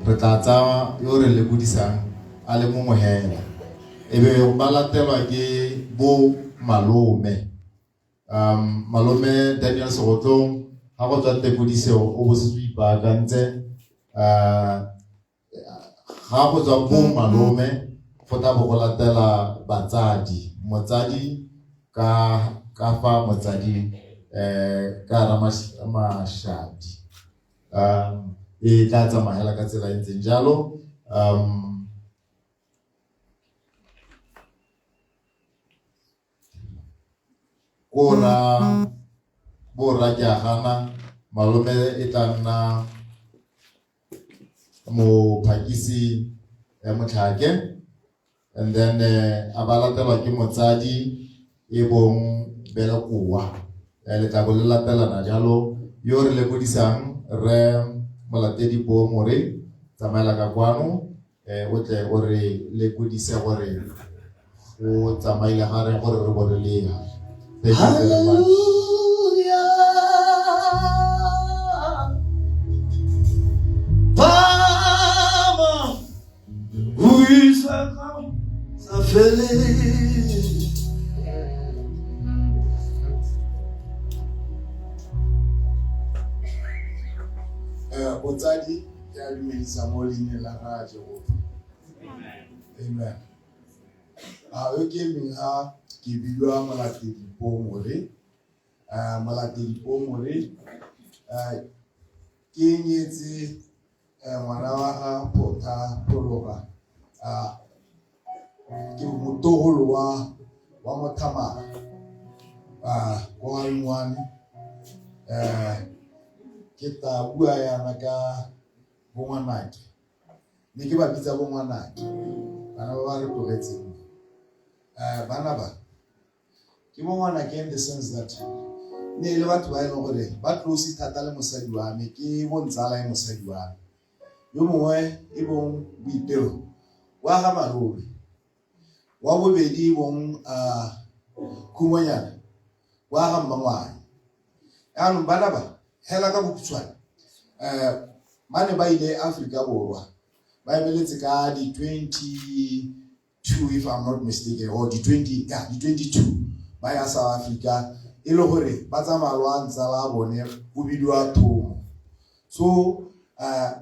Re tla tsaya yo re lekodisang a le mongwe hela. E be ba latelwa ke bo malome. Malome Daniel Segotlong ga go tswa tekodiso o bo setse o ipaakantse. Ga go tswa bo malome go tla bo go latela batsadi, motsadi ka fa motsadi ka Ramashadi. E tla tsamaya hela ka tsela e ntseng jalo. Ko ra bo rra ke a gana, malome e tla nna mophakisi Motlhake, and then a ba latelwa ke motsadi e bong Belekoa. Le tla bo le latelana jalo. Yo re lekodisang rre Molatedi Poomore, tsamaela ka kwano, o tle o re lekodise gore go tsamaile ga re gore re bo re leha. Thank you very much. Hallelujah. Baba, uyisa sa feleng. Botsadi, ke a dumedisa mo leineng la ga Jehova. Amen. A yo ke emeng ha ke bidiwa Molatedi Pomore. Molatedi Pomore, ke nyetse ngwana wa ga Photha Phologa. Ke motogolo wa Mothamara. Ko ga Lengwane. Ke tla bua yana ka bongwanake. Ne ke ba bitsa bongwanake, bana ba ba re tlogetseng. Bana ba ke bongwanake in the sense that ne e le batho ba e leng gore ba close thata le mosadi wa me, ke bontsala e mosadi wa me. Yo mongwe e bong Boipelo wa ga malome, wa bobedi e bong Khumonyana wa ga mmangwane. Jaanong bana ba hela ka bokhutshwane, ba ne ba ile Aforika Borwa ba emeletse ka di 22, if I'm not mistaken, or di 20, yeah, di 22 ba ya South Africa, e le gore ba tsamaya lwa ntsala bone o bidiwa Thomo. So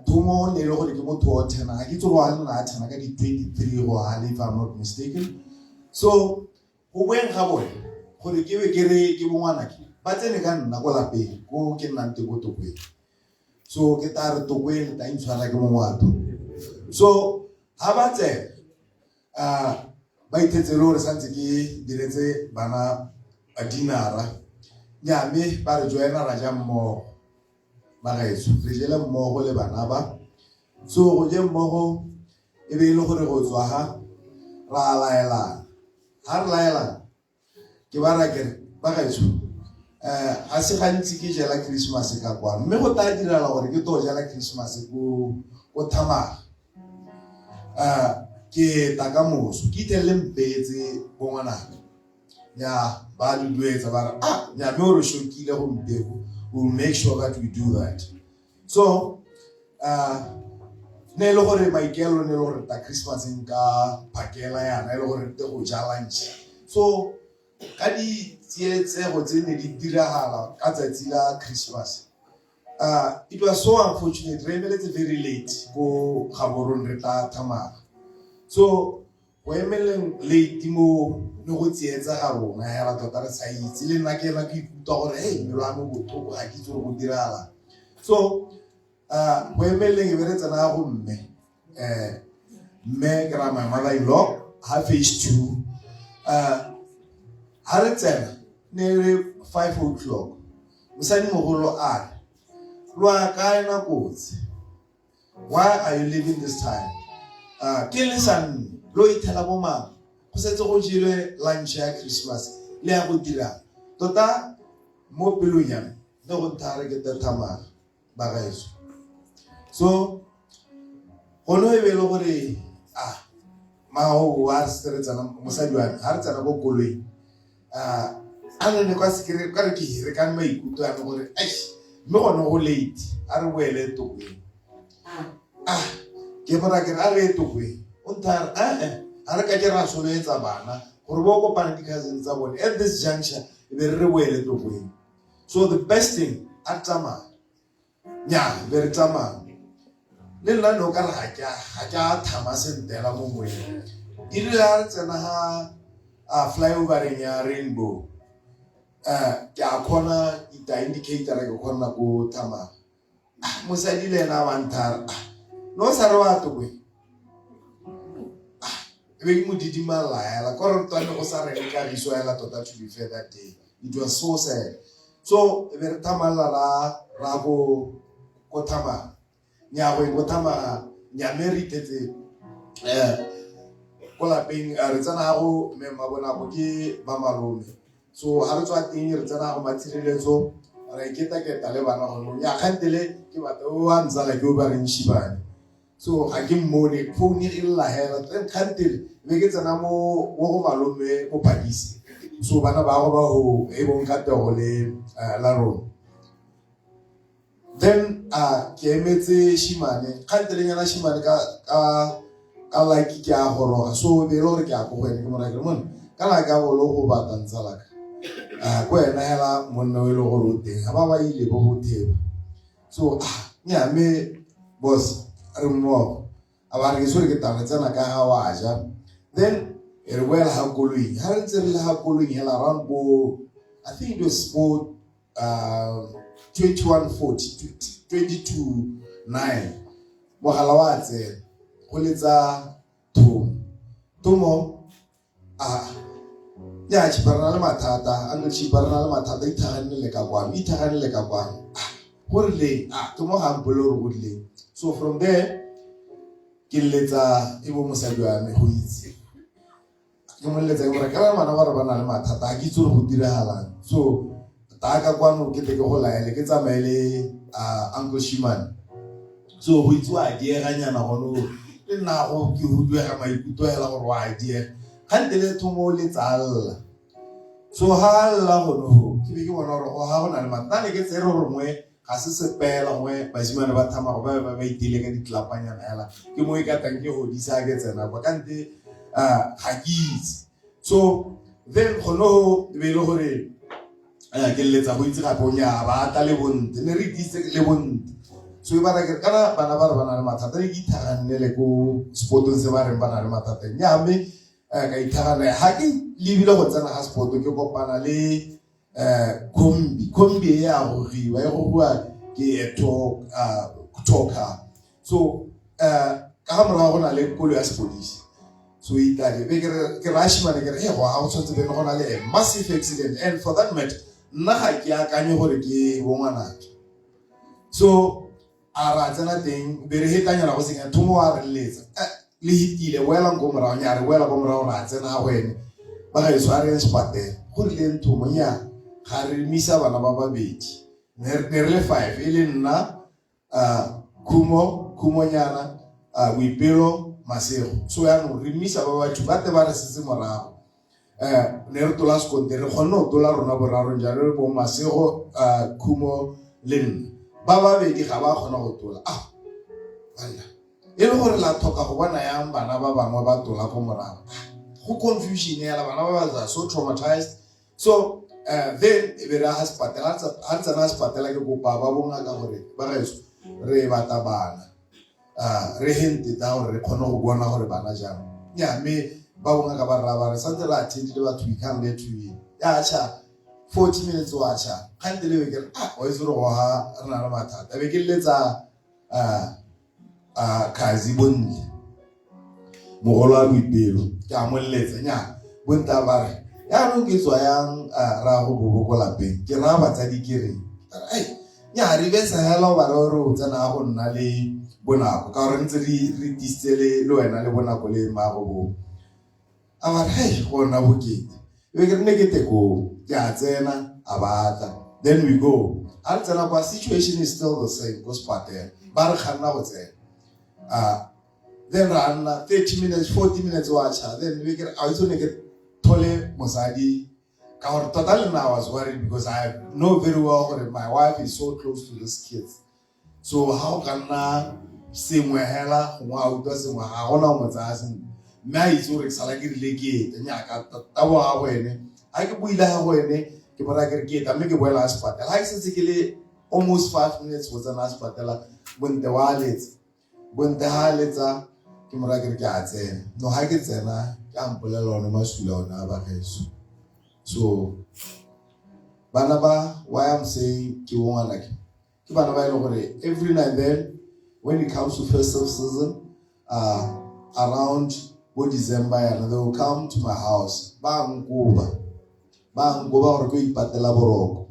Thomo ne e le gore ke motho o thena, ga ke itse go a nna a thena ka di 23 go hale, if I'm not mistaken. So go boeng ga bone gore ke be ke re ke bongwanake, ba tsene ka nna ko lapeng ko ke nnang teng ko Tokweng. So ke tla re Tokweng le tla intshwara ke mongwato. So ha ba tsena, ba ithetse le gore santse ke diretse bana dinara, nya mme ba re joina ra ja mmogo. Bagaetsho, re jele mmogo le bana ba. So go je mmogo e be e le gore go tswa ha ra laelana. Ha re laelana ke ba ra kere bagaetsho, ga se gantsi ke jela Christmas ka kwano, mme go tla direla gore ke to jela Christmas ko Thamaga. Ke ta ka moso ke ithelle mpetse bongwanaka. Ya ba duduetsa ba re, ya mme o re shokile gompieno, we will make sure that we do that. So ne e le gore maikaelelo ne e le gore ta Christmaseng ka phakela yana e le gore te go ja lunch. So ka ditsietsego tse ne di diragala ka tsatsi la Christmas, it was so unfortunate, re emeletse very late ko Gaborone re tla Thamaga. So go emeleng late mo ne go tsietsa ga rona hela tota re sa itse, le nna ke ema ke ikutlwa gore hey, mmele wa me botlhoko, ga ke itse gore go diragala. So go emeleng e be re tsena go mme, mme ke ra my mother in law ha phase 2. Ha re tsena ne re 5 o'clock, mosadi mogolo a re, lwa kae nako tse? Why are you leaving this time? Ke le sa nne lo ithela bo mang, go setse go jelwe lunch ya Christmas, le ya go dira tota mo pelong ya me ne go nthare ke Thamaga bagaetsho. So gone e be e le gore mao wa se re tsena mosadi wa me ha re tsena ko koloing, a ne ne kwa sekere ka re ke re ka maikutlo a me gore eish, mme gone go late, a re boele Tokweng. Ke mo raya ke re a re ye Tokweng. O nthaya a re eh-eh, ga re ka ke ra soloetsa bana gore bo kopane di-cousin tsa bone at this juncture e be re re boele Tokweng. So the best thing a re tsamaya. Nnyaa, be re tsamaya. Le nna ne o ka re ga ke a thama sentela mo moeng. E rile ga re tsena ga a flyovereng ya Rainbow, ke a kgona ita indicator ke kgona ko Thamaga. Mosadi le ena wa nthara, no sa re wa Tokweng. E be ke mo didimalla hela, ko re twane go sa reng kagiso hela tota to be fair that day. It was so sad. So e be re thamalla ra go ko Thamaga. Nya go ko Thamaga, nya me re ithetse ko lapeng, re tsena go mme Mabonako ke ba malome. So ha re tswa teng re tsena go Matshireletso, ra iketa-keta le bana gone. Nya kgantele ke batho o wa ntsala ke o ba reng Shibane. So ga ke mmone, phone e lla hela. Then kgantele be ke tsena mo go malome mo Phakisi. So bana ba go ba go e bong Katego le la rona. Then ke emetse Shimane, kgantelenyana Shimane ka lucky ke a goroga. So be e le gore ke a ko go ene, ke mo raya ke re monna kana ka bolo go batla ntsalaka. Ko ena hela monna o e le gore o teng, ga ba ba ile bo botheba. So nya mme boss re mmogo. A ba re ke sore ke tla re tsena ka ga wa ja. Then e re boela ga koloing. Ha re ntse re le ga koloing hela around bo, I think it was bo 21:40, 22:09. Mogala wa tsena go letsa Thomo. Thomo a ya Chipa re na le mathata, Uncle Chipa re na le mathata, ithaganele ka kwano, ithaganele ka kwano. Go rileng? Thomo ga mpolele gore go rileng. So from there ke letsa e bo mosadi wa me go itse. Ke mo leletsa ke mo raya ke re bana ba re ba na le mathata, ga ke itse gore go diragalang. So taa ka kwano ke tle ke go laele ke tsamaye le Uncle Shimane. So go itse wa dieganyana gone o le nna go ke huduega maikutlo hela gore wa diega. Kgantele Thomo o letsa a lla. So ha a lla gone ho ke be ke bona gore go ha go na le mathata. Ne ke tsere gore gongwe ga se sepela gongwe basimane ba Thamago ba be ba itile ka ditlapanyana hela. Ke mo e ka tang ke godisa ke tsena kwa kante ga ke itse. So then gone ho e be e le gore ke leletsa go itse gape o nya ba tla le bonte, ne re itse le bonte. So e ba ra ke kana bana ba re ba na le mathata, ne ke ithaganele ko spotong se ba reng ba na le mathata. Nya mme ka ithagana ha ke lebile go tsena ga spoto ke kopana le kombi, kombi e ya gogiwa, e gogiwa ke a talker. So ka ga morago go na le kolo ya sepodisi. So itale be ke re ke ra Shimane ke re he go ga go tshwanetse be go na le a massive accident, and for that matter nna ga ke akanye gore ke bo ngwanake. So a ra tsena teng be re hetanyana go senya Thomo wa re letsa le hitile boelang ko morago, nya re boela ko morago ra tsena go ene ba ga eso a re sepatela go rileng Thomo nya ga re misa bana ba babedi ne re le 5 e le nna Khumo, Khumonyana, Boipelo, Masego. So yaanong re misa ba batho ba te ba re setse morago. Ne re tola sekonte re kgonne go tola rona borarong jalo re bo Masego, Khumo le nna. Ba babedi ga ba kgona go tola. Banna e le gore la tlhoka go bona yang bana ba bangwe ba tola ko morago. Go confusion hela bana ba ba so traumatized. So then e be re ha sepatela, ha re tsena sepatela ke kopa ba bongaka gore ba gaetsho re batla bana, re hente ta gore re kgone go bona gore bana jang. Nya mme ba bongaka ba rra ba re santse re attendile batho, we can't let you in. Ya cha 40 minutes wa cha kgante le be ke re wa itse gore go ha re na le mathata. Be ke letsa Khazi Bontle mogolo wa Boipelo, ke a mo leletsa nya bontle ba re yaanong ke tswa yang ra go bobo ko lapeng ke raya batsadi ke reng ai nya re be sa hela o ba re o tsena go nna le bonako ka gore ntse re tisitse le wena le bonako le mmago bo. A ba re hei go nna bokete e be ke re ne ke te koo ke a tsena a batla then we go. A re tsena kwa situation is still the same ko sepatela ba re kganna go tsena then ra nna 30 minutes 40 minutes wa cha then be ke re a itse ne ke thole mosadi ka gore tota le nna I was worried because I know very well gore my wife is so close to these kids. So ha o ka nna Sengwe hela gongwe a utlwa sengwe ga gona go mo tsaya sentle mme a itse gore ke sala ke rile ke eta nyaka taboga go ene ga ke boile ga go ene ke bona ke re ke eta mme ke boela a sepatela ga ke setse ke le almost 5 minutes go tsena a sepatela bonte wa letsa bonte ga a letsa ke mora ke re ke a tsena no ga ke tsena ke a mpolelela one masula one a bagaetsho. So bana ba, why I'm saying ke bongwanake, ke bana ba e leng gore every now and then when it comes to festive season, around bo December yana, they will come to my house, ba nkoba gore ke ipatela boroko,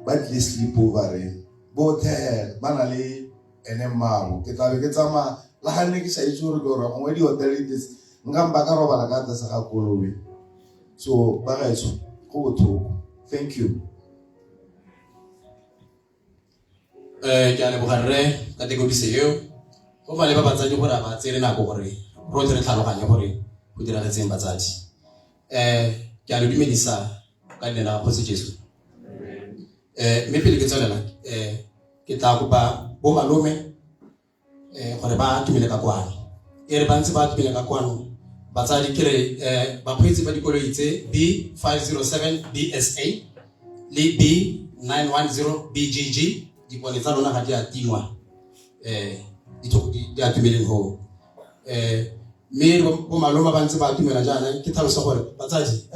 ba tlile sleep overeng botlhe ba na le ene mmaabo. Ke tlabe ke tsamaya le ga nne ke sa itse gore ke gore gongwe di-hotel di tletse nka mpa ka robala ka tlase ga koloi. So bagaetsho, go botlhoko. Thank you. Ke a leboga rre ka tekodiso eo go maleba batsadi gore a ba tsere nako gore rotlhe re tlhaloganye gore go diragetseng batsadi. Ke a le dumedisa ka leina la Kgosi Jesu. Mme pele ke tswelela, ke tla kopa bo malome gore ba tumele ka kwano. E re ba ntse ba tumele ka kwano batsadi, ke re bakgweetsi ba dikoloi tse B 507 BSA le B 910 BGG, dipone tsa lona ga di a tingwa, di atumeleng go mme bo malome ba ntse ba atumela jaana. Ke tlhalosa gore batsadi,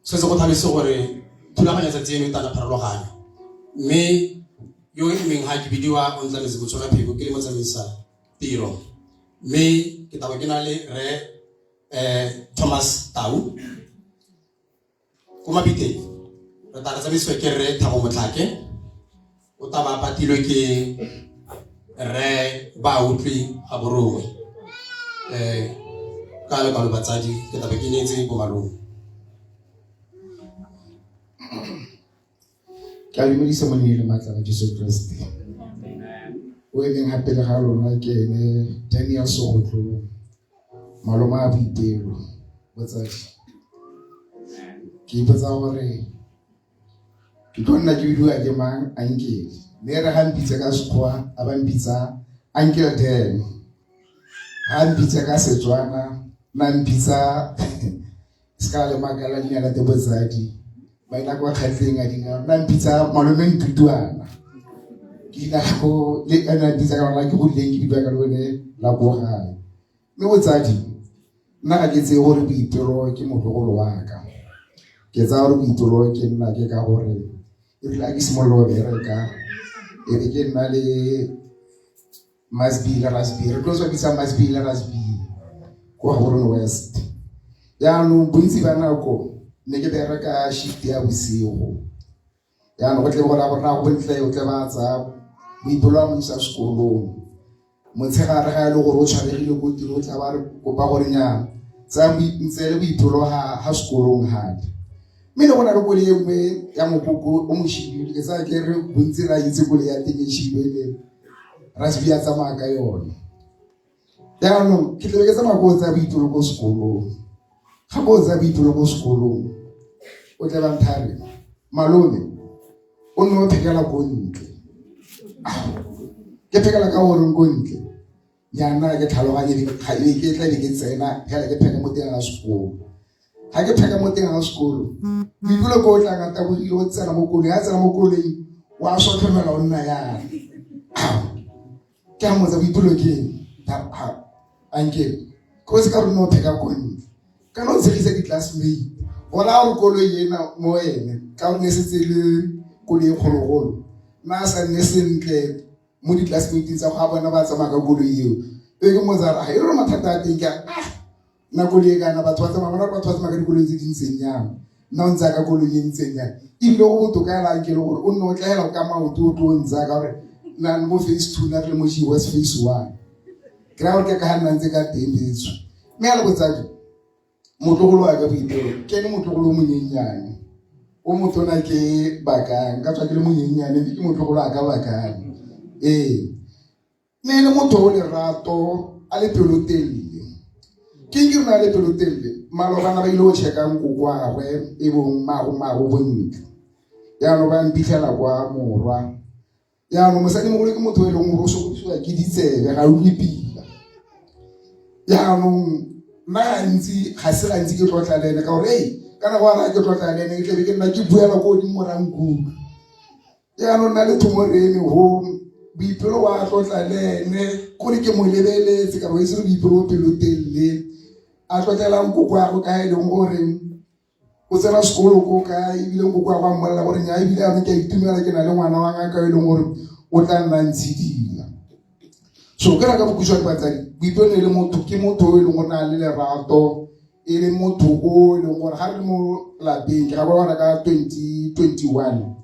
setse go tlhalose gore thulaganyo tsatsi eno e tana pharologanyo, mme yo emeng ga ke bidiwa o Ntlametse Motshola Pheko, ke le motsamaisa tiro, mme ke tabo ke na le re Thomas Tau ko Mabiteng. Re tla re tsamaisiwa ke rre Thabo Motlhake, o tla ba patilwe ke rre Ba Utlwi ga Borongwe. Ka lekalo batsadi, ke tla be ke neetse bo malome. Ke a dumedisa mo leineng le maatla la Jesu Kriste. O emeng ga pele ga lona ke ene Daniel Sogotlo, malome a Boipelo. Botsadi, ke ipotsa gore ke tlo nna ke bidiwa ke mang uncle, mme re ga mpitse ka Sekgowa a ba mpitsa Uncle Dan, ga mpitse ka Setswana na mpitsa se ka le makala leina la te botsadi maina kwa kgatleng a dinga na mpitsa malome Ntutuana. Ke leina la ko le ena mpitsa ka lona ke godileng ke bidiwa ka lone la ko gae. Mme botsadi, nna ga ke tseye gore Boipelo ke motlogolo wa ka, ke tsaya gore Boipelo ke nna ke ka gore e rile a ke simolola go bereka e be ke nna le Masbi le Rasbi, re tlo tswa bitsa Masbi le Rasbi ko Gaborone West. Jaanong bontsi ba nako ne ke bereka shift ya bosigo, jaanong go tle go raya gore na go bontle o tle ba tsaya Boipelo a mo isa sekolong motshegare, ga e le gore o tshwaregile ko tiro o tla ba re kopa gore nya tsaya ntseele Boipelo ha sekolong gale. Mme ne go na le koloi e nngwe ya mokoko o moshibidu, ke tsaya ke re bontsi ra itse koloi ya teng e shibidu ele Rasbi a tsamaya ka yone. Jaanong ke tlebe ke tsamaya ko tsaya Boipelo ko sekolong, ga ko tsaya Boipelo ko sekolong o tle ba nthare malome o nne o phekela ko ntle. Ke phekela ka goreng ko ntle jaana? Ke tlhaloganye ga e ke tla be ke tsena fela ke pheka mo teng ga sekolo. Ga ke pheka mo teng ga sekolo, Boipelo ko o tlang a tabogile o tsena mo koloing, ga tsena mo koloing wa sotlhomela o nna yana. Ke a motsa, "Boipelo ke eng?" "Uncle, ko se ka rona o pheka ko ntle." Kana o tshegisa di-classmate gona gore koloi ena mo ene ka gore ne setse le koloi e kgologolo nna a sa nne sentle mo di-classmateng tsa go a bona ba tsamaya ka koloi eo. E ke motsa re e re mathata a teng ke ah nna koloi e kana batho ba tsamaya bona batho ba tsamaya ka dikoloi tse di ntseng jang, nna o ntsaya ka koloi e ntseng jang, ebile go botoka ela ke le gore o nne o tlaela ka maoto o tlo o ntsaya ka gore nna mo phase 2 nna re le mo G West phase 1. Ke raya gore ke ka ga nna ntse ka teng betso. Mme a le botsadi, motlogolo wa ka Boipelo ke ene motlogolo o monyenyane, o motona ke Bakang, ka tswa ke le monyenyane mme ke motlogolo a ka Bakang. Ee, mme e le motho o lerato a le pelotelele. Ke eng ke rona a le pelotelele? Malobana ba ile go checka nkokoagwe e bong mago mago bontle, jaanong ba mphitlhela kwa morwa. Jaanong mosadimogolo ke motho o e leng gore o sokodisiwa ke ditsebe, ga utlwe pila. Jaanong nna gantsi ga se gantsi ke tlotla le ene ka gore ei kana go ara ke tlotla le ene ke tlebe ke nna ke buela ko godimo morankutlwa. Jaanong nna le Thomo re eme go Boipelo wa tlotla le ene kore ke mo lebeletse ka bo itse gore Boipelo o pelotelele a tlotlela nkoko ya go ka e leng gore o tsena sekolo ko kae ebile nkoko ya go a mmolelela gore nya ebile anong ke a itumela ke na le ngwana wa ngaka e leng gore o tla nna ntshidila. So ke raka bokhutshwane batsadi, Boipelo e le motho ke motho o e leng gore na le lerato, e le motho o e leng gore ga re le mo lapeng ke gakologelwa ka 2021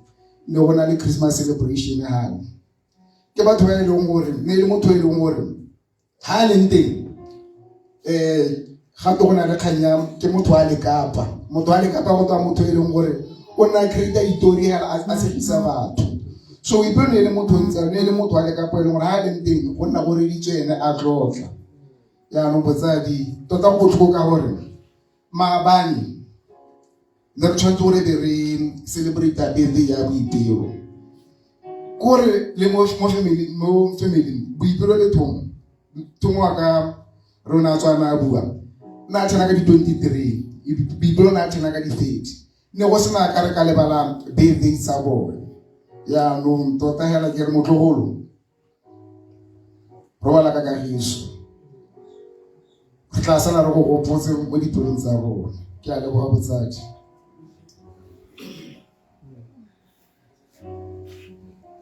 ne go na le Christmas celebration gane. Ke batho ba e leng gore ne e le motho e leng gore ha a leng teng gape go na le kgang ya ke motho wa lekapa, motho wa lekapa go tswa motho e leng gore o nna create ditori hela a tshegisa batho. So Boipelo ne e le motho o ntse ne e le motho wa lekapa e leng gore ha a leng teng go nna go reditswe ene a tlotla. Jaanong botsadi tota go botlhoko ka gore maabane ne re tshwanetse gore be re celebrate birthday ya Boipelo, kore le mo family mo family Boipelo le Thomo, Thomo wa ka rona a tswana a bua nna a tshwana ka di-23, Boipelo na a tshwana ka di-30, ne go sena ka re ka lebala birthday tsa bone. Jaanong tota hela ke re motlogolo robala ka kagiso, re tla sala re go gopotse mo dipelong tsa rona. Ke a leboga botsadi.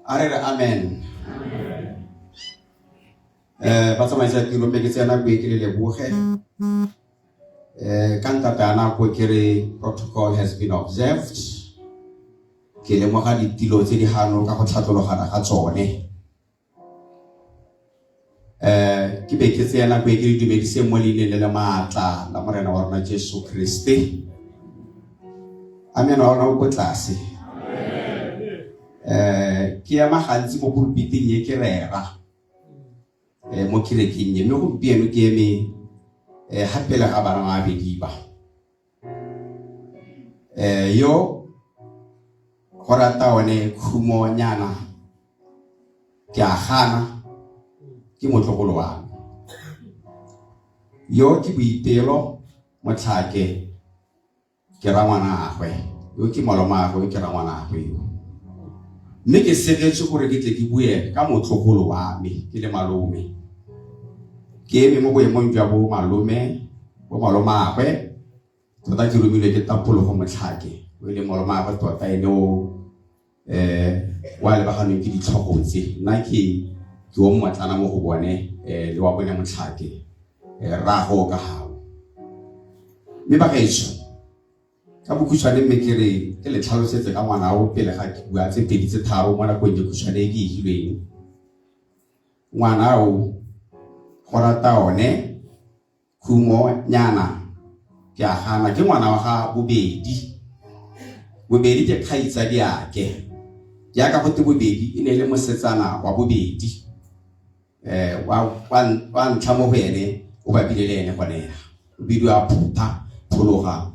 A re re amen. Ba tsamaisa tiro mme ke tsaya nako e ke le leboge. Ka ntata ya nako ke re protocol has been observed. Ke lemoga ditilo tse di gano ka go tlhatlologana ga tsone. Ke be ke tsaya nako e ke le dumedise mo leineng le le maatla la Morena wa rona Jesu Kriste. Amen wa rona o ko tlase. Ke ema gantsi mo pulpiting e ke rera mo kerekeng e, mme gompieno ke eme ga pele ga bana ba babedi ba. Yo go rata one khumonyana ke a gana ke motlogolo wa me. Yo ke Boipelo Motlhake ke rangwanagwe, yo ke malomagwe, yo ke rangwanagwe yo. Mme ke segetswe gore ke tle ke bue ka motlogolo wa me ke le malome. Ke eme mo boemong jwa bo malome, bo malomagwe, tota ke romilwe ke Tapologo Motlhake, o e leng malomagwe tota ene o wa lebaganweng ke ditlhogo tse. Nna ke o mmotlana mo go bone le wa bone Motlhake, rraago ka gao. Mme bagaetsho, ka bokhutshwane mme ke re ke le tlhalosetse ka ngwana o pele ga ke bua tse pedi tse tharo mo nakong e khutshwane e ke e hilweng. Ngwana o go rata one khumonyana ke a gana ke ngwana wa ga Bobedi. Bobedi ke kgaitsadiake, jaaka go te Bobedi e ne e le mosetsana wa bobedi wa ntlha mo go ene o bapile le ene gone ya o bidiwa Phutha Phologa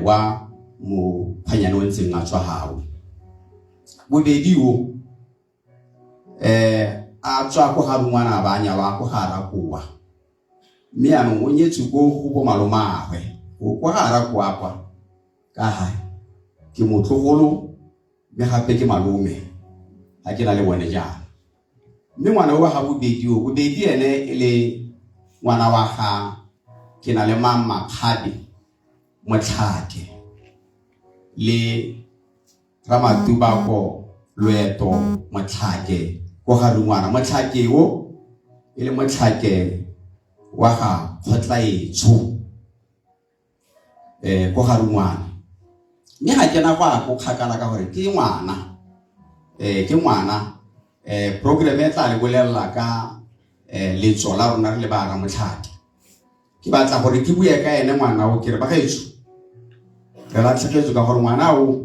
wa mokgwanyane o ntseng a tswa gao. Bobedi o a tswa ko ga rungwana ba nyalwa ko ga Rakoa, mme jaanong o nyetswe ko go bo malomagwe ko ga Rakoa kwa ka ga ke motlogolo mme gape ke malome ga ke na le bone jaana. Mme ngwana o wa ga Bobedi o, Bobedi ene e le ngwana wa ga ke na le mang Makgabe Motlhake le Ramatubako Loeto Motlhake ko ga Rungwana. Motlhake o e le Motlhake wa ga Kgotlaetsho ko ga Rungwana. Mme ga kena go a ko kgakala ka gore ke ngwana, ke ngwana program e tla le bolelela ka letso la rona re le ba Ramotlhake. Ke batla gore ke bue ka ene ngwana o, ke re bagaetsho re latlhegetswe ka gore ngwana o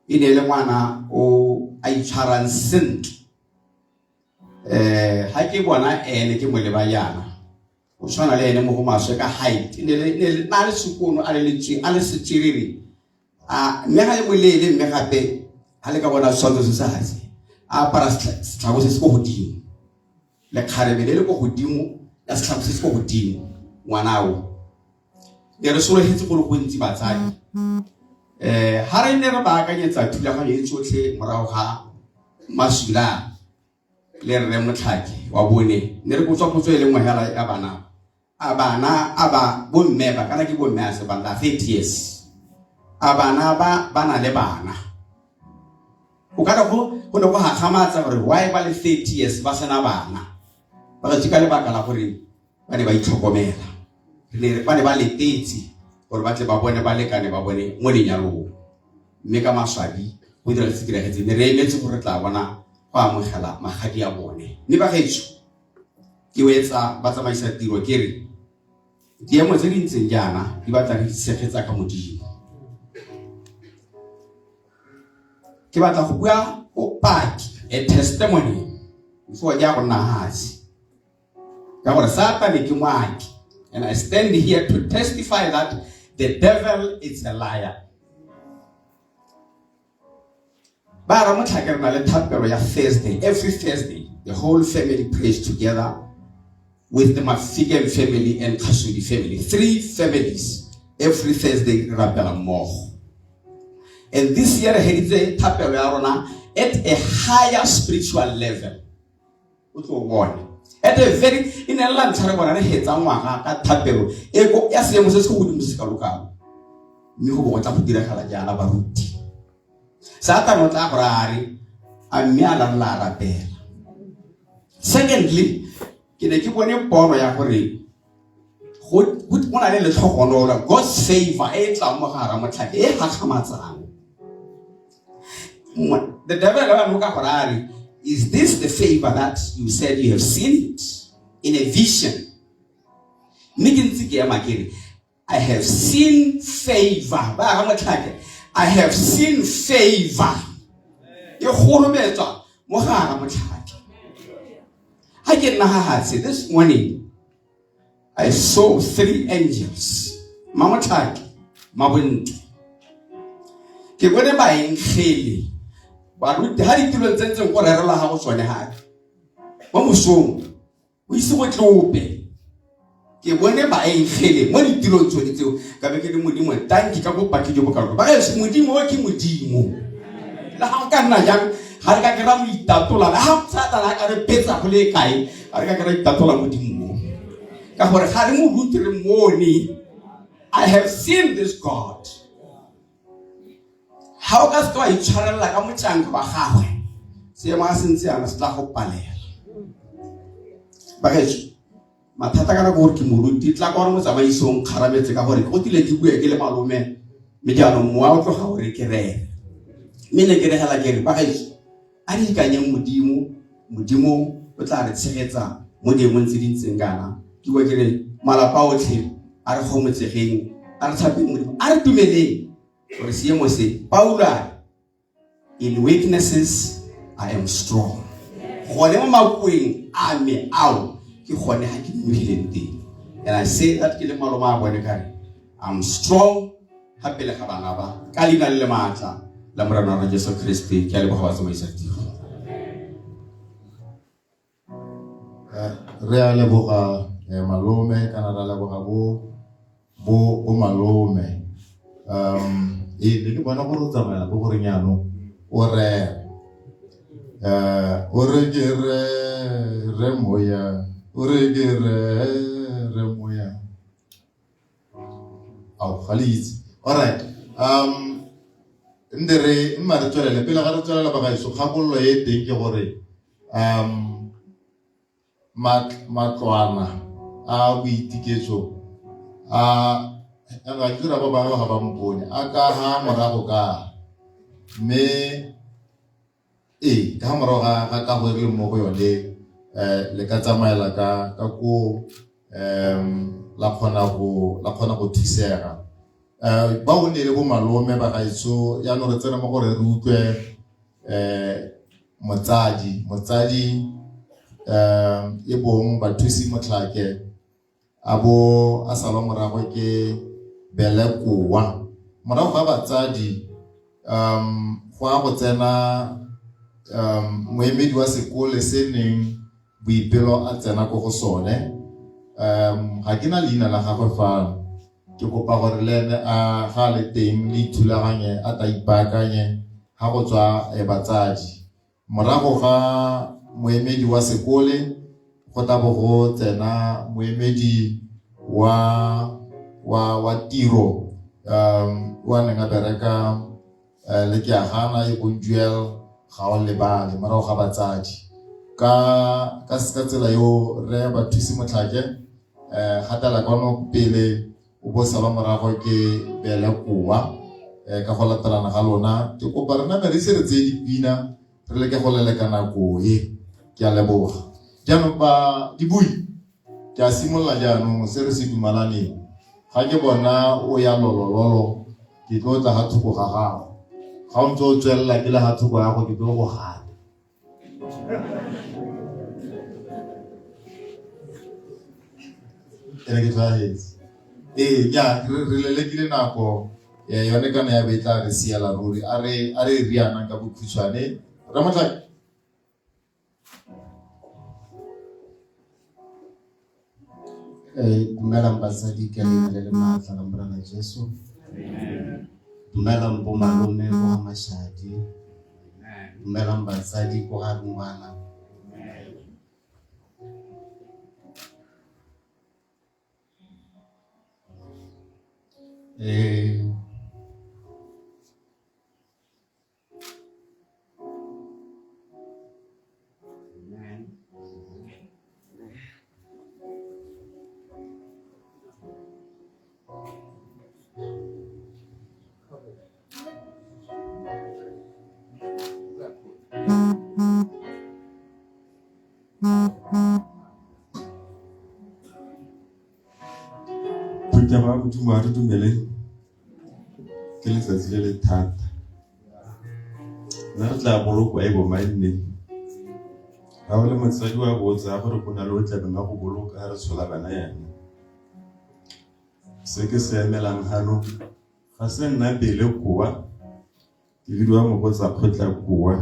e ne e le ngwana o a itshwarang sentle. Ha ke bona ene ke mo leba jaana, o tshwana le ene mo go maswe ka height, e ne le na le sekono a le letswe a le setswerere, a mme ga le moleele, mme gape ha le ka bona setshwantsho se se hase. a apara setlhako se se ko godimo lekgarebe le le ko godimo ya setlhako se se ko godimo ngwanao ne re sologetse go le gontsi batsadi um ga re ne re baakanyetsa thulaganyo e tsotlhe morago ga masula le rre motlhake wa bone ne re botswa potso e le nngwe hela ya bana a bana a ba bomme ba kana ke bomme a se bana 30 years a bana ba ba na le bana o ka re go go ne go gakgamatsa gore why ba le 30 years ba sena bana ba re ka lebaka la gore ba ne ba itlhokomela ba ne ba letetse gore ba tle ba bone balekane ba bone mo lenyalong mme ka maswabi go dira se diragetse ne re emetse gore tla bona go amogela magadi a bone mme bagaetsho ke wetsa ba tsamaisa tiro ke re diemo tse di ntseng jaana di batla re tshegetsa ka modimo ke batla go bua bopaki a testimony before ke ya go nna hatshe ka gore satane ke moaki and i stand here to testify that the devil is a liar ba ra motlhake re na le thapelo ya thursday every thursday the whole family prays together with the Mafikeng family and Khasudi family three families every thursday re rapela mmogo and this year re heditse thapelo ya rona at a higher spiritual level o tlo bone at a very e ne la ntlha re bona re hetsa ngwaga ka thapelo e ko ya seemo se se godimo se se kalokalo mme go bo go tla go diragala jaana baruti satane o tla gore a re a mme a la la rapela secondly ke ne ke bone pono ya gore go na le letlhogonolo god's favor e e tlang mo gare motlhake e gakgamatsang the devil ba mo ka gore a re is this the favor that you said you have seen it in a vision mme ke ntse ke ema ke re i have seen favor ba ga motlhake i have seen favor e golometswa mo gare motlhake ga ke nna gagatse this morning I saw three angels. Mamotlhake, Mabontle. Ke bone baengele. Baruti ha ditulong tse ntseng go rerelwa ga go tsone gape. Mo mosong o ise go tlope. Ke bone baengele mo ditulong tsone tseo ka be ke le modimo tanki ka bopaki jo bo kaloko. Ba re modimo o ke modimo. Le ga go ka nna jang ga re ka ke ra mo itatola le ga satana a ka re betsa go le kae ga re ka ke ra itatola modimo ka gore ga re mo rute re mone i have seen this god ga o ka seke wa itshwarelela ka motsanka wa gagwe seemo a se ntse yana se tla go palela bagaetso mathata ka nako gore ke moruti tla kwa gore motsamaisong kgarametse ka gore go tile ke bue ke le malome mme jaanong mowa o tloga gore ke rere mme ne ke regela ke re bagaetso a re ikanyeng modimo modimo o tla re tshegetsa mo diemong tse di ntseng kana ke bua ke re malapa otlhe a re gomotsegeng a re tshapeng modimo a re dumeleng gore seemo se paulo a re in weaknesses i am strong gone mo makoeng a me ao ke gone ga ke nonofileng teng and i say that ke le maloma a bone kare i'm strong ga pele ga bana ba ka leina le le maatla la morena wa rona jesu kriste ke a leboga wa tsamaisa tiro Re a leboga malome kana ra leboga bo bo bo malome um ee ne ke bona gore o tsamaela ko goreng jaanong o rera o re ke re re moya o re ke re re moya ao ga le itse alright um nde re mma re tswelele pele ga re tswelela bagaetso kgakololo e teng ke gore um matlwana a boitiketso a ga ke dira ba bangwe ga ba mpone a ka ga morago ka mme ee ka ga morago ga kago e re leng mo go yone um le ka tsamaela ka ka ko um la kgona go la kgona go thusega um ba o ne le bo malome ba gaetso jaanong re tsena mo gore re utlwe um motsadi motsadi um e bong bathusi motlhake a bo a salwa morago ke Belekoa. Morago ga batsadi um go a go tsena um moemedi wa sekole se neng Boipelo a tsena ko go sone. Um ga ke na leina la gagwe fano. Ke kopa gore le ene a ga le teng le ithulaganye a ta ipaakanye ga go tswa eh, batsadi. Morago ga moemedi wa sekole go tla bo go tsena moemedi wa wa wa tiro um wa neng a bereka eh, le ke a gana e bong Joel ga o lebale morago ga batsadi ka ka ka tsela eo re bathusi motlhake eh gatela kwano pele o bo sala morago ke bele koa eh ka go latelana ga lona ke kopa re name re ise re tseye dipina re leke go leleka nako e ke a leboga jaanong ba dibui ke a simolola jaanong se re se dumalaneng ga ke bona o ya lolololo ke tlo tla ga thoko ga gago ga o ntse o tswelela ke le ga thoko ya go ke tlo go gata ene ke tlhagetse ee nya re lelekile nako yone kana ya be e tla re siela ruri a re a re rianang ka bokhutshwane ramotlhake. Dumelang batsadi ka leina le le maatla la Morena Jesu. Dumelang bo malome bo ga Mashadi. Dumelang batsadi ko ga ngwana. Phuthego ya Modimo a re dumeleng ke letsatsi le le thata nna re tla bolokwa e bomanne ga o le motsadi wa botsa gore go na le o tlabeng a go boloka ga re tshola bana yana se ke se emelang gano ga se nna pele koa Ke bidiwa Mogotsa Kgotla Koa.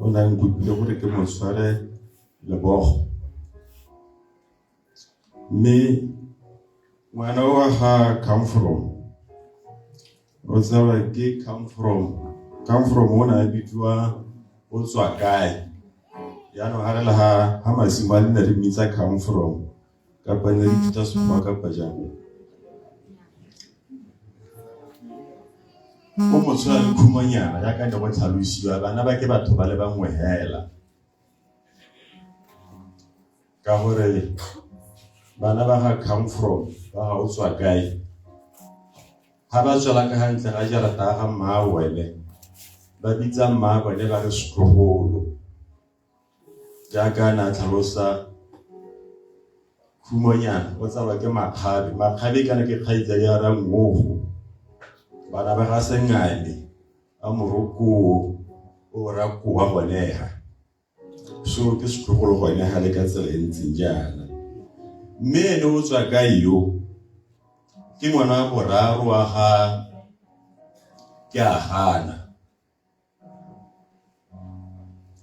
O ne a nkopile gore ke mo tshware lebogo. Mme ngwana wa ga come from o tsalwa ke come from come from o ne a bidiwa o tswa kae jaanong ga re le ga ga masimo a nne re mmitsa come from kapa ne re ithuta sekgowa kapa jang o mo tshola le khumonyana jaaka ne go tlhalosiwa bana ba ke batho ba le bangwe hela ka gore bana ba ga come from ba ga o tswa kae ga ba tswela ka gantle ga jarata ga mmaa wele ba bitsa mmaa bone ba re setlogolo Jaaka a ne a tlhalosa, Khumonyana o tsalwa ke Makgabe. Makgabe kana ke kgaitsadi ya Rangogo. Bana ba ga Sengane a Morokoo o rakoa gone ha. So ke setlogolo gone ha le ka tsela e ntseng jaana. Mme ene o tswa kae yo? Ke ngwana wa boraro wa ga ke a gana.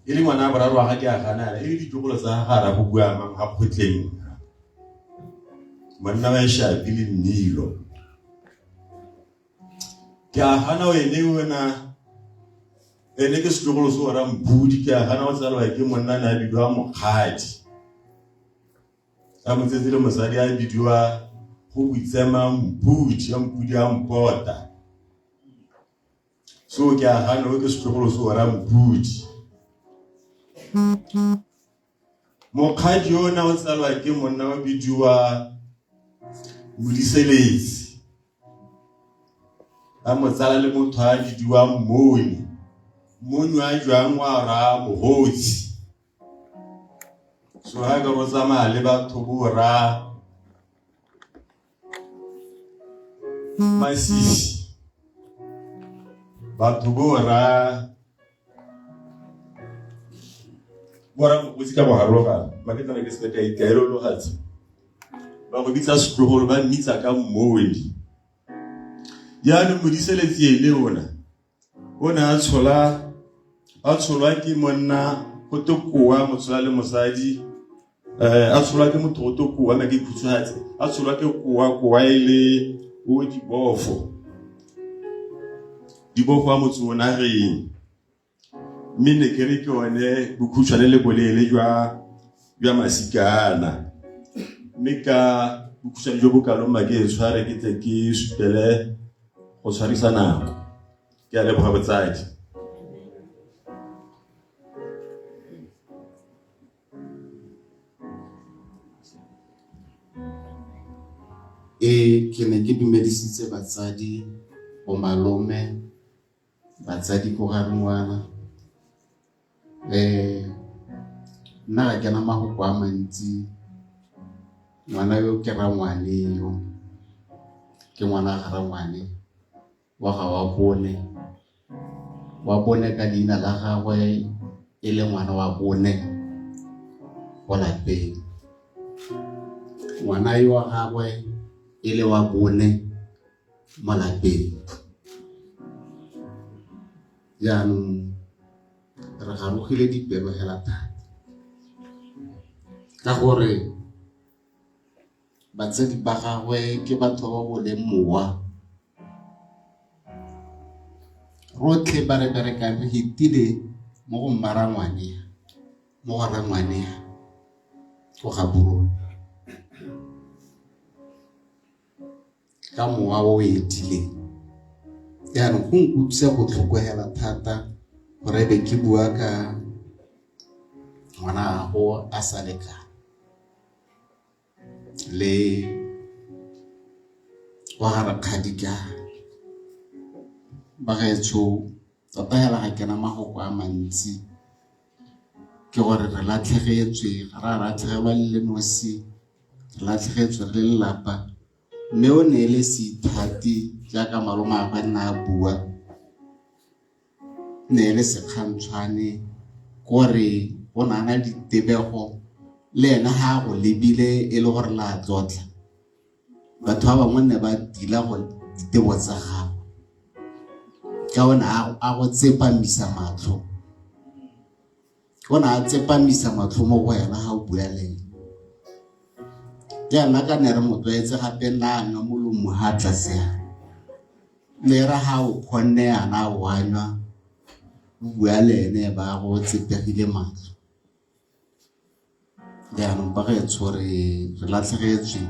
E le ngwana wa boraro wa ga ke a gana e le ditlogolo tsa ga ra go bua mang ga kgotleng monna wa eshapi le mmilo ke a gana o ene ona ene ke setlogolo se ora mpudi ke a gana o tsalwa ke monna ne a bidiwa mokgadi a motsetse le mosadi a bidiwa go boitsema mpudi a mpudi a mpota So ke a gana o ke setlogolo se ora mpudi. Mokgadi ona o tsalwa ke monna o bidiwa Modiseletse. A mo tsala le motho a bidiwa Mmoni. Mmoni wa jwang wa ra mogotsi. So ha ka ro tsamaya le batho bo ra Masisi batho bo ra bora mokgotsi ka boharologana ba ke tsana ke se ka ikaelologatse ba go bitsa setlogolo ba mmitsa ka mmodi jaanong modiseletsi ene ona o ne a tshola A tsholwa ke monna go te koa motshola le mosadi a tsholwa ke motho go te koa mme ke ikhutshwafatse a tsholwa ke koa koa e le o dibofo dibofo a motse o nageng mme ne ke re ke one bokhutshwane le boleele jwa jwa masikana mme ka bokhutshwane jo bo kalo mma ke e tshware ke tle ke supele go tshwarisa nako ke a leboga botsadi. Ee, ke ne ke dumedisitse batsadi, bo malome, batsadi ko ga ngwana. Nna ga ke na mafoko a mantsi, ngwana yo ke rangwane yo, ke ngwana ga rangwane wa ga wa bone, wa bone ka leina la gagwe e le ngwana wa bone go lapeng. Ngwana yo wa gagwe e le wa bone mo lapeng. Jaanong re garogile dipelo hela thata ka gore batsadi ba gagwe ke batho ba bo leng mowa. Rotlhe ba re berekang re hetile mo go mmarangwane, mo go rangwane ko Gaborone ka mowa o o etileng. Jaanong go nkutlwisa botlhoko hela thata gore be ke bua ka ngwana go a sa lekana le wa ga rakgadi ka bagaetsho. Tota hela ga ke na mafoko a mantsi, ke gore re latlhegetswe, ga re a latlhegelwa le le nosi, re latlhegetswe re le lelapa. Mme o ne e le seithati jaaka malome a gagwe nna a bua, ne e le sekgantshwane kore o ne a na le ditebego le ena ga a go lebile e le gore la tlotla. Batho ba bangwe ne ba tila go ditebo tsa gagwe ka o ne a go tsepamisa matlho, o ne a tsepamisa matlho mo go wena ga o bua le ene. Jaana ka ne re mo tlwaetse gape nna a nwa molomo ga tlase a le re ga o kgonne yana o anywa o bua le ene ba go tsepegile matlho. Jaanong ba gaetsho re latlhegetswe,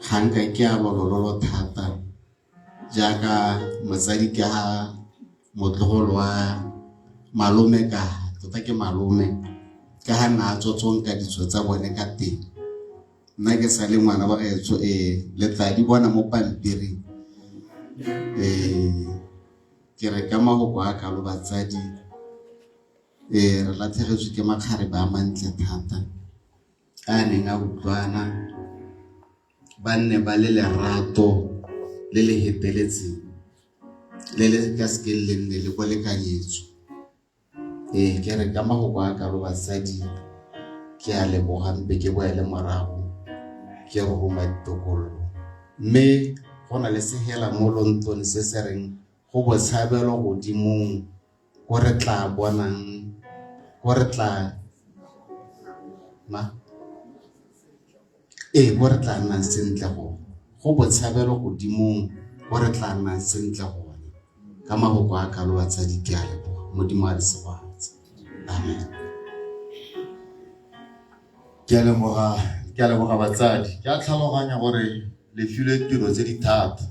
ga nka ke a lolololo thata jaaka motsadi ka ga motlogolo wa malome ka tota ke malome ka ga nna a tsotsonka ditso tsa bone ka teng. Nna ke sa le ngwana wa gaetsho, le tla di bona mo pampiring. Ke re ka mafoko a kalo batsadi, re latlhegetswe ke makgarebe a mantle thata a neng a utlwana, ba nne ba le lerato le le heteletseng le le ka seke le nne le bolekanyetso. Ke re ka mafoko a kalo batsadi, ke a leboga mpe ke boele morago ke roma ditokololo. Mme go na le sehela mo lontone se se reng go botshabelo godimong ko re tla bonang, ko re tla ma ko re tla nnang sentle gone, go botshabelo godimong ko re tla nnang sentle gone. Ka mafoko a kalo batsadi ke a leboga, Modimo a le segofatse, amen. Ke a leboga, ke a leboga batsadi. Ke a tlhaloganya gore le filwe tiro tse di thata.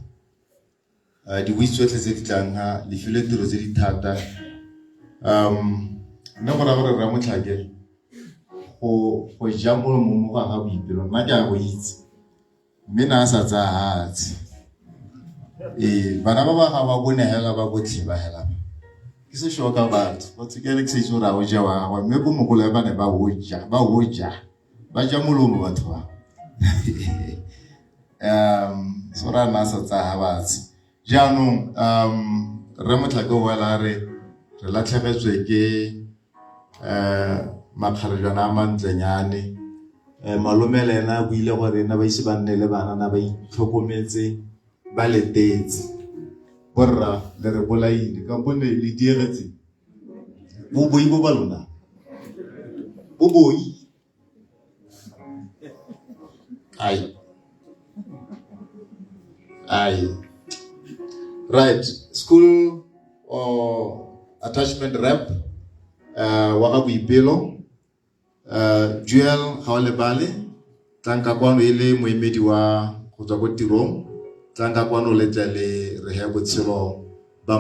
Dibui tsotlhe tse di tlang ha le filwe tiro tse di thata. Nna go raya gore Ramotlhake go ja molomo mo ga ga Boipelo, nna ke a go itse mme na a sa tsaya hatshe. Bana ba ba ga ba bone hela ba botlhe ba hela ba. Ke se sure ka batho, batho ke ene ke sa itse gore a o ja wa gagwe, mme ko mogolo ba ne ba o ja, ba o ja, ba ja molomo batho ba. So ra nna sa tsaya ha batshe. Jaanong Ramotlhake o boela a re re latlhegetswe ke makgarejwana a mantlenyane. Malome le ena a buile gore na ba ise ba nne le bana, na ba itlhokometse, ba letetse. Borra le re bolaile kampo ne le diegetse boboi bo ba lona boboi. Ai. Ai. Right, school or attachment rep wa ga Boipelo, Joel Gaolebale, tlang ka kwano e le moemedi wa go tswa ko tirong, tlang ka kwano le tle le re he botshelo ba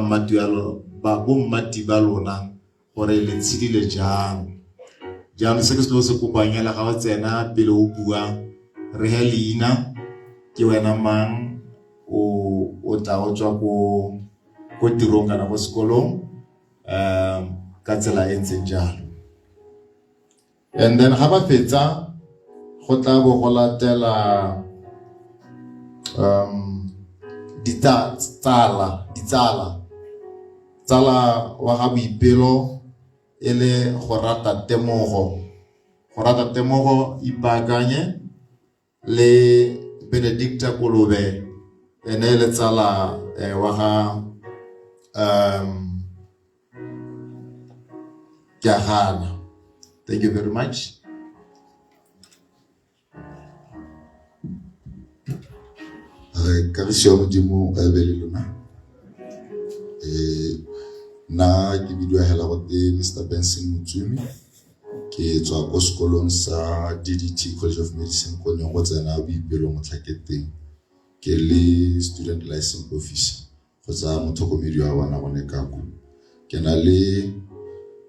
ba bommati ba lona gore le tshedile jang. Jaanong se ke selo se kopang hela ga o tsena pele o bua re he leina, ke wena mang, o tla o tswa ko tirong kana ko sekolong, ka tsela e ntseng jalo. And then ga ba fetsa go tla bo go latela ditsala tsala wa ga Boipelo e le go rata temogo, go rata temogo ipaakanye le Benedicta Kolobe ene e le tsala wa ga Keagana. Thank you very much. Re kagiso ya Modimo a be le lona. Nna ke bidiwa hela gote Mr. Benson Motsumi, ke tswa ko sekolong sa DDT College of Medicine ko neng go tsena Boipelo Motlhake teng, ke le student license officer kgotsa motlhokomedi wa bana gone ka ko. Ke na le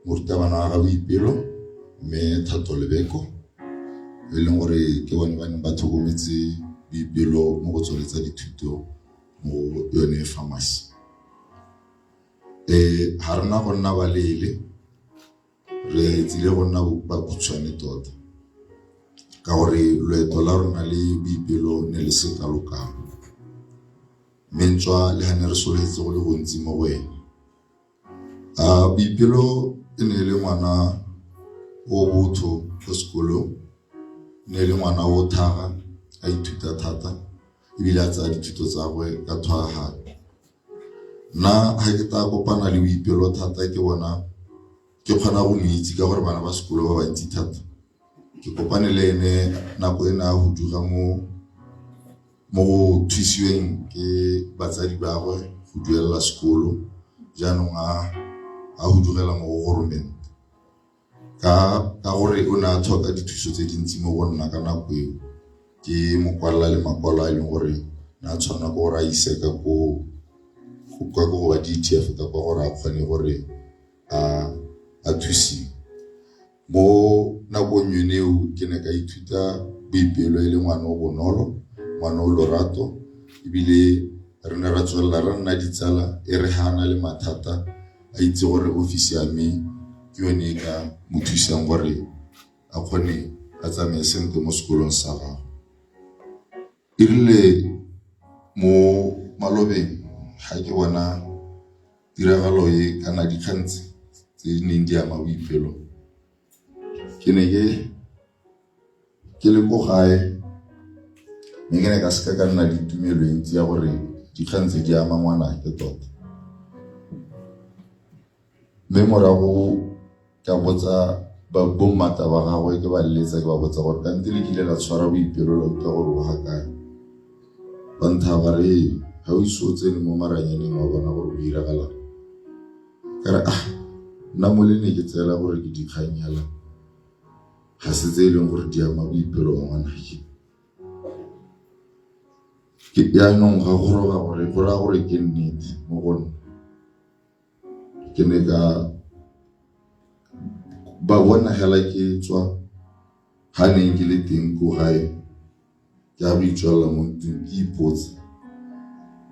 morutabana wa ga Boipelo mme Thato Lebeko, e leng gore ke bone ba neng ba tlhokometse Boipelo mo go tsweletsa dithuto mo yone pharmacy. Ga rena go nna baleele, re tsile go nna bakhutshwane tota ka gore loeto la rona le Boipelo ne le se kalo-kalo, mme ntswa le ga ne re solofetse go le gontsi mo go ene. Boipelo e ne e le ngwana o botho ko sekolong, ne e le ngwana o thaga, a ithuta thata ebile a tsaya dithuto tsa gagwe ka tlhwaafalo. Nna ga ke tla kopana le Boipelo thata ke bona ke kgona go mo itse ka gore bana ba sekolo ba bantsi thata. Ke kopane le ene nako e ne a huduga mo go thusiweng ke batsadi ba gagwe go duelela sekolo, jaanong a hudugela mo go goromente ka gore o ne a tlhoka dithuso tse dintsi mo go nna ka nako eo. Ke mo kwalela le makwalo a e leng gore ne a tshwanela ke gore a ise ka ko go ba DTF ka kwa gore a kgone gore a thusiwe. Mo nakong yone eo ke ne ka ithuta Boipelo e le ngwana o bonolo, ngwana o lorato, ebile re ne ra tswelela re nna ditsala e re ga a na le mathata a itse gore ofisi ya me ke yone e ka mo thusang gore a kgone a tsamaye sentle mo sekolong sa gagwe. E rile mo malobeng ga ke bona tiragalo e kana dikgang tse di neng di ama Boipelo, ke ne ke le ko gae mme ke ne ka seka ka nna le tumelo e ntsi ya gore dikgang tse di ama ngwanake tota. Mme morago ka botsa bommata ba gagwe, ke ba leletsa ke ba botsa gore kante le kile la tshwara Boipelo la utlwa gore o ga kae. Ba nthaya ba re ga o ise o tsene mo maranyaneng wa bona gore o iragalang. Ka re nna mo le ne ke tseela gore ke dikgang hela, ga se tse e leng gore di ama Boipelo wa ngwanake. Ke jaanong ga goroga gore go raya gore ke nnete mo go nna. Ke ne ka ba bona hela ke tswa ga neng ke le teng ko gae, ke a go itswalela mo ntlong ke ipotsa.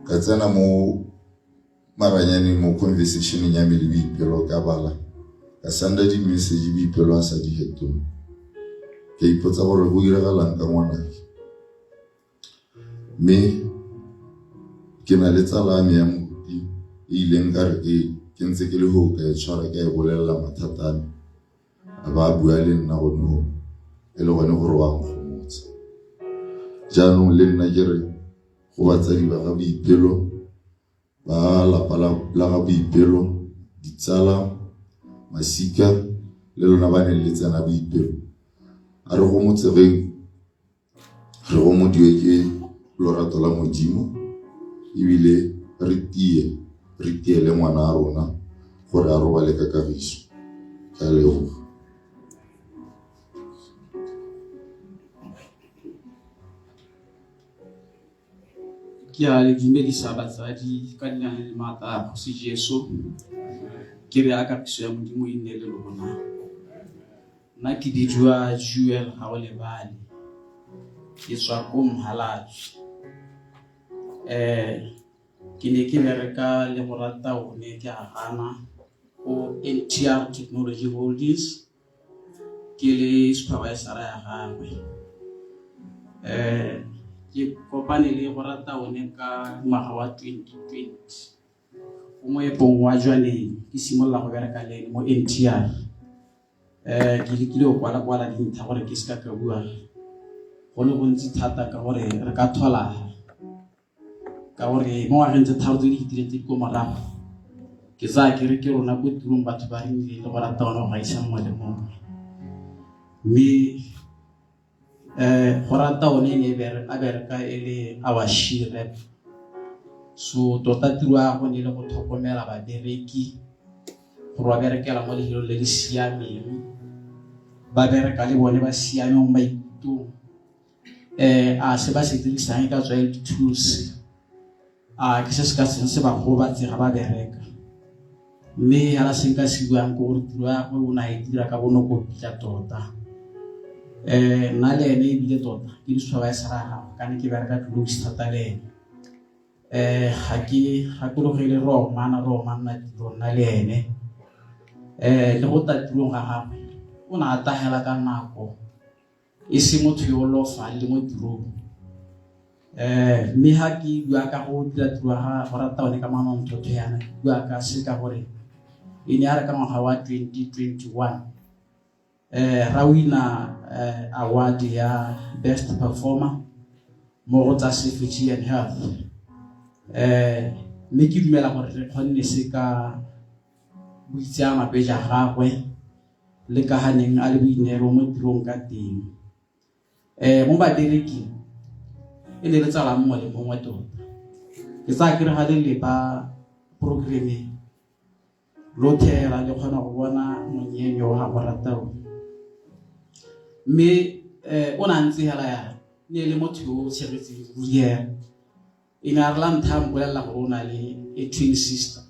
Ka tsena mo maranyaneng mo conversation-eng ya me le Boipelo, ka bala ka senda di-message Boipelo a sa di fetole. Ke a ipotsa gore go diragalang ka ngwanake. Mme ke na le tsala ya me ya moruti e ileng ka re ke ntse ke le go ka e tshwara ke a e bolelela mathata a me, a ba bua le nna gone go e le gone gore wa nkgomotsa. Jaanong le nna ke re go batsadi ba ga Boipelo, Ba lapa la ga Boipelo, ditsala, masika le lona ba neng le tsena Boipelo. A re gomotsegeng, re gomodiwe ke lorato la Modimo ebile re tie, re tiele ngwana a rona gore a robale ka kagiso. Ke a leboga. Ke a le dumedisa batsadi ka leina le le maatla a Kgosi Jesu. Ke re a kagiso ya Modimo e nne le lona. Nna ke bidiwa Jewel Gaolebale. Ke tswa ko Mhalatshwe. Ke ne ke bereka le go rata one ke a gana ko NTR Technology Holdings. Ke le supervisor ya gagwe. Ke kopane le go rata one ka ngwaga wa 2020 ko moepong wa Jwaneng, ke simolola go bereka le ene mo NTR. Ke lekile go kwala-kwala dintlha gore ke seka ka bua go le gontsi thata ka gore re ka thola ka gore mo ngwageng tse tharo tse di fetileng tse di ko morago ke tsaya ke re ke rona ko tirong batho ba re nnileng le go rata one go gaisa mongwe le mongwe, mme go rata one e ne a bereka e le our she rep. So tota tiro ya gagwe ne e le go tlhokomela babereki gore ba berekela mo lefelong le le siameng, ba bereka le bone ba siame mo maikutlong. A se ba se dirisang e ka tswa e di-tools, a ke se se ka seng se ba gobatse ga ba bereka. Mme hela se nka se buang ke gore tiro ya gagwe o ne a e dira ka bonako pila tota. Nna le ene ebile tota ke di-supervisor ya gagwe ka ne ke bereka close thata le ene. Ga ke gakologele re omana re omanna tiro nna le ene. Le go tla tirong ga gagwe o ne a tagela ka nako, e se motho yo o lofang le mo tirong. Mme ga ke bua ka go dira tiro ya ga go rata one ka manontlhotlho yana, ke bua ka se ka gore e ne ya re ka ngwaga wa 2021 ra wina award ya best performer mo go tsa safety and health. Mme ke dumela gore re kgonne se ka boitseanape ja gagwe le ka ga neng a le boineelo mo tirong ka teng. Mo babereking e ne le tsala mongwe le mongwe tota. Ke tsaya ke re ga le leba programme lothela le kgona go bona monyenyo wa go rata o. Mme o ne a ntse hela yana, ne e le motho yo o tshegetseng ruri hela. E ne a re la ntlha a mpolelela gore o na le a twin sister.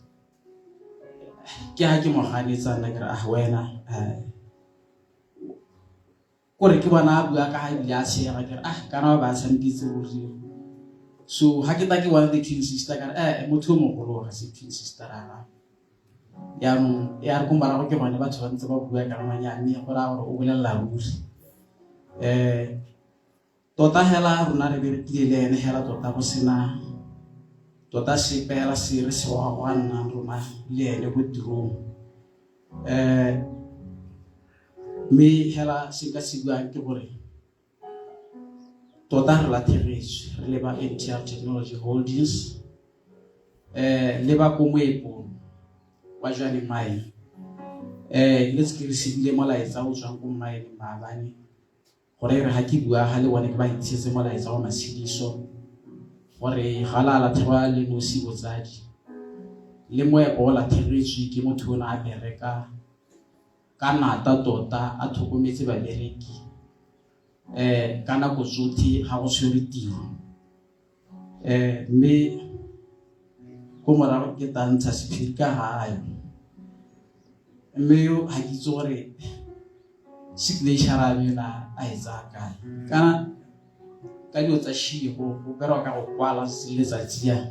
Ke ha ke mo ganetsa nna ke re ah wena kore ke bona a bua ka ga ebile a tshega ke re ah kana ba ba tshameketse ruri. So ha ke tla ke bona the twin sister ka re motho yo mogolo ga se twin sister a gagwe. Jaanong ya re ko morago ke bone batho ba ntse ba bua ka manyane go raya gore o bolelela ruri. Tota hela rona re berekile le ene hela tota go sena tota sepe hela se re se goga-gogannang rona le ene ko tirong. Mme hela se nka se buang ke gore tota re latlhegetswe re le ba NTR Technology Holdings le ba ko moepong wa Jwaneng Mine. Le ke re sebile molaetsa o tswang ko mine maabane gore re ga ke bua ga le bone ke ba ntshetse molaetsa wa matshediso gore ga la latlhegelwa le nosi botsadi le moepo o latlhegetswe ke motho o ne a bereka ka nata tota a tlhokometse babereki ka nako tsotlhe ga go tshwere tiro. Mme ko morago ke tla ntsha sephiri ka gae, mme yo ga ke itse gore signature ya me na a e tsaya kae. Kana ka dilo tsa shigo go berwa ka go kwala tsatsi le letsatsi yana.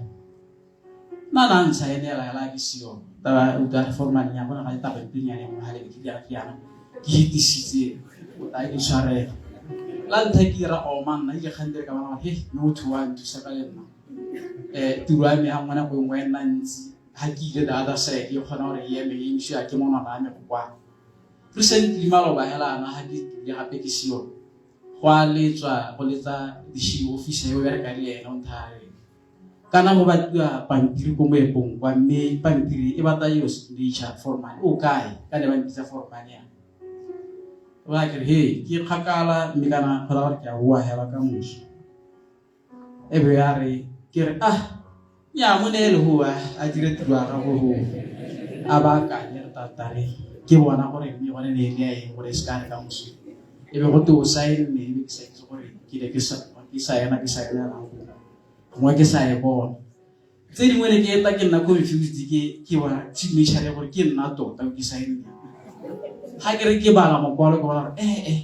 Nna na ntsha ene hela hela ke seo taba utlwa formal ya bona ga taba mpinyane mo hale ke dira yana ke hitisitse o tla ke tshwarela la ntlha ke dira go oma nna ile kgante ka bona he mme motho wa nthusa ka le nna tiro ya me ya ngwana go nngwe nna ntsi ha ke ile the other side e kgona gore e eme e emisiwa ke monwana wa me go kwa recently maloba hela ana ha ke ile gape ke seo go a letswa go letsa dishi officer yo bereka le ene o nthare. Kana go batliwa pampiri ko moepong kwa mme pampiri e batla yo signature formal o kae ka ne ba mpitsa formal ya ba ke re he ke kgakala mme kana go gore ke a boa hela ka moso e be ya re ke re ah nya mo ne le hoa a dire tiro ya gago go a ba akanye re tatare ke bona gore mme gone ne e le ya eng gore e se ka re ka moso e be go te o saenne e be ke sa itse gore ke ne ke sa ke saena ke saena gongwe ke sa e bona tse dingwe ne ke eta ke nna confused ke ke bona signature ya gore ke nna tota ke saenne ga ke re ke bala mokwalo ke bona gore eh eh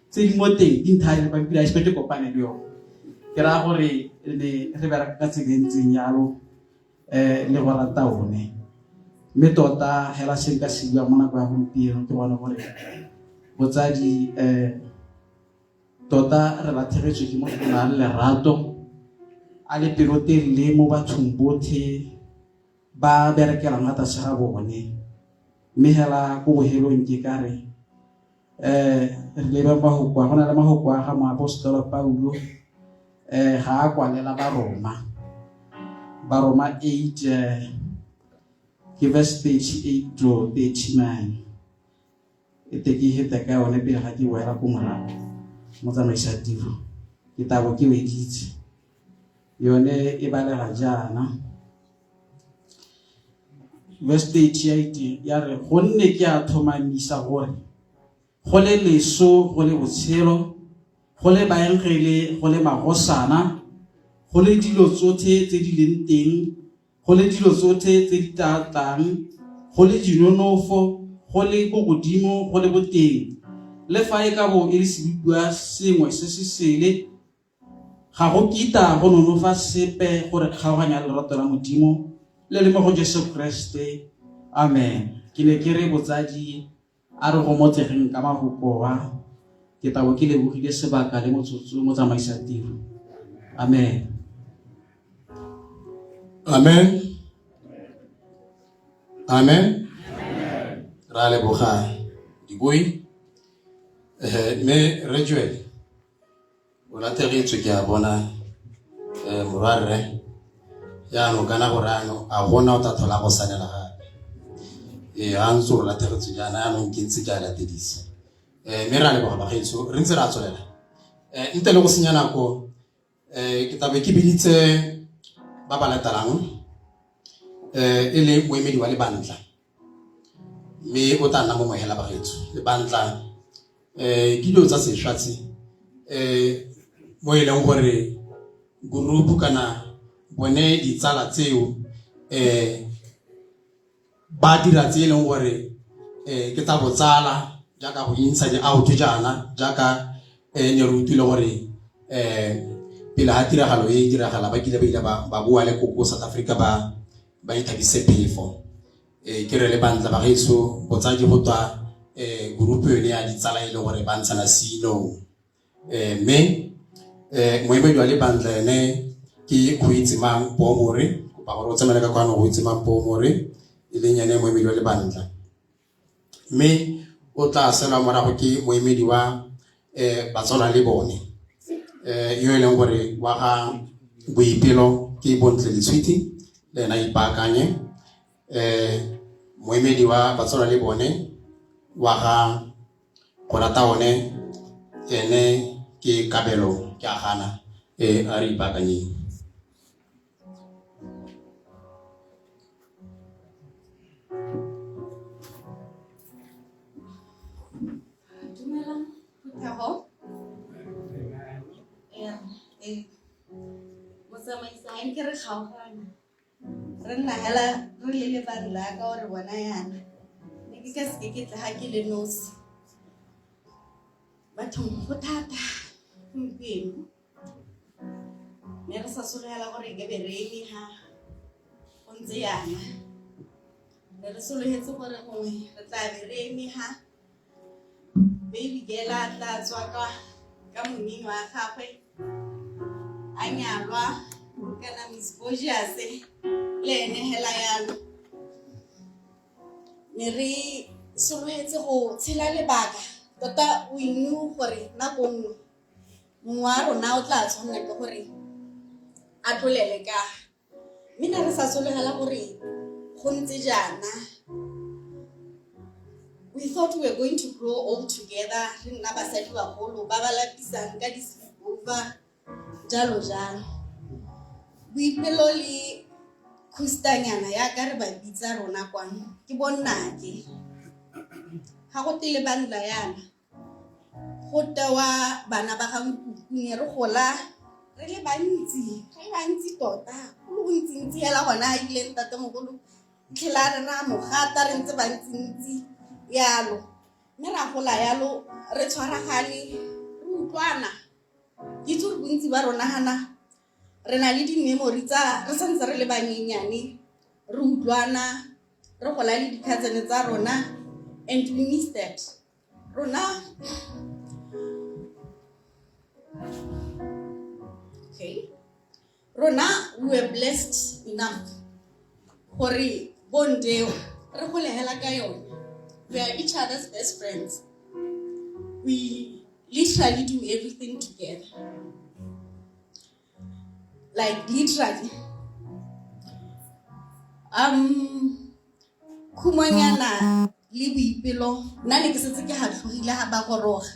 tse di mo teng di nthaya le pampiri a se ke kopane le yone ke raya gore ne re bereka ka tsela e ntseng jalo um le go rata one mme tota hela se nka se bua mo nako ya gompieno ke gone gore botsadi um Tota re latlhegetswe ke motho o na le lerato, a le pelotelele mo bathong botlhe ba berekelang ga tlase ga bone. Mme hela ko bohelong ke ka re um re lebe mahoko a go na le mahoko a ga moapostola Paulo um ga a kwalela Baroma. Baroma 8 ke verse 38 to 39. E te ke heta ka yone pele ga ke boela ko morago mo tsamaisa tiro ke tabo ke weditse yone e balega jaana verse 38 ya re gonne ke a tlhomamisa gore go le leso go le botshelo go le baengele go le magosana go le dilo tsotlhe tse di leng teng go le dilo tsotlhe tse di tla tlang, go le dinonofo, go le bogodimo, go le boteng, le fa e ka bo e le sebopiwa sengwe se se sele, ga go kita go nonofa sepe go re kgaoganya le lerato la Modimo le le mo go Jesu Kriste. Amen. Ke ne ke re botsadi a re gomotsegeng ka mafoko a ke tabo ke lebogile sebaka le motsotso motsamaisa tiro. Amen. Amen. Amen. Ra leboga dibui. Eh mme re Joel o latlhegetswe ke a bona eh morwarre jaanong kana gore ano a gona o tla tlhola go salela gape ee a ntse o latlhegetswe jaana jaanong ke ntse ke a latedisa um mme re a leboga bagaetsho re ntse re a tswelela um ntle le go senya nako um ke tlabe ke biditse ba ba latelang um e le moemedi wa lebantla mme o tla nna mongwe hela bagaetsho lebantla um ke dilo tsa sešwa tse um mo e leng gore group kana bone ditsala tseo um ba dira tse e leng gore um ke tsa botsala jaaka go intsha di-out jaana jaaka um ne re utlwile gore um pele ga tiragalo e diragala ba kile ba ile ba boa le koko South Africa ba ba ithabise phefo um ke re le bantla ba gaetsho botsadi go tswa um group yone ya ditsala e le gore ba ntshana seinong um mme um moemedi wa lebantla ene ke Kgoitsemang Poomore kopa gore o tsamaele ka kwano Kgoitsemang Poomore e leng ene moemedi wa lebantla mme o tla selwa morago ke moemedi wa um batswana le bone um yo e leng gore wa ga boipelo ke bontle letshwiti le ena ipaakanye um moemedi wa batswana le bone wa ga go rata one ene ke kabelo ke a gana e a re ipaakanyeng. Dumelang phuthego. Ee, motsamaisi ga nke re kgaogana re nna hela re le lebandla ka gore bona yana ne ke ka seke ke tle ga ke le nosi bathong go thata gompieno ne re sa sologela gore e ke be re eme ha go ntse yana ne re sologetse gore gongwe re tla be re eme ha baby girl a tla tswa ka ka monino wa gagwe a nyalwa kana Miss Gorgeous le ene hela yalo ne re sologetse go tshela lebaka tota we knew gore nako nngwe mongwe wa rona o tla tshwanela ke gore a tlolele ka. Mme ne re sa sologela gore go ntse jaana. We thought we were going to grow old together, re nna basadi bagolo ba ba lapisang ka di-sleepover, jalo jalo. Boipelo le khustanyana yaka re ba bitsa rona kwano ke bonnake. Ga go tele bandla yana go tewa bana ba ga nkuku, ne re gola re le bantsi, re le bantsi tota, go le gontsi-ntsi hela gona a ile ntatemogolo tlhela re ra mo gata re ntse bantsi-ntsi yalo, mme ra gola yalo re tshwaragane re utlwana. Ke itse gore bontsi ba rona gana re na le di-memory tsa re santse re le banyenyane re utlwana re gola le di-cousin tsa rona, and we miss that. Rona okay, rona we were blessed enough gore bondeo re gole hela ka yone. We are each other's best friends. We literally do everything together, like literally. Khumonyana le Boipelo nna ne ke setse ke hatlhogile ga ba goroga.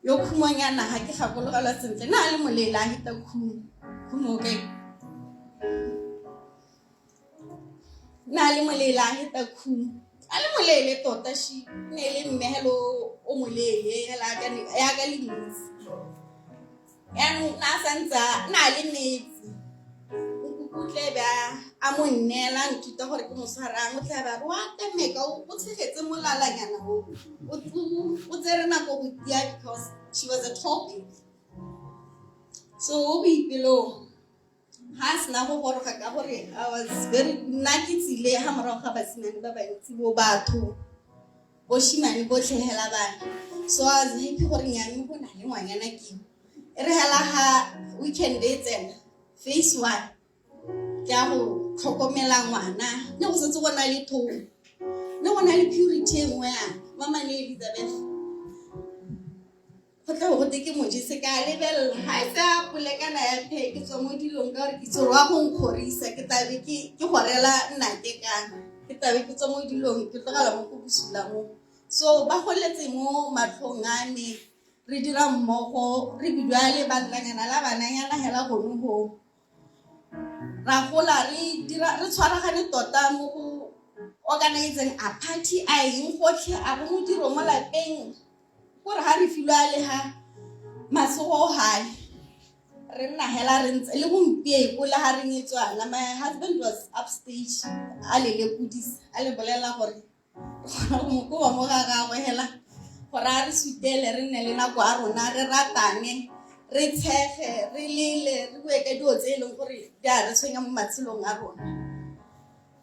Yo khumonyana ga ke gakologelwa sentle, na le moleele a heta khumo. Khumo okay. Na le moleele a heta khumo. A le moleele tota shi, ne le mmehelo o moleele hela ka ne ya ka le ntsi. Yaanong na santse na le metsi. Nkuku tle be a mo nneela a nthuta gore ke mo tshwarang, o tla be a re wa temeka o tshegetse molalanyana o. O tsere nako go tia because she was a tall baby. So o Boipelong ha a sena go goroga ka gore I was very nna ke tsile ha morago ga basimane ba bantsi bo batho boshimane botlhe hela bana. So I was happy gore nyane go na le ngwanyana ke. E re hela ha weekend e tsena phase 1 ke a go tlhokomela ngwana, ne go setse go na le thobo, ne go na le purity e nngwe yana. Mama ne Elizabeth go tla go te ke mojese ka lebelela ga e se a polekana ya phe ke tswa mo dilong ka gore ke itse gore wa go nkgorisa, ke tlabe ke gorela nnake kana ke tlabe ke tswa mo dilong ke tlogela mo go bosula mo. So ba goletse mo matlhong a me, re dira mmogo, re bidiwa le bantlanyana la bananyana hela gone go. Ra gola re dira re tshwaragane tota mo go organizing a party a eng gotlhe a go modiro mo lapeng gore ha re filwe a le ha matsogo hae re nna hela re ntse le gompieko le ha re nyetswana. My husband was upstage a le lekodisa a le bolela gore re kgona go mo koba mo ga gagwe hela gore a re sutele re nne le nako a rona re ratane re tshege re lele re bue ka dilo tse e leng gore di a re tshwenya mo matshelong a rona.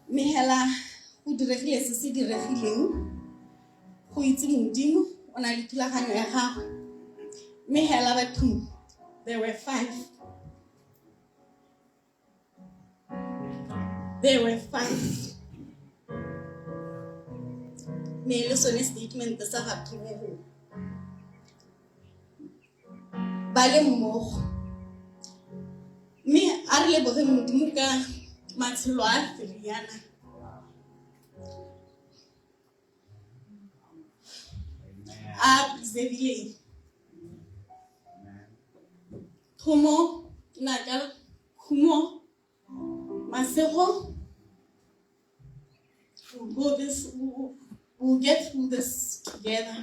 Mme hela go diregile se se diregileng, go itse Modimo o na le thulaganyo ya gagwe. Mme hela bathong, there were 5. There were 5. Ne le sone statement sa ga Thomo. Ba le mmogo. Mme a re leboge Modimo ka matshelo a Feriana. A preservileng. Thomo, Naka, Khumo, Masego, we'll go this, we'll get through this together.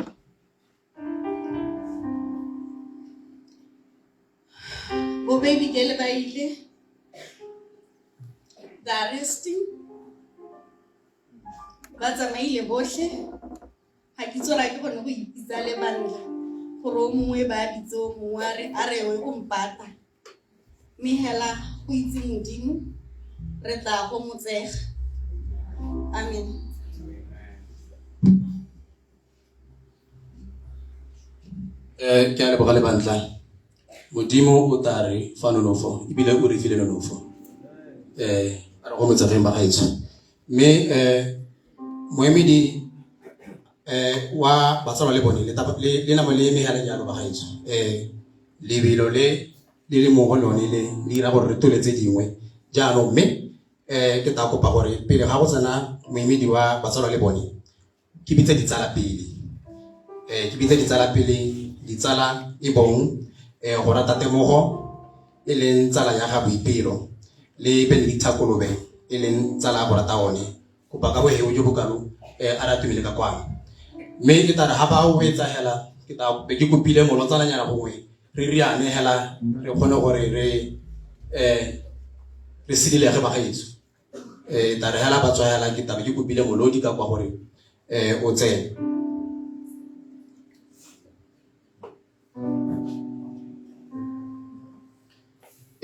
Bo baby girl ba ile, the arresting, ba tsamaile botlhe. Ga ke itse gore a ke gone go ipitsa le banna gore o mongwe ba bitse o mongwe a re o mpata. Mme hela go itse Modimo re tla go motsega. Amen. Ke a leboga le bantla. Modimo o tla re fa nonofo ebile o re file nonofo. A re go motsegeng ba gaetsho. Mme moemedi wa batsalwa le bone le nama le megala jalo ba gaetsho. Lebelo le le le mo go lone le le dira gore re tole tse dingwe. Jaanong mme um ke tla kopa gore pele ga go tsena moemedi wa batsalwa le bone ke bitse ditsala pele um ke bitse ditsala pele ditsala e bong um go rata temogo e leng tsala ya ga boipelo le benedicta kolobe e leng tsala ya go rata one kopa ka boheo jo bokalo um a re atumele ka kwano mme ke tla re ga ba o etsa hela ke tla be ke kopile molotsananyana gongwe re riane hela re kgone gore re um re sedilege bagaetso um tla re hela ba tswa hela ke tlabe ke kopile molodi ka kwa gore um o tsene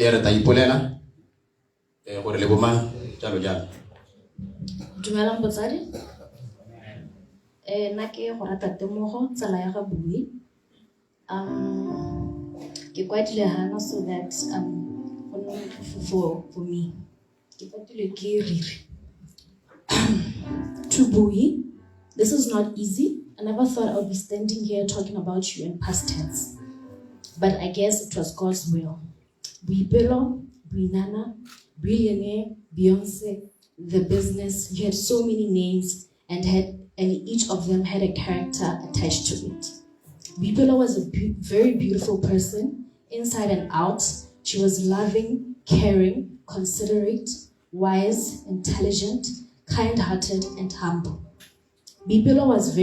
e re tla ipolela um gore le bomang jalo jalo Dumelang botsadi. Eh nna ke go rata temogo tsala ya ga bui. Ke kwadile hana so that go nne motlhofo for me. Ke patilwe ke riri. To Bui, this is not easy. I never thought I would be standing here talking about you in past tense. But I guess it was God's will. Boipelo, Buinana, Billionaire, Beyonce, The Business. You had so many names and had and each of them had a character attached to it. Boipelo was a very beautiful person, inside and out. She was loving, caring, considerate, wise, intelligent, kind-hearted, and humble. Boipelo was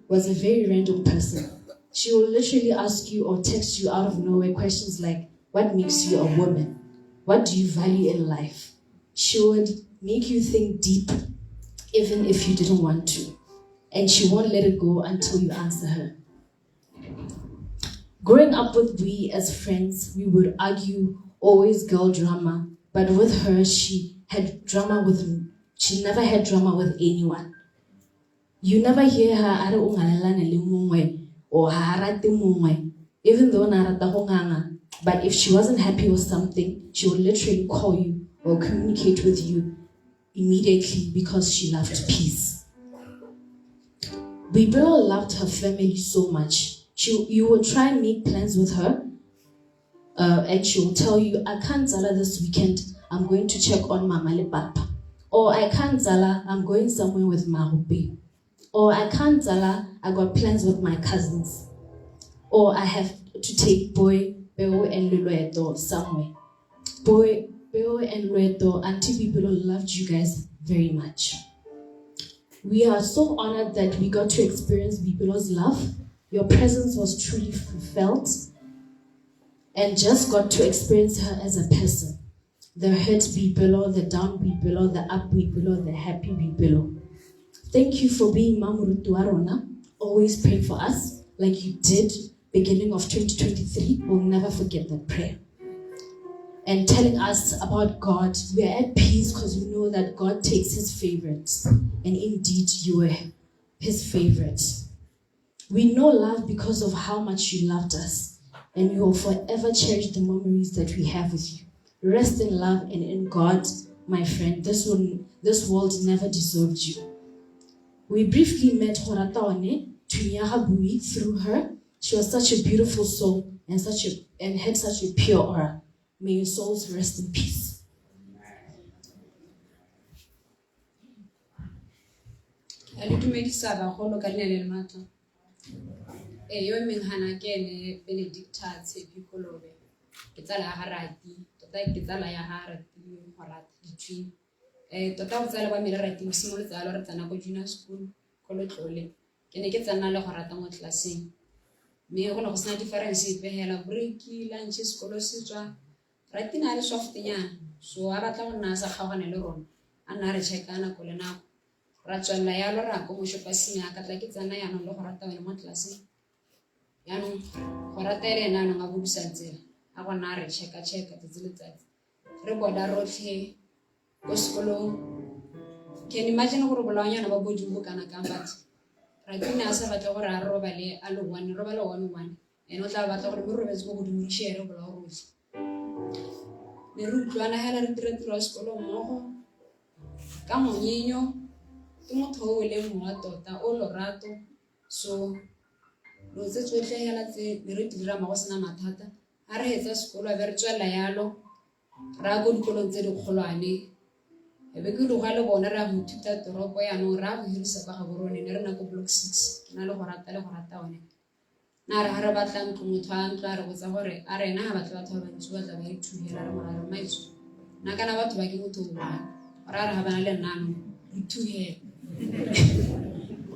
was a very random person. She will literally ask you or text you out of nowhere questions like, what makes you a woman? What do you value in life? She would make you think deep, even if you didn't want to. And she won't let it go until you answer her. Growing up with we as friends, we would argue, always girl drama. But with her, she had drama with, she never had drama with anyone. You never hear her a re o ngalelane le mongwe or ha a rate mongwe, even though na rata go nganga. But if she wasn't happy with something, she would literally call you or communicate with you immediately because she loved peace. Boipelo loved her family so much. You would try and make plans with her, and she will tell you, I can't zala this weekend, I'm going to check on mama le papa. Or I can't zala, I'm going somewhere with Marupe. Or I can't zala, I got plans with my cousins. Or I have to take Boy, Beo and Lulueto somewhere. Boy, Beo and Lueto, Auntie Boipelo loved you guys very much. We are so honored that we got to experience Boipelo's love. Your presence was truly felt, and just got to experience her as a person. The hurt Boipelo, the down Boipelo, the up Boipelo, the happy Boipelo. Thank you for being Mamurutu wa rona, always praying for us like you did beginning of 2023. We'll never forget that prayer. And telling us about God. We are at peace because we know that God takes his favorites. And indeed, you were his favorite. We know love because of how much you loved us. And we will forever cherish the memories that we have with you. Rest in love and in God, my friend. This world never deserved you. We briefly met Horatone Tunyaha Bui through her. She was such a beautiful soul and had such a pure aura. May your souls rest in peace. A le dumedisa bagolo ka leina le le maatla. Yo emeng hana ke ene Benedicta Tshepi Kolobe. Ke tsala ya ga Rati, tota ke tsala ya ga Rati go rata di-twin. Tota botsala ba me le Rati bo simolotse jalo re tsena ko junior school ko Letlole. Ke ne ke tsena le go rata mo tlelaseng. Mme go ne go sena difference epe hela, break, lunch, sekolo se tswa. Rati ne a le soft-nyana, so a batla go nna a sa kgaogane le rona, a nna a re check-a nako le nako. Ra tswelela yalo ra ko moshopasing ya ka tla ke tsena jaanong le go rata wena mo tlelaseng. Jaanong go rata ele ena jaanong a budusa tsela, a go nna a re check-a-check-a tsatsi le letsatsi. Re boda rotlhe ko sekolong. Can imagine gore bolaonyana ba boarding bo kana kang batho. Rati ne a sa batle gore a robale a le one, robale one one. Ene o tla batla gore mme robetse ko godimo re share bolao rotlhe. Ne re utlwana hela re dira tiro ya sekolo mmogo. Ka monyenyo, ke motho o leng mowa tota, o lorato. So, dilo tse tsotlhe hela tse ne re di dira mo go sena mathata. Ha re hetsa sekolo, a be re tswelela yalo. Re ya ko dikolong tse dikgolwane e be ke loga le bona re ya go ithuta toropo yaanong re ya go hirisa kwa Gaborone ne re na ko block 6 ke na le go rata le go rata one. Na re ga re batla ntlo motho a ntlo a re botsa gore a re ena ga batle batho ba bantsi ba tla ba re thugela re mora re maitso nna kana batho ba ke motho o one gore a re ga bana le nna anong re thugela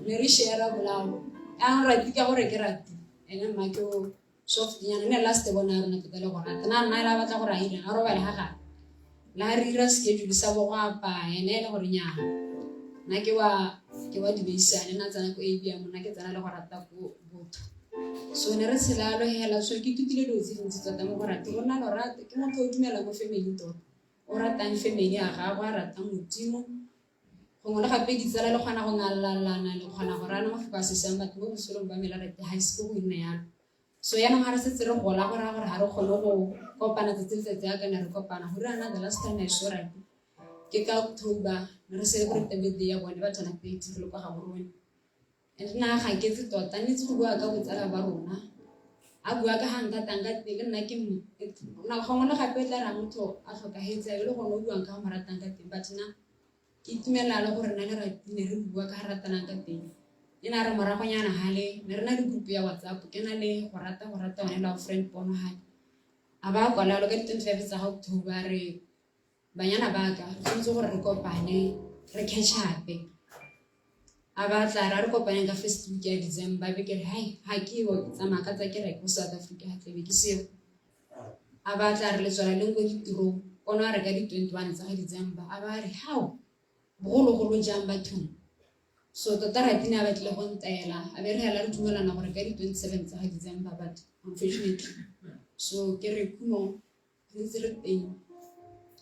ne re share bolao yaanong rati ka gore ke rati ene mma ke o soft nyana ne last bona rona tota le go rata na nna ela batla gore a ireng a robale ga gagwe la re ira schedule sa bo go apaya ene e le gore nyaa nna ke wa ke wa dibeisane nna tsena ko ABM nna ke tsena le go rata ko botho so ne re tshela lo hela so ke ithutile dilo tse dintsi tota mo go rate go nna lorato ke motho o dumela mo family tota o ratang family ya gagwe a ratang modimo gongwe le gape ditsala le kgona go ngalalana le kgona go rana mafoko a se siang batho mo botshelong ba me la rate ga ise ke go nne yalo so yaanong ga re setse re gola go raya gore ga re kgone go kopana tsatsi le tsatsi yaka ne re kopana go dira the last time I saw Rati ke ka October ne re celebrate birthday ya bone ba tshwana 30 re le kwa Gaborone and nna ga ketse tota ne tse go bua ka botsala ba rona a bua ka ga nthatang ka teng le nna ke gongwe le gape tla ra motho a tlhokagetse a be le gone o buang ka go mo ratang ka teng but nna Ke itumelela le gore nna le Rati ne re bua ka ga ratanang ka teng. E ne a re moragonyana gale ne re na le group ya WhatsApp ke na le go rata go rata one love friend pono gale. A ba kwala jalo ka di-25 tsa ga October a re banyana ba ka re tshwanetse gore re kopane re catch up-e. A ba tla re a re kopaneng ka first week ya December be ke re hai ga ke yo ke tsamaya ka tsa kereke ko South Africa ga tlebe ke seo. A ba tla re le tswela leng ko ditirong kono a re ka di-21 tsa ga December a ba re hao bogologolo jang bathong so tota ratine a batlile go ntaela a be re hela re dumelana gore ka di-27 tsa ga December but unfortunately so ke re khumo re ntse re teng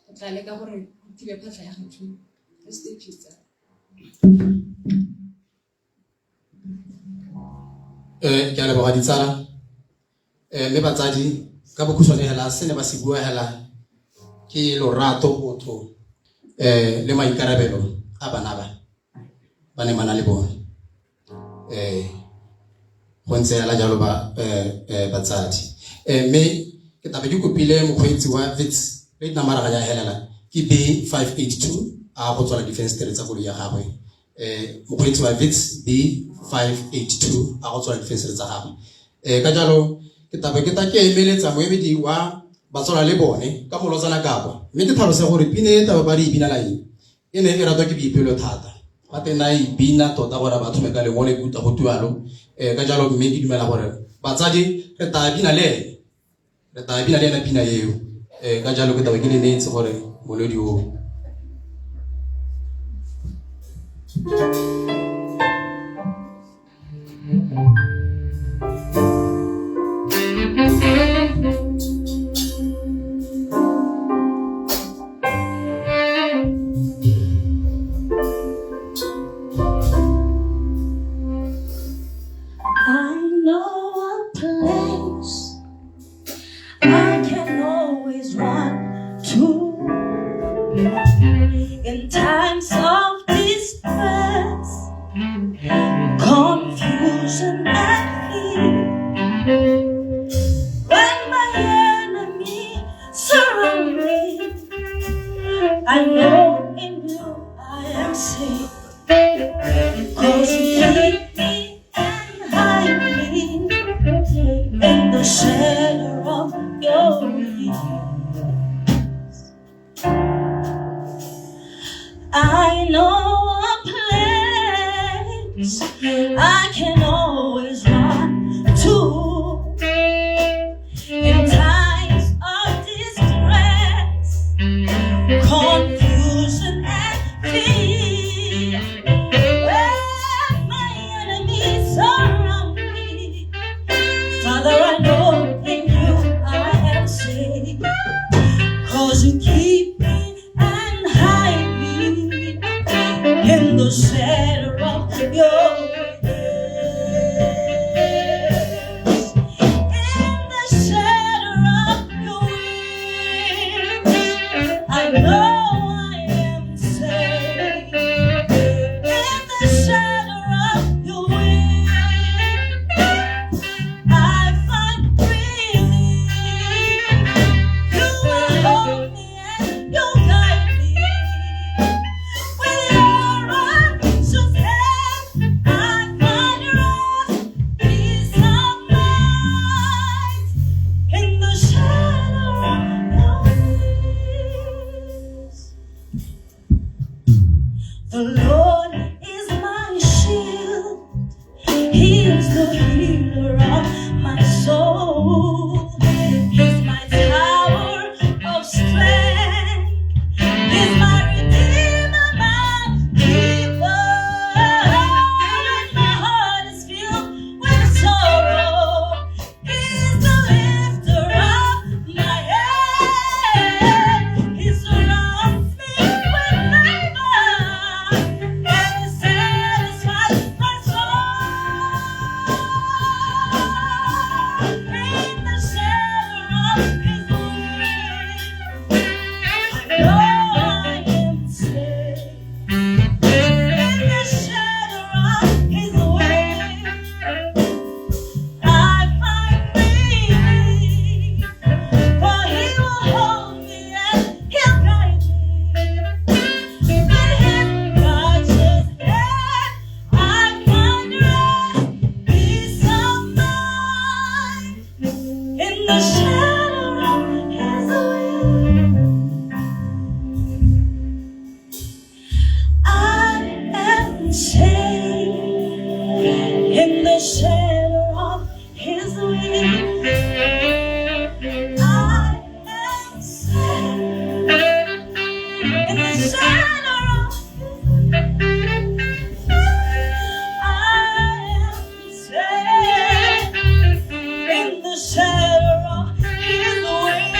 re tla leka gore go thibe phatlha ya gatsho re stay peace. Ke a leboga ditsala mme batsadi ka bokhutshwane hela se ne ba se bua hela ke lorato botho le maikarabelo a bana ba ba ne ba na le bone go ntse hela jalo ba batsadi mme ke tabe ke kopile mokgweetsi wa Wits plate number ga ya helela ke B 582 a go tswala difenstere tsa koloi ya gagwe mokgweetsi wa Wits B 582 a go tswala difenstere tsa gagwe ka jalo ke tabe ke ta ke emeletsa moemedi wa batswala le bone ka molotsana kabo mme ke tlhalose gore pine e tabe ba re e binela eng e ne e ratwa ke boipelo thata gape na e bina tota gore ba thome ka lengole ke utlwa go tualo ka jalo mme ke dumela gore batsadi re tla bina le ene re tla bina le ena pina eo ka jalo ke taba ke le neetse gore molodi o I know a place I can always run to in times of distress, confusion and fear. When my enemy surround me, I know in you I am safe. 'Cause you keep me and hide me in the shadow of your wings. I know a place I can always run to in times of distress, confusion and fear. When my enemies surround me, Father, I know in you I am safe. 'Cause you keep me and hide me in the shadow of your wings. In the shadow of his wing. I am safe in the shadow of his wing. I am safe in the shadow of I am safe in the shadow of his wing.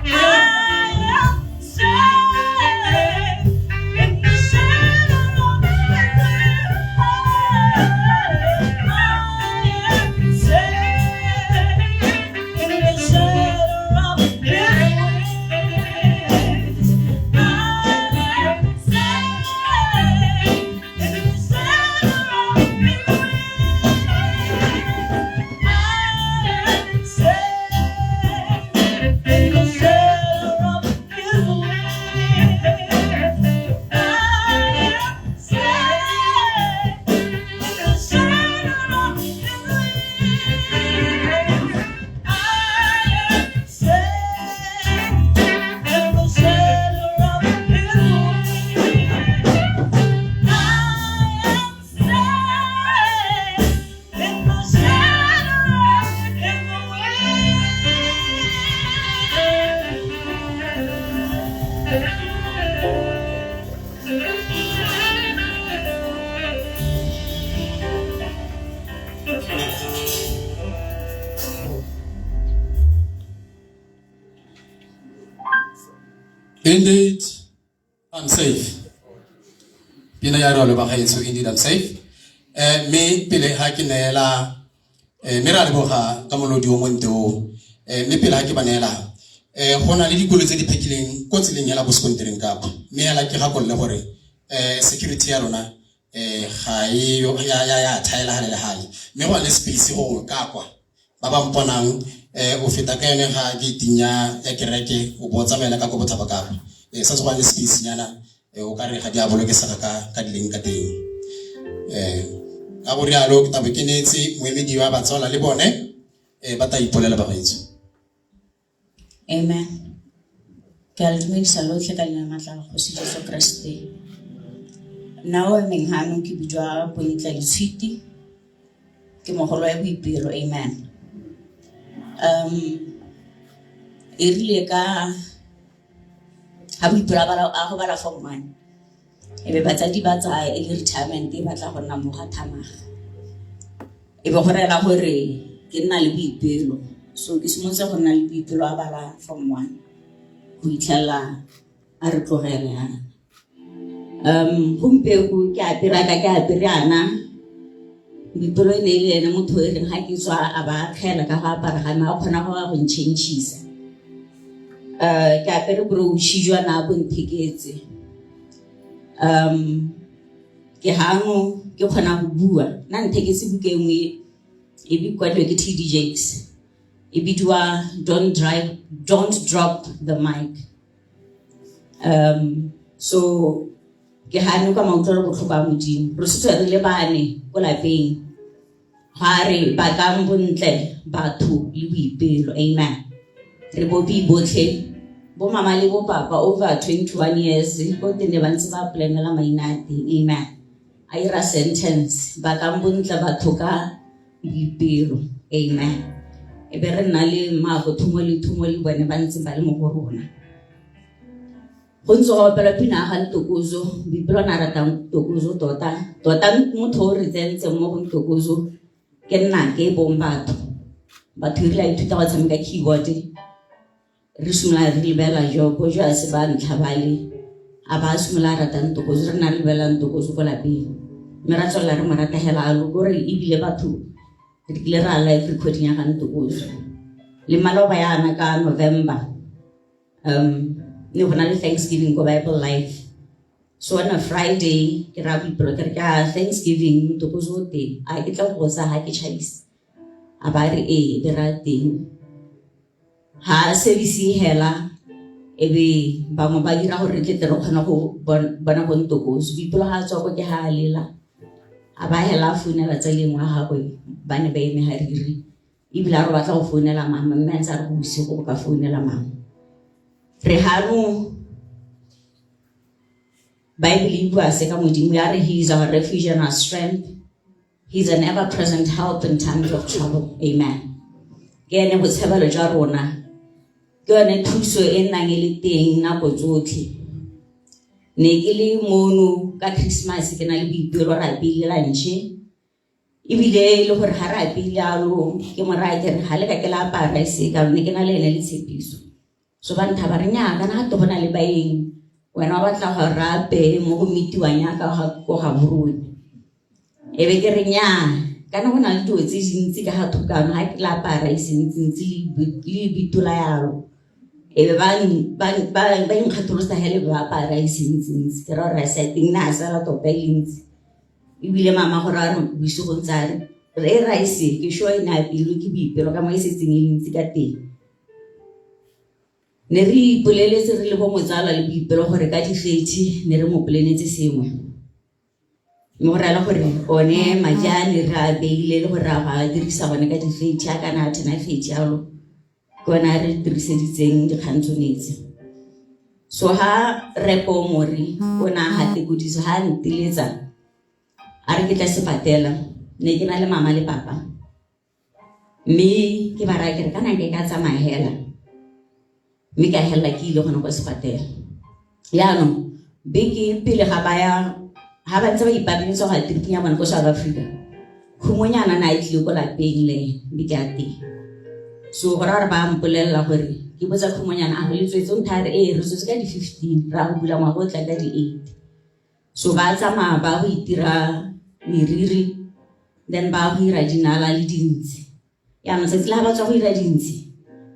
I am safe in the shadow of his wing. I am safe in the shadow of his wings. I am safe in the shadow of his wings. I am safe in the shadow of his wings. I am safe in the shadow of his wings. I am safe in the shadow of his wings. I am safe in the shadow of his Indeed, I'm safe. Pina ya ralo ba gaetsho, indeed I'm safe. Mme pele ga ke neela mme ra leboga ka molodi o monte o. Mme pele ga ke ba neela go na le dikolo tse di phekileng ko tseleng ya la bo sekontereng kapa. Mme hela ke gakolole gore security ya rona ga e yo ya ya ya thaela hale le hale. Mme go na le space go gongwe ka kwa ba ba mponang o feta ka yone ga gating ya ya kereke o bo o tsamaela ka ko bothaba kapa. Santse go na le space nyana o ka re ga di a bolokesega ka ka dileng ka teng. Ka go rialo ke tabo ke neetse moemedi wa batswala le bone ba tla ipolela bagaetsho. Amen. Ke a le dumedisa lotlhe ka leina maatla la Kgosi Jesu Kriste. Nna o emeng hano ke bidiwa Bonitla Letshwiti. Ke mogolo wa Boipelo. Amen. E rile ka ha Boipelo a bala a go bala form 1. E be batsadi ba tsaya e le retirement e batla go nna mo ga Thamaga. E be go rela gore ke nna le Boipelo. So ke simolotse go nna le Boipelo a bala form 1 go itlhela a re tlogele yana. Gompieno ke apere ka ke apere yana. Boipelo e ne e le ene motho e reng ga ke tswa a ba akgela ka go apara ga me a kgona go ya go ntšhentšhisa. Ke apere brooch jwana bo ntheketse. Ke hano ke kgona go bua. Nna ntheketse buka e nngwe e kwadilwe ke TD Jakes. E bidiwa Don't Drive, Don't Drop the Mic. So ke hano ka mautlwelo botlhoko a Modimo. Re setswe re le bane ko lapeng. Ga re bakang bontle batho le boipelo. Amen. Re bopi botlhe bo mama le bo papa over 21 years ko teng ne ba ntse ba planela maina a teng. Amen. A ira sentence bakang bontle batho ka boipelo. Amen. E be re nna le mmaago Thumo le Thumo le bone ba ntse ba le mo go rona. Go ntse go opelwa pina ya ga Ntokozo. Boipelo o ne a rata Ntokozo tota. Tota motho o re tsentseng mo go Ntokozo ke nna ke bong batho. Batho e rile a ithuta go tshameka keyboard. Re simolola re lebela Joko jo a se ba ntlha ba le a ba simolola a rata Ntokozo. Re na re lebela Ntokozo ko lapeng. Mme ra tswelela re mo rata hela a lo kore ebile batho re kile ra live recording ya ga Ntokozo. Le maloba yana ka November. Ne go na le Thanksgiving ko Bible Life. So on a Friday ke ra Boipelo ke re ke a Thanksgiving Ntokozo o teng. A ke tla go tsa ha ke tšhaisa. A ba re ee be ra teng. Ha service e hela e be bangwe ba dira gore re tle re kgone go bona bo Ntokozo. Boipelo ha a tswa ko ke ha a lela. A ba hela a founela tse lengwe wa gagwe ba ne ba eme ha riri. Ebile a re batla go founela mama mme a ntse a re go bosigo go ka founela mama. Re hano Bible e bua se ka Modimo ya re he is our refuge and our strength. He is an ever present help in times of trouble. Amen. Ke ene botshebelo jwa rona. Ke yone thuso e nnang e le teng nako tsotlhe. Ne ke le mono ka Christmas ke na le boipelo ra apeile lunch. Ebile e le gore ga re apeile alo ke mo raya ke re ga le ka ke la apaya rice ka ne ke na le ene le tshepiso. So ba ntha ba re nnyaa kana ga te go na le baeng wena o batla go re apeye mo go metiwang yaka ga ko Gaborone. E be ke re nnyaa kana go na le dilo tse dintsi ka ga thokano ga ke la apaya rice ntsi-ntsi le bitola yalo. E be ba inkgatholosa hele ba apaya rice ntsi-ntsi ke ra gore rice ya teng ne a sala tota e le ntsi. Ebile mama gore a re bosigo ntse a re re rice ke sure e ne apeilwe ke boipelo ka mo e setseng e le ntsi ka teng. Ne re ipoleletse re le bo motsala le boipelo gore ka di-30 ne re mo polenetse sengwe. Mme go raya gore one madi a ne re a beile le gore a go a dirisa gone ka di-30 a kana a thena 30 jalo ke one a re diriseditseng dikgang tsone tse. So ha repo mori o ne a gatekodiso ha a nteletsa a re ke tla sepatela ne ke na le mama le papa mme ke ba raya ke re kana nke ka tsamaya hela mme ka helela ke ile gone kwa sepatela. Jaanong beke pele ga ba ya ga ba ntse ba ipaakanyetsa go ya triping ya bone ko South Africa khumonyana na e tlile ko lapeng le beke ya teng. So go raya gore ba mpolelela gore ke botsa khumonyana a go le tswetse o nthaya re ee re tswetse ka di-15 ra go bula ngwaga o tla ka di-8. So ba tsamaya ba go itira meriri then ba go ira dinala le dintsi. Jaanong tsatsi la ba tswa go ira dintsi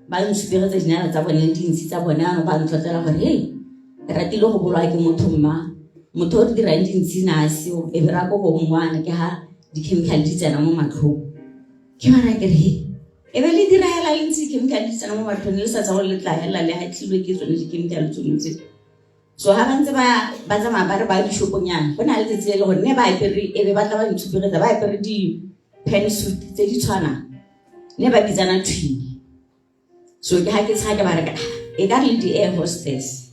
ba ntshupegetsa dinala tsa bone le dintsi tsa bone jaanong ba ntlotlela gore hei ratile go bolwa ke motho mma motho o re dirang dintsi na a seo e be ra ko go mongwana ke ha di-chemical di tsena mo matlhong. Ke ba raya ke re he e be le dira hela le ntse di-chemical di tsena mo matlhong le sa tsa gore le tla hela le hatlilwe ke tsone di-chemical tsone tse. So ha ba ntse ba ba tsamaya ba re ba dishopong yana go na le tsatsi le le gore ne ba apere e be ba tla ba ntshupegetsa ba apere di-pantsuit tse di tshwanang ne ba bitsana twin. So ke ha ke tshaga ke ba re e ka re le di-air hostess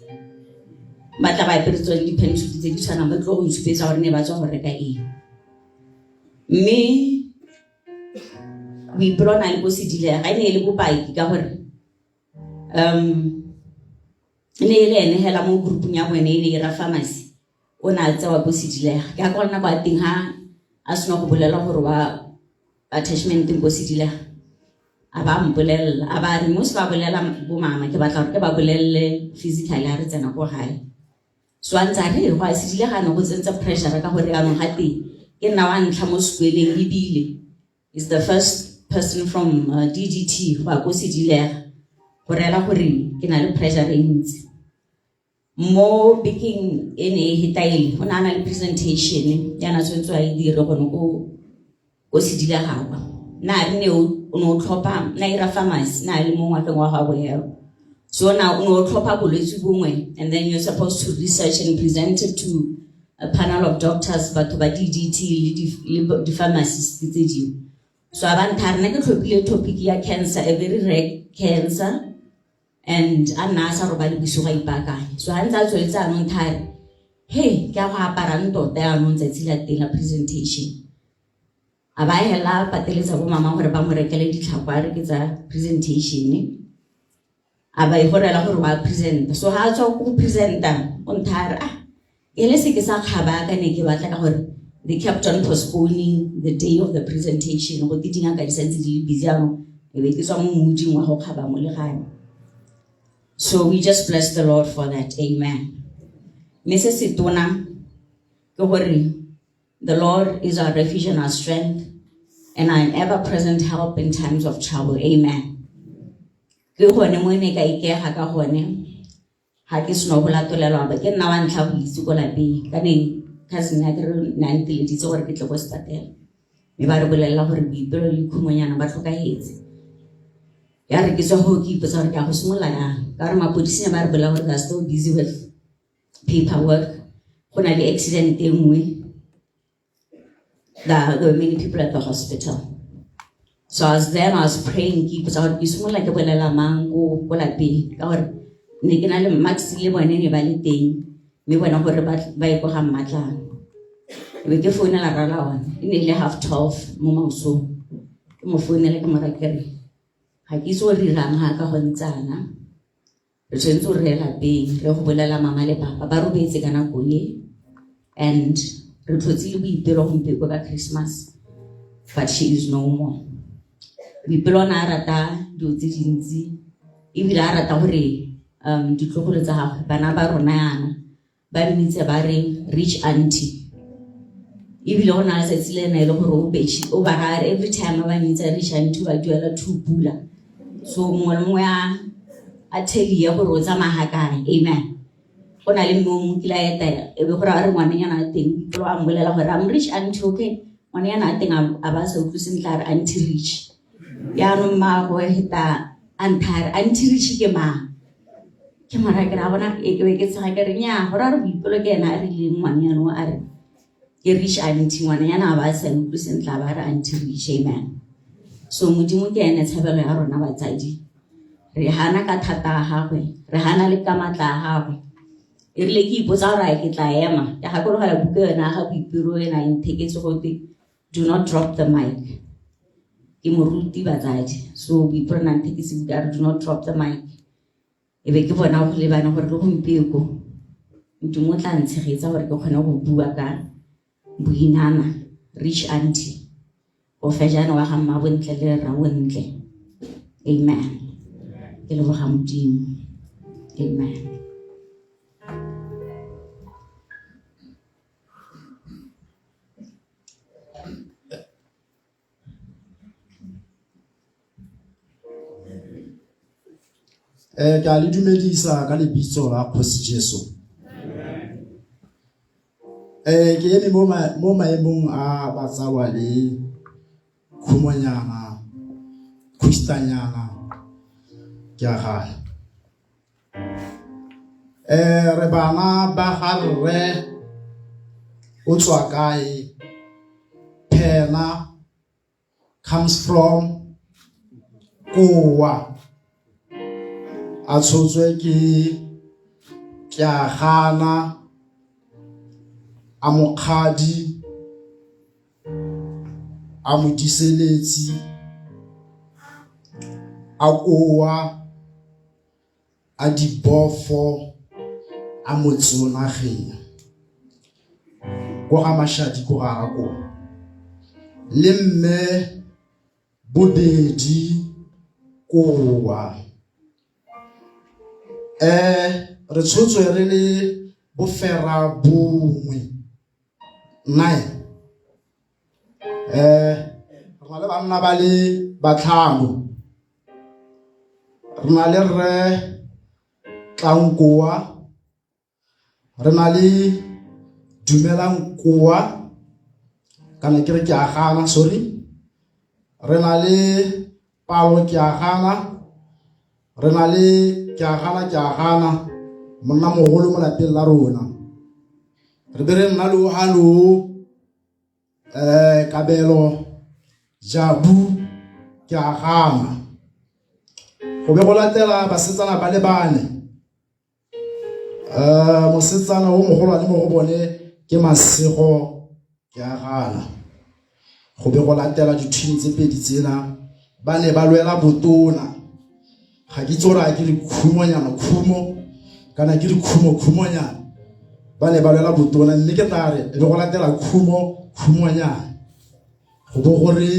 ba tla ba apere tsone di-pantsuit tse di tshwanang ba tlo go ntshupetsa gore ne ba tswa go reka eng. Mme boipelo o na le ko sedile ga e ne e le bopaki ka gore e ne e le ene hela mo groupung ya bone e ne e ra pharmacy o ne a tsewa ko Sedilega. Ke a nako ya teng ha a sena go bolela gore wa attachment ko Sedilega a ba mpolelela a ba re mo se ba bolela bo mama ke batla gore ke ba bolelele physically ha re tsena ko gae. So a ntse a re go a Sedilega ne go tsentse pressure ka gore jaanong ga teng ke nna wa ntlha mo sekweleng ebile is the first person from DDT go ya ko Sedilega go reela gore ke na le pressure e ntsi. Mo bekeng e ne e hetaile o ne a na le presentation ya na tshwanetse a e dire gone ko Sedilega kwa. Na re ne o ne o tlhopha na ira pharmacy na le mo ngwageng wa gago hero. So na o ne o tlhopha bolwetse bongwe and then you're supposed to research and present it to a panel of doctors batho ba DDT le di-pharmacists tse dingwe. So a ba ntha rena ke tlhophile topic ya cancer, a very rare cancer, and a nna a sa robale bosigo a ipaakanya. So ha ntse a tsweletse anong ntha re hey ke a go aparang tota yaanong tsatsi la teng la presentation. A ba hela pateletsa bo mama gore ba mo rekele ditlhako a re ke tsa presentation. A ba e go rela gore wa presenta. So ha a tswa go presenta o ntha re ah e le se ke sa kgaba ka ne ke batla ka gore they kept on postponing the day of the presentation go te dingaka di santse di le busy jaanong e be ke tswa mo mooding wa go kgaba mo legae. So we just bless the Lord for that. Amen. Mme se se tona ke gore the Lord is our refuge and our strength and our ever-present help in times of trouble. Amen. Ke gone mo ne ka ikega ka gone ha ke seno go latolelwa ba ke nna wa ntlha go itse ko lapeng ka ne cousin ya ke re ne a nteleditse gore ke tle ko sepatela mme ba re bolelela gore boipelo le khumonyana ba tlhokahetse. Ya re ke tswa go ke ipotsa gore ke a go simolola yang ka gore mapodisi ne ba re bolelela gore they are still busy with paperwork. Go na le accident e nngwe, there were many people at the hospital. So I was there and I was praying ke ipotsa gore ke simolola ke bolela mang ko ko lapeng ka gore ne ke na le Max le bone ne ba le teng mme bona gore ba ye ko ga mmatlang. E be ke founela rala one e ne e le 12:30 mo maosong ke mo founela ke mo raya ke re ga ke itse gore dirang ga ka go ntsana re tshwanetse gore re ye lapeng re go bolela mama le papa ba robetse ka nako e and re tlhotse le boipelo gompieko ka Christmas but she is no more. Boipelo o ne a rata dilo tse dintsi ebile a rata gore ditlogolo tsa gagwe bana ba rona yana ba mmitse ba re rich auntie ebile go na le tsatsi le ena e le gore o betšhe o ba raya every time ba mmitsa rich auntie ba duela 2 pula so mongwe le mongwe a tell-ie gore o tsamaya ga kae. Amen. Go na le mme o mongwe kile a eta e be gore a re ngwanenyana a teng Boipelo a mmolela gore I'm rich auntie, okay, ngwanenyana a teng a ba sa utlwe sentle a re auntie rich. Yaanong mmaagwe heta a ntha a re auntie rich ke mang? Ke mo raya ke re a bona e ke be ke tshega ke re nnyaa gore a re Boipelo ke ena a rileng ngwanenyana o a re ke rich auntie ngwanenyana a ba a sa utlwe sentle a ba a re auntie rich. Amen. So Modimo ke ene tshabelo ya rona batsadi. Re hana ka thata ya gagwe, re hana le ka maatla a gagwe. E rile ke ipotsa gore a ke tla ema, ke gakologela buka yone ya ga Boipelo ena e ntheketse gote do not drop the mic. Ke moruti batsadi, so Boipelo na ntheketse buka a re do not drop the mic. E be ke bona go lebana gore le gompieko Modimo o tla ntshegetsa gore ke kgone go bua ka boinana rich auntie bofejane wa ga mmabontle le rrabontle. Amen. Ke leboga Modimo. Amen. Ke a le dumedisa ka lebitso la Kgosi Jesu. Ke eme mo maemong a batsalwa le khumonyana khustanyana ke a gana. Re bana ba ga rre o tswa kae phena comes from kowa a tshotswe ke ke a gana a mokgadi a modiseletsi a kowa a dibofo a motse o nageng ko ga Mashadi ko ga Rakoa le mme bobedi kowa re tshotswe re le bofera bongwe 9 re na le banna ba le batlhano re na le rre Tlankoa re na le Dumelang Koa kana ke re ke a gana sorry re na le Palo ke a gana re na le ke a gana ke a gana monna mogolo mo lapeng la rona re be re nna le o Kabelo Jabu ke a gana go be go latela basetsana ba le bane mosetsana o mogolwane mo go bone ke Masego ke a gana go be go latela di-twin tse pedi tsena ba ne ba lwela botona ga ke itse gore a ke re khumonyana khumo kana ke re khumo khumonyana ba ne ba lwela botona mme ke tla re e be go latela khumo khumonyana go bo gore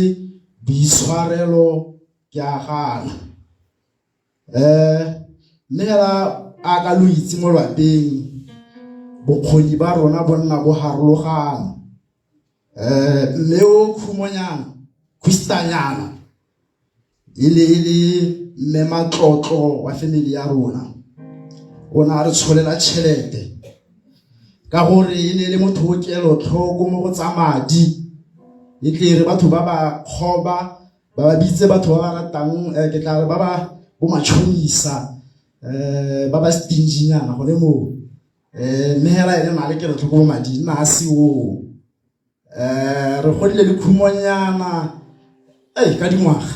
boitshwarelo ke a gana mme hela a ka lo itse mo lwapeng bokgoni ba rona bo nna bo harologana mme o khumonyana khustanyana e le e le mme matlotlo wa family ya rona o ne a re tsholela tšhelete ka gore e ne e le motho o kelotlhoko mo go tsa madi e tle re batho ba ba kgoba ba ba bitse batho ba ba ratang ke tla re ba ba bo matšhonisa ba ba stingy-nyana gone moo mme hela ene na le kelotlhoko mo mading nna a se oo re godile le khumonyana. Ei, ka dingwaga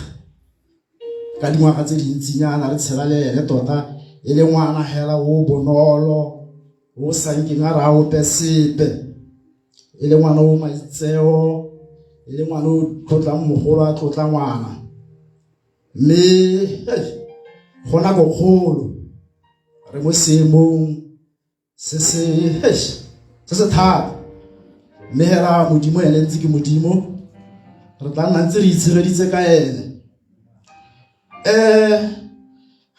ka dingwaga tse dintsinyana re tshela le ene tota e le ngwana hela o bonolo o sa nkeng a re a ope sepe e le ngwana o maitseo e le ngwana o tlotlang mogolo a tlotla ngwana mme go nako kgolo re mo seemong se se se se thata mme hela modimo ene ntse ke modimo re tla nna ntse re itshegeditse ka ene um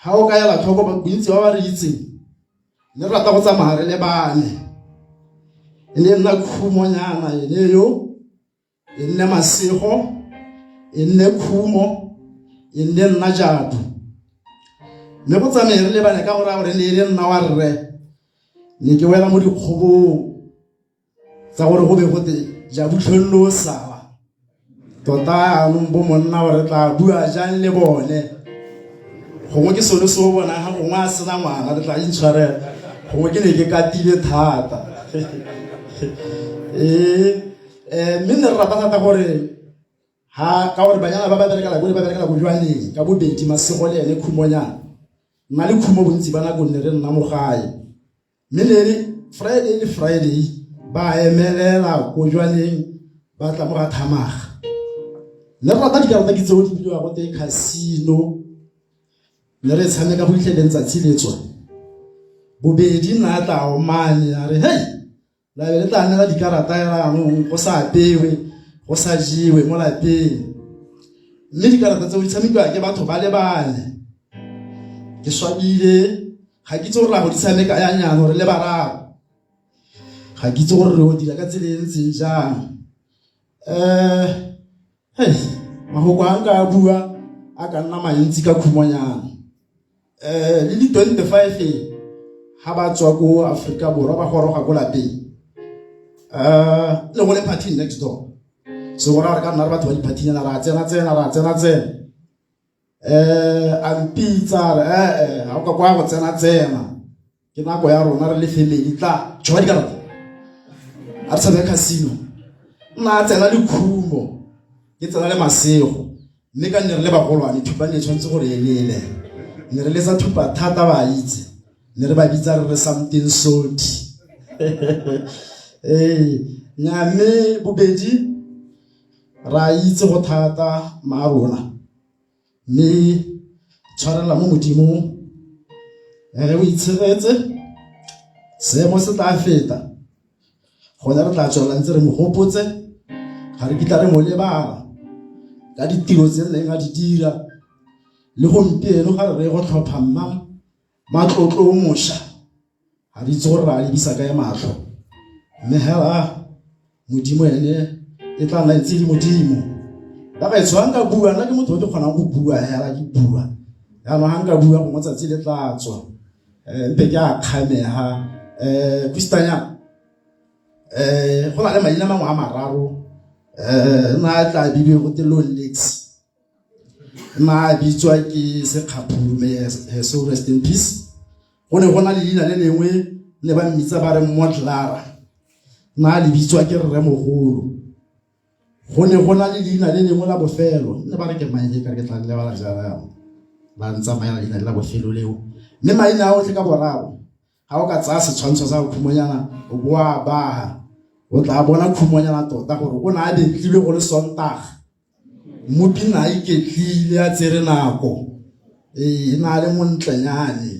ga o ka ela tlhoko bontsi ba ba re itseng ne re rata go tsamaya re le bane e ne nna khumonyana ene yo e nne masego e nne khumo e nne nna jadu mme go tsamaye re lebane ka gore a gore ne e le nna wa rre ne ke wela mo dikgobong tsa gore go be gote jabutlhong o sala tota anong bo monna gore tla bua jang le bone gongwe ke sone se o bonang ga gongwe a sena ngwana re tla intshwarela gongwe ke ne ke katile thata ee eh, mme ne re rata thata gore ha ka gore banyana ba ba berekela kone ba berekela ko jwaneng ka bobedi masego le ene khumonyana nna le khumo bontsi ba nako nne re nna mo gae mme ne le friday le friday ba emelela ko jwaneng ba tla mo ga thamaga ne re rata dikarata ke tseo di bidiwa go te casino ne re tshameka go itlheleng tsatsi le tswa bobedi nna tla omane a re hei la be le tla nela dikarata jaanong go sa apewe go sa jewe mo lapeng mme dikarata tseo di tshamekiwa ke batho ba le bane ke swabile ga ke itse gore ra go di tshameka ya nyano re le bararo ga ke itse gore re o dira ka tsela e ntseng jang um hei mafoko a nka a bua a ka nna mantsi ka khumonyana um le di-25 ga ba tswa ko Aforika Borwa ba goroga ko lapeng um le go le party next door so go raya gore ka nna re batho ba diphathinyana ra tsena tsena ra tsena tsena um a mpitsa re ee ga o ka kwa go tsena tsena ke nako ya rona re le family tla tshoba dikarata a re tshameka casino nna a tsena le khumo ke tsena le masego mme ka nne re le bagolwane thupa ne e tshwanetse gore e lele ne re letsa thupa thata ba itse ne re ba bitsa re re something salty ee nya mme bobedi ra itse go thata ma rona mme tshwarela mo modimong re o itshegetse seemo se tla feta gone re tla tswelela ntse re mo gopotse ga re kitla re mo lebala ka ditiro tse neng a di dira le gompieno ga re re go tlhopha mma matlotlo o mošwa ga re itse gore re a lebisa kae matlho mme hela modimo ene e tla nna ntse e le modimo ka gaetsho ga nka bua nna ke motho o ke kgonang go bua hela ke bua jaanong ga nka bua gongwe tsatsi le tla tswa um mpe ke a kgamega um kwistanyana um go na le maina mangwe a mararo um nna a tla bidiwe go te lone nna a bitswa ke sekgaphume her soul rest in peace go ne go na le leina le lengwe ne ba mmitsa ba re modlara nna le bitswa ke rremogolo go ne go na le leina le lengwe la bofelo ne ba re ke maele ka ke tla lebala jana la ntsamaela leina le la bofelo leo mme maina a otlhe ka boraro ga o ka tsaya setshwantsho sa khumonyana o bo a baga o tla bona khumonyana tota gore o ne a betlilwe go le sontaga mmopi ne a iketlile a tsere nako ee e na le montlenyane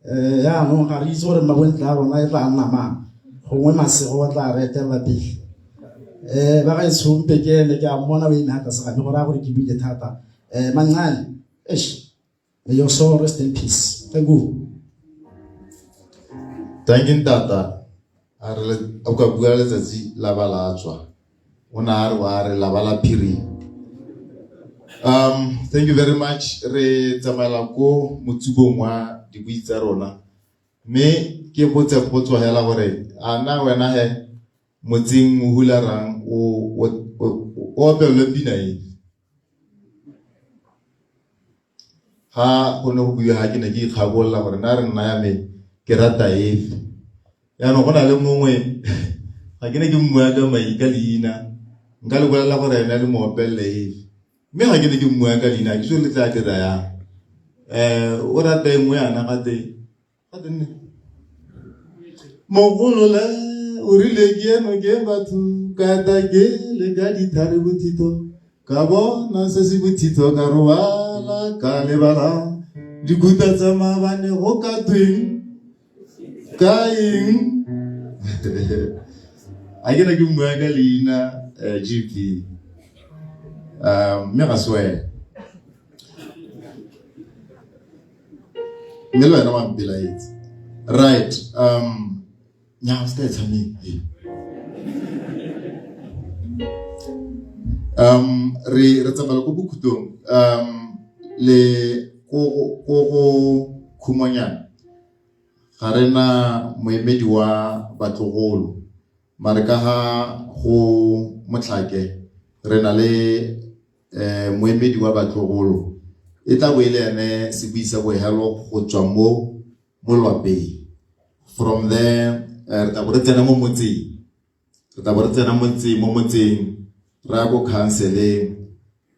um yaanong ga re itse gore mmabontle a rona e tla nna mang gongwe masego o tla re etelela pele um ba ga etshompe ke ene ke a mmona o eme ga tlase ga me gore a gore ke buile thata um mancane eish may your soul rest in peace thank you Thank you ntata a re o ka bua letsatsi la ba la tswa o ne a re wa re la ba la phiri thank you very much re tsamaela ko motsubong wa dibui tsa rona mme ke botse potso hela gore a na wena he motseng o hularang o o opelwe pina e Ga go ne go buiwa ga ke ne ke ikgakolola gore na re nna ya me ke rata efe. Jaanong go na le mongwe ga ke ne ke mmua ka mai ka leina nka le bolelela gore ene le mo opelele efe. Mme ga ke ne ke mmua ka leina, ke le tla dira yang. O rata e nngwe yana gate gate nne. Mogolole o rile ke eno ke batho ka ta ke le ka dithare bothito ka bona se se bothito ka robala ka lebala dikuta tsa maabane go ka tweng ka eng. A ke ne ke mmua ka leina GP. Mme ga se wena. Mme le wena wa mpelaetse. Right. Nya o se ka e tshameka. Re tsamaya ko bokhutlong le ko go Khumonyana ga re na moemedi wa batlogolo mare ka ga go Motlhake re na le moemedi wa batlogolo e tla bo e le ene sebui sa bohelo go tswa mo lwapeng. From there re tla bo re tsena mo motseng, re tla bo re tsena mo motseng re ya ko counseleng,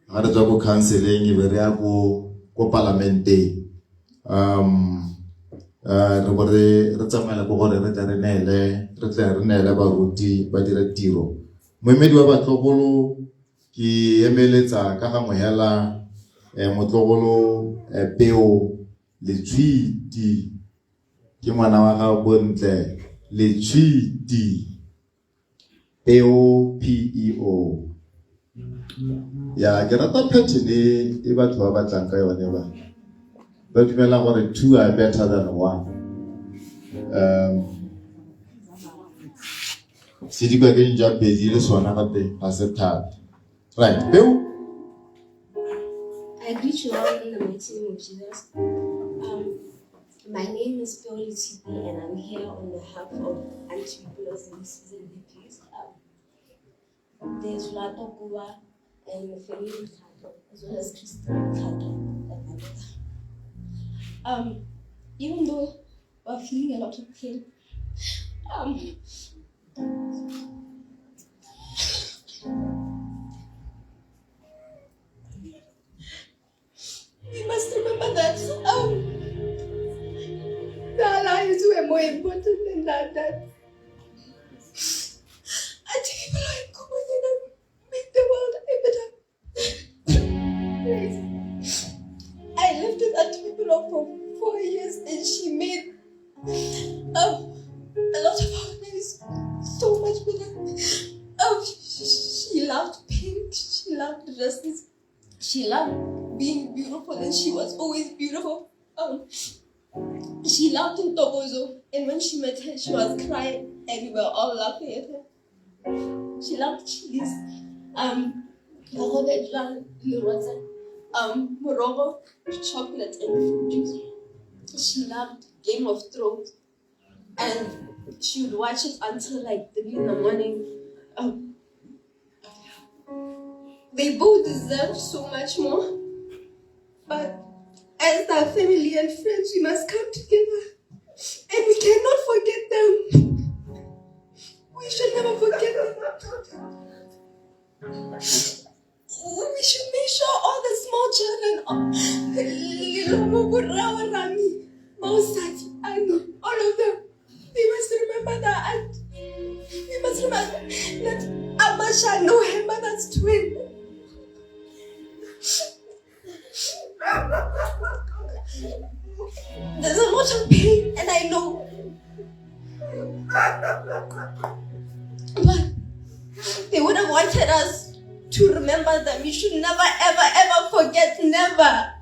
ga re tswa ko counseleng e be re ya ko palamenteng. Re bo re tsamaela ko gore re tle re neele baruti ba dire tiro. Moemedi wa batlogolo ke emeletsa ka gangwe hela motlogolo Peo Letshwiti, ke ngwana wa ga Bontle Letshwiti, Peo PEO. Ya ke rata pattern e batho ba batlang ka yone ba. Ba dumela gore two are better than one. Sedikwa ke nja pedi le sona gape ga se thata. Right, Peo. I greet you all in the mighty name of Jesus. My name is Peo Letshwiti and I'm here on behalf of Auntie Bipelo's nieces and nephews. There's Lwato Kuwa and Femi Mkhato, as well as Christine Mkhato and my brother. Even though we're feeling a lot of pain, we must remember that our lives were more important than that. Auntie Boipelo and Khumonyana made the world a better place. I lived with Auntie Boipelo for 4 years and she made a lot of our lives so much better. She loved pink, she loved dresses, she loved being beautiful, and she was always beautiful. She loved Ntokozo, and when she met her, she was crying, and we were all laughing at her. She loved chilies, morogo, chocolate, and fruit juice. She loved Game of Thrones, and she would watch it until like 3 in the morning. They both deserve so much more, but as their family and friends, we must come together, and we cannot forget them. We should never forget them. We should make sure all the small children, Rami, Mosati, and all of them, they must remember that. And we must remember that Amasha know her mother's twin. There's a lot of pain, and I know. But they would have wanted us to remember them. You should never, ever, ever forget, never.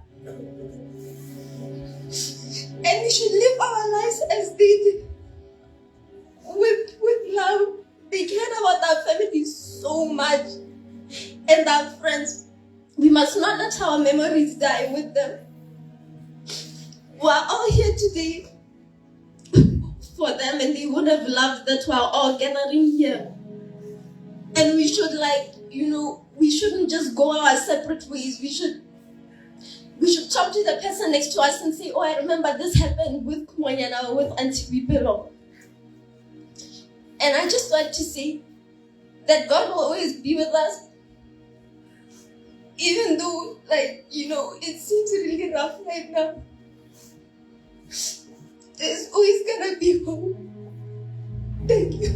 And we should live our lives as they did, with love. They cared about our families so much and our friends. We must not let our memories die with them. We are all here today for them, and they would have loved that we are all gathering here. And we should, we shouldn't just go our separate ways. We should talk to the person next to us and say, oh, I remember this happened with Khumonyana or with Auntie Boipelo. And I just want to say that God will always be with us. Even though, like, you know, it seems really rough right now, there's always gonna be hope. Thank you.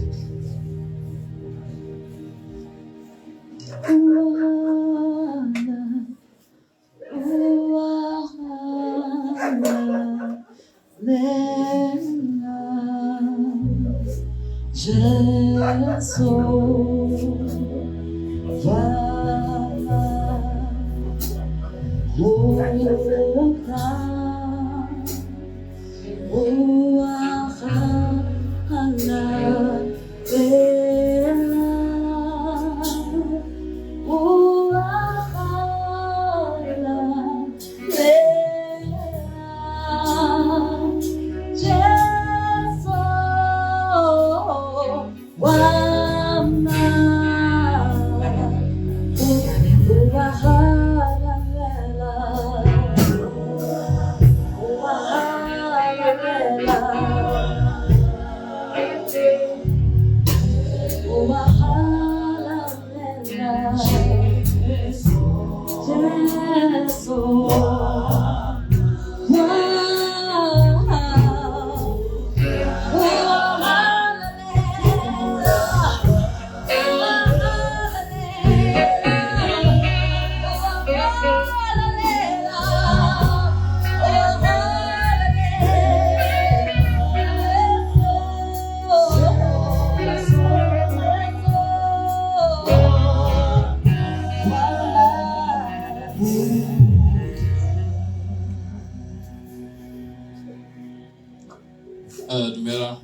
Dumela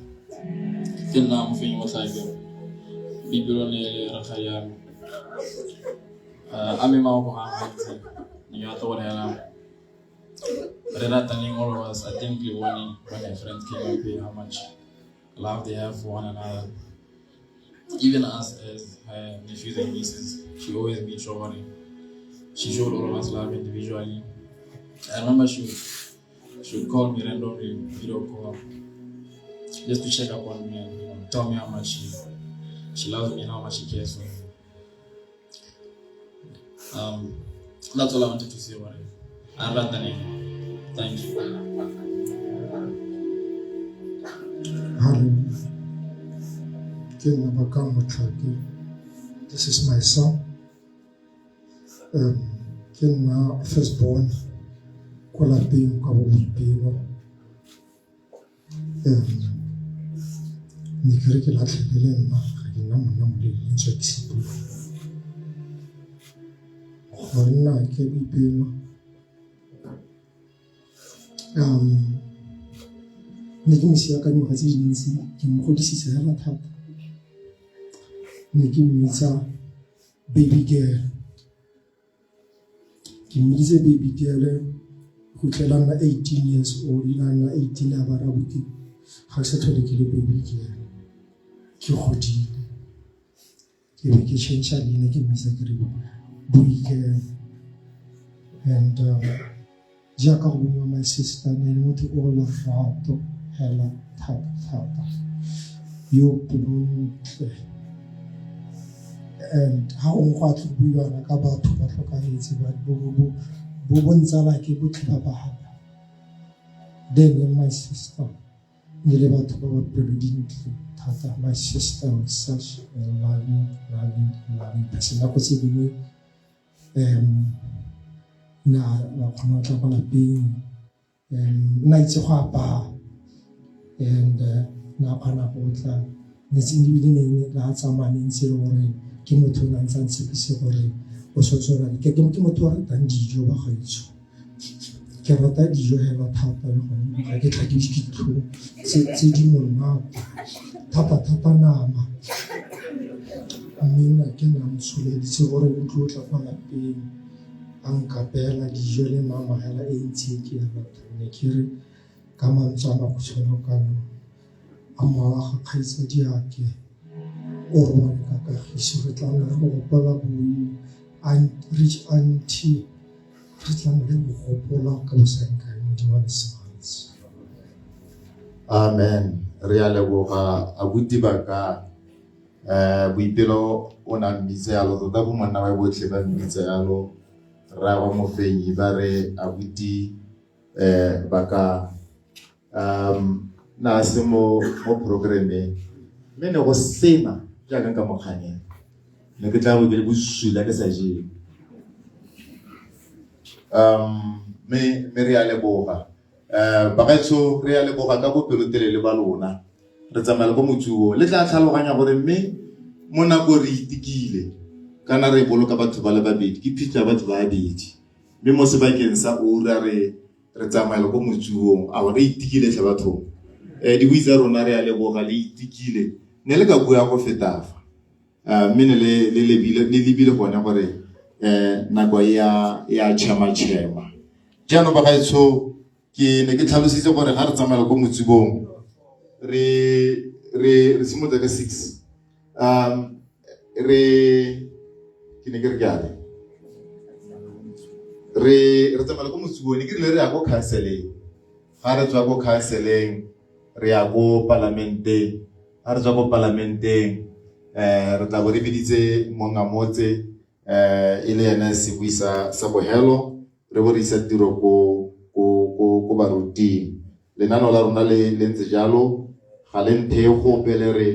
ke nna mofenyi motlhake Boipelo ne le rakgadi ya me. A me mafoko ga a mantsi, ne ke batla go neela re rataneng all of us. I think le bone when my friends came up here how much love they have for one another. Even us as her nephews and nieces, she always made sure gore she showed all of us love individually. I remember she would call me randomly, video call, just to check up on me and, you know, tell me how much she loves me and how much she cares for me. That's all I wanted to say about it. Thank you. Hallelujah. Ke nna Bakang Motlhake. This is my son. Ke nna firstborn ko lapeng kwa bo Boipelo. Ne ke re ke latlhele le nna ga ke nna monna moleele ntswa ke se bua. Go nna ke Boipelo. Ne ke mo sia ka dingwaga tse dintsi, ke mo godisitse hela thata. Ne ke mmitsa baby girl. Ke mmiditse baby girl go fitlhela nna 18 years old, ile a nna 18 a ba ra abuti ga ke sa tlhole ke le baby girl. Ke godile. Ke be ke change leina ke mmitsa ke re Boikelo. And jaaka go bua my sister ne le motho o lerato hela thata thata, yo pelontle. And ha gongwe go a tlo buiwana ka batho ba tlhokahetse ba bo bo ntsala ke botlhe ba ba hapa. Then my sister ne le batho ba ba pelo dintle thata. My sister was such a loving, loving, loving person. Nako tse dingwe na ba kgona go tla kwa lapeng, nna itse go apaya, and na kgona go tla ne tse ebile ne la tsamaya ne ntse le gore ke motho o ne a ntse a ntshepise gore o setse o na ke motho o ratang dijo ba gaetsho. Ke rata dijo hela thata le gone ga ke tlhakiwe ke ditlhong tse di monate thata thata nama. Mme nna ke na ntsholeditse gore o tlo tla kwa lapeng a nkapeela dijo le nama hela e ntsi e ke e ratang. Ne ke re ka mantswe a makhutshwane kano a mowa ga kgaitsadiake o robale ka kagiso, re tla nna re go gopola bo rich auntie, re tla nna re go gopola ka bosaengkae. Modimo a le segatse. Amen. Re a leboga abuti ba ka. Boipelo o na mmitsa yalo, tota bo monna ba botlhe ba mmitsa yalo. Rraagwe Mofenyi ba re abuti ba ka na se mo programmeng mme ne go sena jaaka nka mo kganela ne ke tla bo ke le bosula ke sa jele. Mme re a leboga. Bagaetsho re a leboga ka bopelotelele ba lona. Re tsamaela ko motsuong le tla tlhaloganya gore mme mo nako re itikile kana re boloka batho ba le babedi ke phitlho ya batho ba babedi mme mo sebakeng sa ura re tsamaela ko motsuong a re itikile tlhe bathong. Dibui tsa rona re a leboga le itikile ne le ka bua go feta fa. Mme ne le lebile gone gore nako ya chema-chema. Jaanong bagaetsho ke ne ke tlhalositse gore ga re tsamaela ko motsubong re simolotse ka 6. Re ke ne ke re ke a re tsamaela ko motsubong ne ke rile re ya ko counseleng. Ga re tswa ko counseleng re ya ko palamenteng. Ga re tswa ko palamenteng re tla bo re biditse monga motse e le ene sebui sa bohelo re bo re isa tiro ko baruting. Lenaneo la rona le ntse jalo ga le nthe gope le re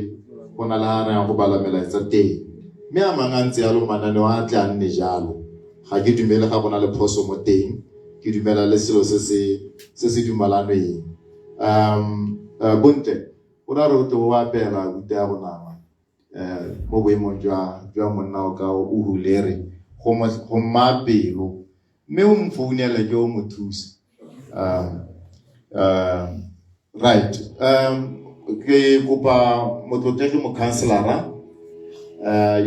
go na le ha re yang go bala melaetsa teng. Mme a mangwe a ntse jalo mananeo a tle a nne jalo. Ga ke dumele ga go na le phoso mo teng, ke dumela le selo se se dumalanweng. Bontle o ra re o tle o apeela abuti ya rona mo boemong jwa monna o ka o hulere go mma pelo mme o mfounele ke o mo thusa. Right. Ke kopa motlotlegi mokhanselara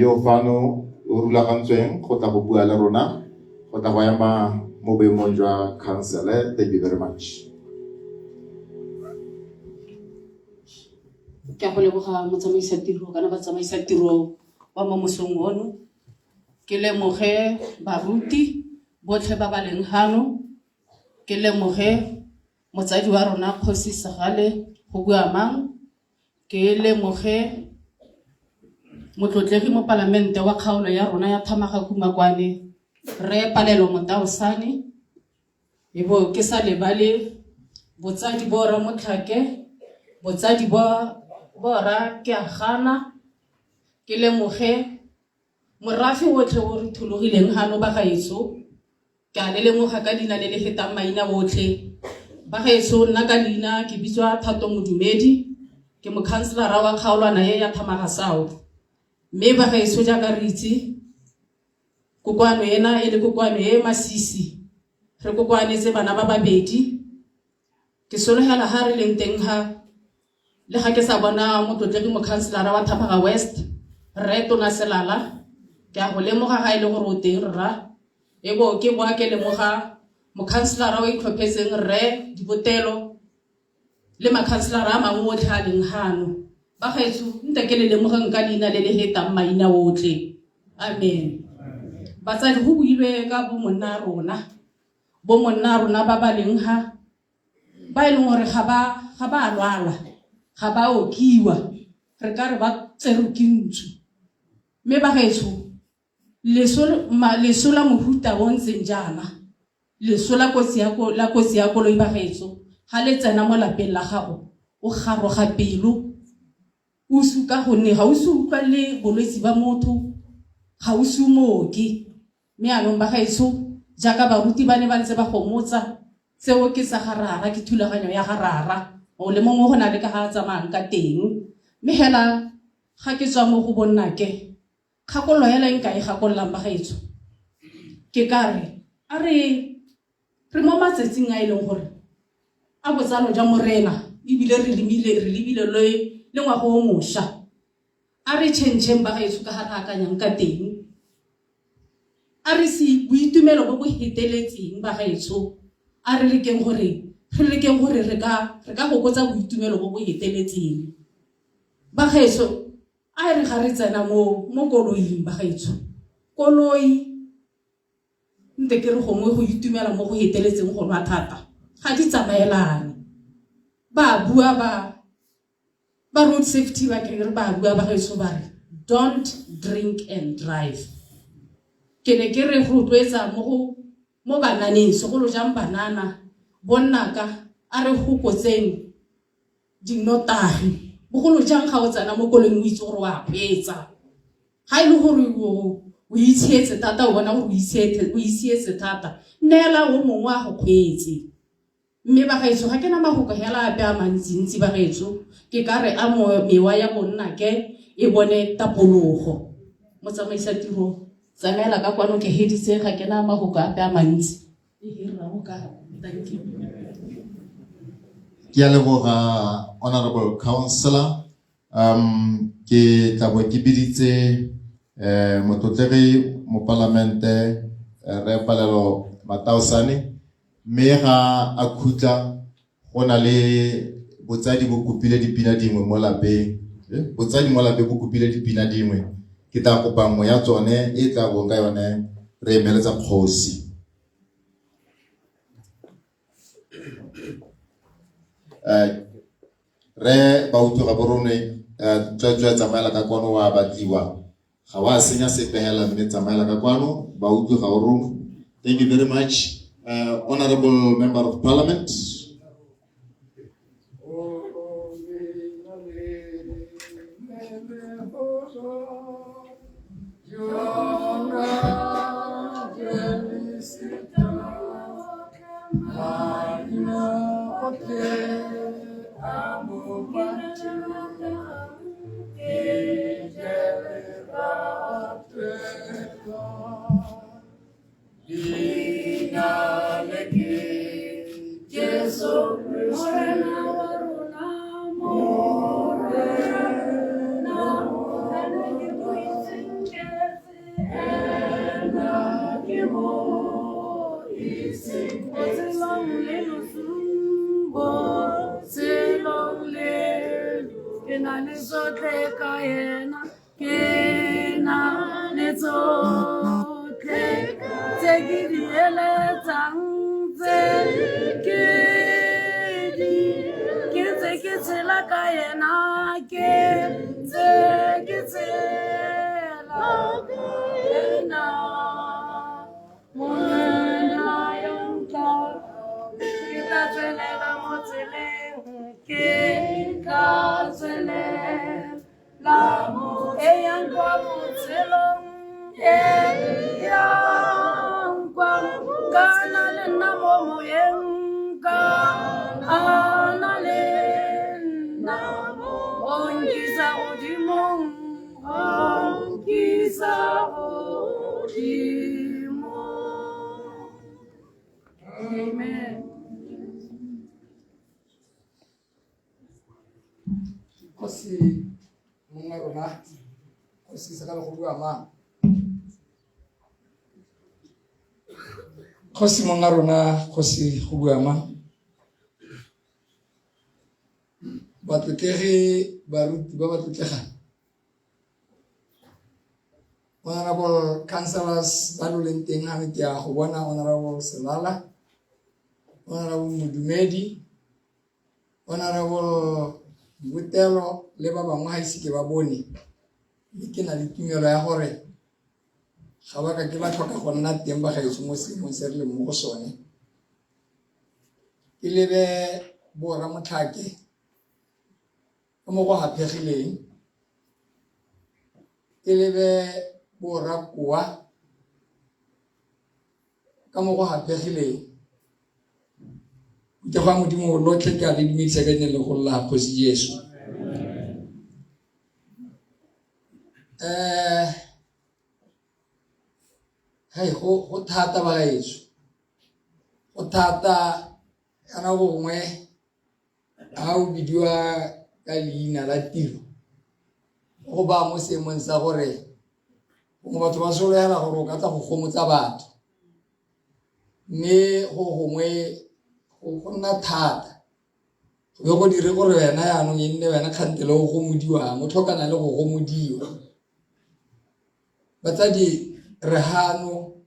yo fano o rulagantsweng go tla go bua le rona go tla go ema mo boemong jwa council. Thank you very much. Ke a go leboga motsamaisa tiro kana batsamaisa tiro ba mo mosong ono. Ke lemoge baruti botlhe ba ba leng hano. Ke lemoge motsadi wa rona Kgosi Segale go bua mang. Ke lemoge motlotlegi mo palamente wa kgaolo ya rona ya Thamaga Kumakwane Rre Palelo Motaosane. Ebo ke sa lebale botsadi bo ra Motlhake, botsadi bo ra Keagana. Ke lemoge morafe otlhe o re thologileng hano ba gaetsho. Ke a le lemoga ka leina le le fetang maina otlhe. Ba gaetsho nna ka leina ke bitswa Thato Modumedi, ke mokhanselara wa kgaolwana e ya Thamaga South. Mme ba gaetsho jaaka re itse kokoano ena e le kokoano e masisi, re kokoanetse bana ba babedi. Ke sologela ha re leng teng ha le ga ke sa bona motlotlegi mokhanselara wa Thamaga West Rre Tona Selala, ke a go lemoga ga e le gore o teng rra. Ebo ke boa ke lemoga mokhanselara o itlhophetseng Rre Dibotelo le makhanselara a mangwe otlhe a leng hano. Ba gaetsho nte ke le lemogeng ka leina le le hetang maina otlhe. Amen. Batsadi go builwe ka bo monna rona. Bo monna rona ba ba leng ha ba e leng gore ga ba lwala, ga ba okiwa, re ka re ba tserwe ke ntsu. Mme ba gaetsho leso la mohuta o ntseng jaana, leso la kotsi ya koloi ba gaetsho, ga le tsena mo lapeng la gago o garoga pelo, o suka gonne ga o se utlwa le bolwetse ba motho, ga o se mooki. Mme anong ba gaetsho jaaka baruti ba ne ba ntse ba gomotsa, tseo ke tsa ga rara, ke thulaganyo ya ga rara, o le mongwe go na le ka ga a tsamayang ka teng. Mme hela ga ke tswa mo go bonnake, kgakololo hela e nka e gakololang ba gaetsho ke ka re a re mo matsatsing a e leng gore a botsalo jwa morena ebile re lebile le ngwaga o mošwa, a re tšhentšheng ba gaetsho ka ga re akanyang ka teng. A re se boitumelo bo bo heteletseng ba gaetsho, a re lekeng gore re ka gokotsa boitumelo bo bo heteletseng ba gaetsho. A re ga re tsena mo koloing ba gaetsho, koloi nte ke re gongwe go itumela mo go heteletseng go nwa thata ga di tsamaelane. Ba bua ba road safety ba ke re ba bua ba gaetsho ba re don't drink and drive. Ke ne ke re go rotloetsa mo go Mo bananeng, segolo jang banana, bonnaka, a re fokotseng dinotagi. Bogolo jang ga o tsena mo koloing o itse gore o a kgweetsa. Ga e le gore o itshietse thata, o bona gore o itshietse thata, neela o mongwe a go kgweetse. Mme bagaetsho, ga ke na mafoko hela ape a mantsintsi bagaetsho, ke ka re a mewa ya bonnake e bone tapologo. Motsamaisa tiro, tsamaela ka kwano, ke heditse, ga ke na mafoko ape a mantsi. Thank you. Ke a leboga Honorable Councillor. Ke tla bo ke biditse motlotlegi mopalamente Rre Palelo Mataosane, mme ga a khutla go na le botsadi bo kopile dipina dingwe mo lapeng. Botsadi mo lapeng bo kopile dipina dingwe, ke tla kopa nngwe ya tsone e tla bong ka yone re emeletsa kgosi. Re ba utlwe ga borone, tsweetswe tsamaela ka kwano, wa batliwa, ga wa senya sepe hela, mme tsamaela ka kwano, ba utlwe ga o rongwe. Thank you very much. Honorable Member of Parliament. Kgosi mongwe rona, kgosi se ka le go bua mang? Kgosi mongwe rona, kgosi go bua mang? Batlotlegi, baruti ba ba tlotlegang, Honorable Councillors ba lo leng teng ga ke a go bona, Honorable Selala, Honorable Modumedi, Honorable Botelo le ba bangwe ga ise ke ba bone, mme ke na le tumelo ya gore ga ba ka ke ba tlhoka go nna teng ba gaetsho mo seemong se re leng mo go sone. Ke lebe borra Motlhake ka mo go haphegileng, ke lebe borra Koa ka mo go haphegileng. Phuthego ya Modimo lotlhe ke a le dumedisa ka leina le go la Kgosi Jesu. Hei, go thata bagaetsho, go thata ka nako gongwe ha o bidiwa ka leina la tiro go ba mo seemong sa gore gongwe batho ba sologela gore o ka tla go gomotsa batho, mme go gongwe go nna thata go be go dire gore wena yaanong e nne wena kgantele o gomodiwang, o tlhokana le go gomodiwa. Batsadi, re hano,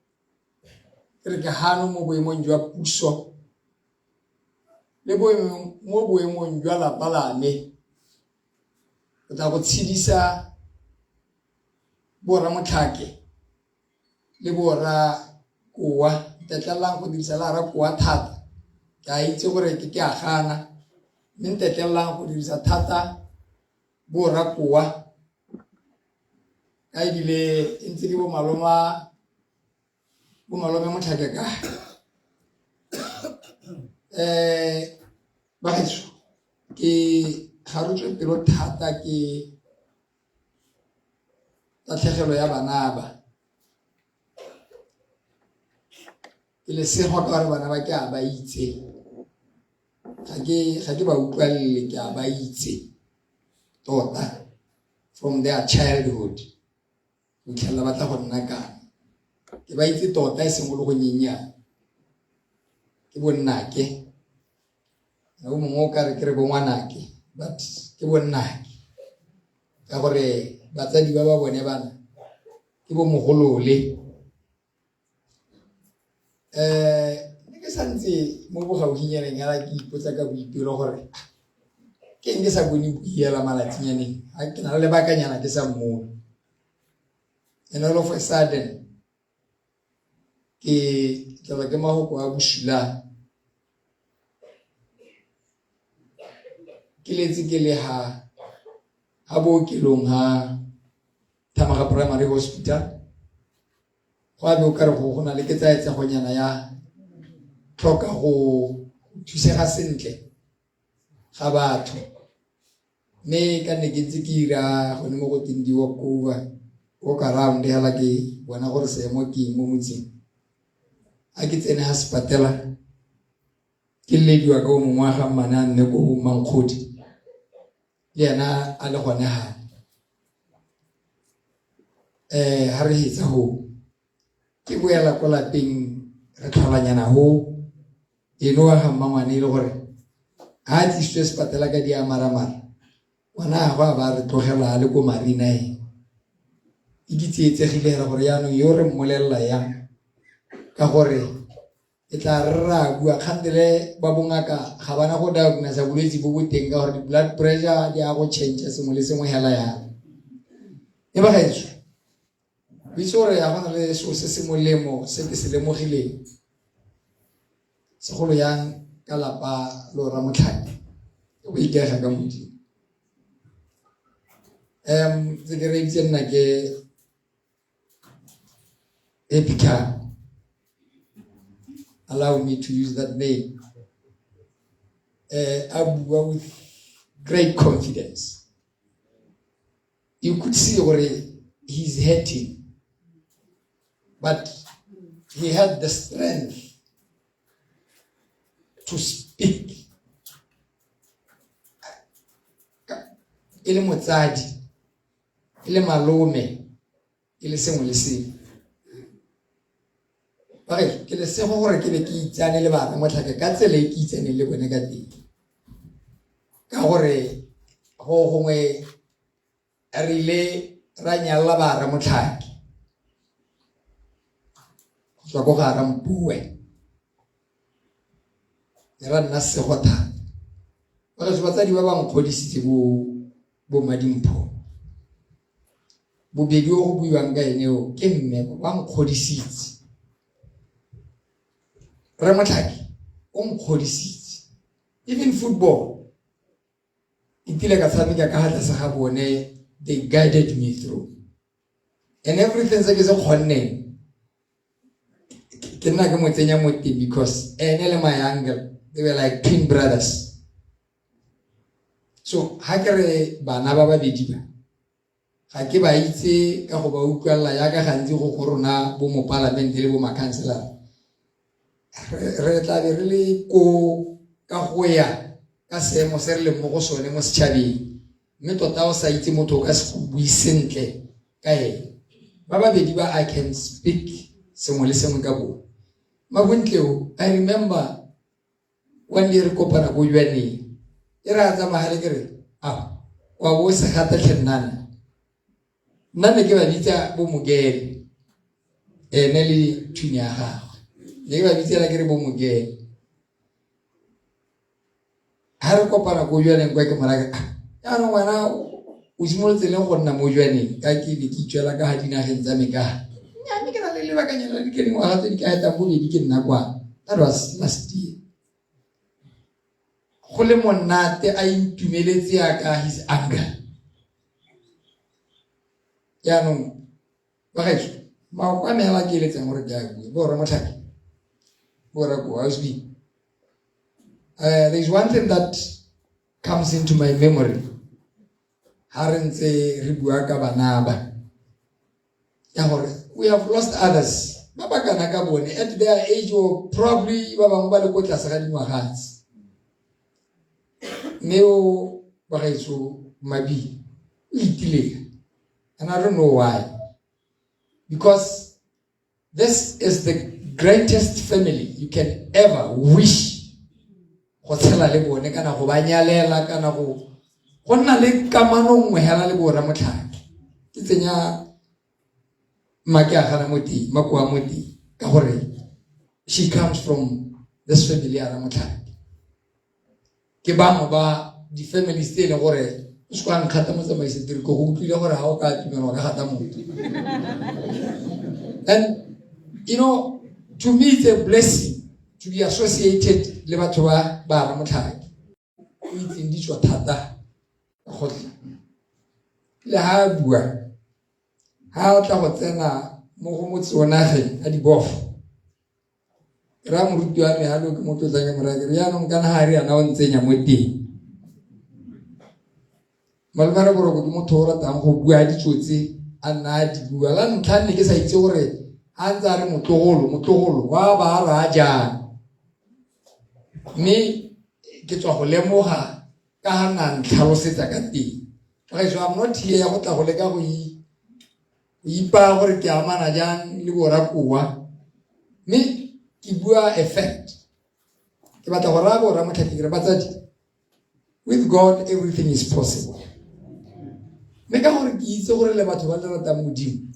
re ke hano mo boemong jwa puso le mo boemong jwa lapa la me, o tla go tshedisa borra Motlhake le borra Koa. Ntetlelelang go dirisa la ra koa thata. Ke a itse gore ke ke a gana, mme ntetlelelang go dirisa thata bo ra koa. Ka ebile e ntse ke bo maloma bo malome motlhake ka. Bagaetsho ke garotswe pelo thata ke tatlhegelo ya bana ba. Ke lesego ka gore bana ba ke a ba itse. Ga ke ba utlwalele, ke a ba itse tota from their childhood go fitlhelela ba tla go nna kana. Ke ba itse tota e seng go le go nyenyane. Ke bonnake. O mongwe o ka re ke re bo ngwanake, but ke bonnake. Ka gore batsadi ba ba bone bana ke bo mogolole. Ne ke santse mo bogaufinyaneng hela ke ipotsa ka boipelo gore ke eng ke sa bone buela malatsinyaneng, ga ke na le lebakanyana ke sa mmone. And all of a sudden ke tlelwa ke mafoko a bosula, ke letse ke le ha bookelong ha Thamaga Primary Hospital. Go a be o kare go na le ketsaetsegonyana ya tlhoka go thusega sentle ga batho, mme ka nne ke ntse ke ira gone mo go teng di-walk over, walk around hela ke bona gore seemo ke eng mo motseng. A ke tsene ha sepatela ke lediwa ka o mongwe wa ga mmane a nne ko Mankgodi, le ena a le gone gane. Ha re hetsa ho ke boela ko lapeng re tlholanyana ho eno wa ga mmangwane e le gore ha a tlisitswe sepatela ka di amaramara, ngwana gagwe a ba re tlogela a le ko marina e. E ke tsietsegile hela gore jaanong yo re mmolelela yang, ka gore e tla re ra bua kgantele ba bongaka ga bana go diagnose bolwetse bo bo teng ka gore di-blood pressure di a go change sengwe le sengwe hela yana. E ba gaetsho, o itse gore ga gona le selo se se molemo se ke se lemogileng segolo yang ka lapa lo ra motlhake, ke go ikaega ka Modimo. Tse ke reeditse nna ke Happy Car. Allow me to use that name. A bua with great confidence. You could see gore he's hurting, but he had the strength to speak. E le motsadi, e le malome, e le sengwe le sengwe. Ba re ke lesego gore ke be ke itsane le bana motlhake ka tsela e ke itsaneng le bone ka teng, ka gore go gongwe re ile ra nyalla ba ra motlhake go tswa ko ga Rampue, ne ra nna sego thata. Ba re batsadi ba ba nkgodisitse bo Madimpho bobedi o go buiwang ka ene o ke mme, ba nkgodisitse. Rre Motlhake o nkgodisitse, even football ke kile ka tshameka ka ga tlase ga bone, they guided me through and everything se ke se kgonneng ke nna ke mo tsenya mo teng, because ene le my uncle they were like twin brothers. So ha ke re bana ba babedi ba ga ke ba itse ka go ba utlwelela yaka gantsi go go rona bo mopalamente le bo makhanselara, re tla be re le ko ka go ya ka seemo se re leng mo go sone mo setšhabeng, mme tota o sa itse motho o ka se go bue sentle ka ene. Ba babedi ba I can speak sengwe le sengwe ka bone. Mabontleo, I remember one day re kopana ko Jwaneng, e re a tsamaya le ke re a wa bo se gata tlhe nnana, nna ne ke ba bitsa bo Mogele, ene le thunya ya gagwe ne ke ba bitsela ke re bo Mogele. Ha re kopana ko Jwaneng kwa ke mo raya ke, jaanong wena o simolotse leng go nna mo Jwaneng? Ka ke ne ke itswela ka ga dinageng tsa me ka nya, mme ke na le lebakanyana la ke dingwaga tse di ka etang bobedi ke nna kwa. That was last year. Go le monate a intumeletse yaka his anger. Jaanong bagaetsho maoko a me hela ke eletsang gore ke a bue bo rra Motlhake bo rra Kowa Osby. There is one thing that comes into my memory ha re ntse re bua ka bana ba ya gore we have lost others ba ba kana ka bone at their age or probably ba bangwe ba le ko tlase ga dingwaga tse. Mme o bagaetsho Mabi o itilega, and I don't know why, because this is the greatest family you can ever wish go tshela le bone kana go ba nyalela kana go nna le kamano nngwe hela le borra Motlhake. Ke tsenya make a gana mo teng, makoa mo teng, ka gore she comes from this family ya Motlhake. Ke bangwe ba di-families tse e leng gore o se kwa nkgata motsamaisi tiri ko go utlwile gore ga o ka atumela o ka gata motho. And you know, to me it's a blessing to be associated le batho ba ba Motlhake. O itseng di tswa thata gotlhe. Le ha a bua, ha a tla go tsena mo go motse o nageng a dibofo. Ke raya moruti wa me ha lo ke mo tlotlang ke mo raya ke re jaanong kana ga re yana o ntsenya mo teng. Malome a re boroko ke motho o ratang go bua ditsotse a nna a di bua. La ntlha nne ke sa itse gore ha ntse a re motlogolo, motlogolo wa ba a raya jang. Mme ke tswa go lemoga ka ga nna ntlhalosetsa ka teng. Gaetsho, I'm not here ya go tla go leka go ipaya gore ke amana jang le borra Kowa. Mme ke bua a fact. Ke batla go raya borra Motlhake ke re batsadi, with God everything is possible. Mme ka gore ke itse gore le batho ba le ratang Modimo,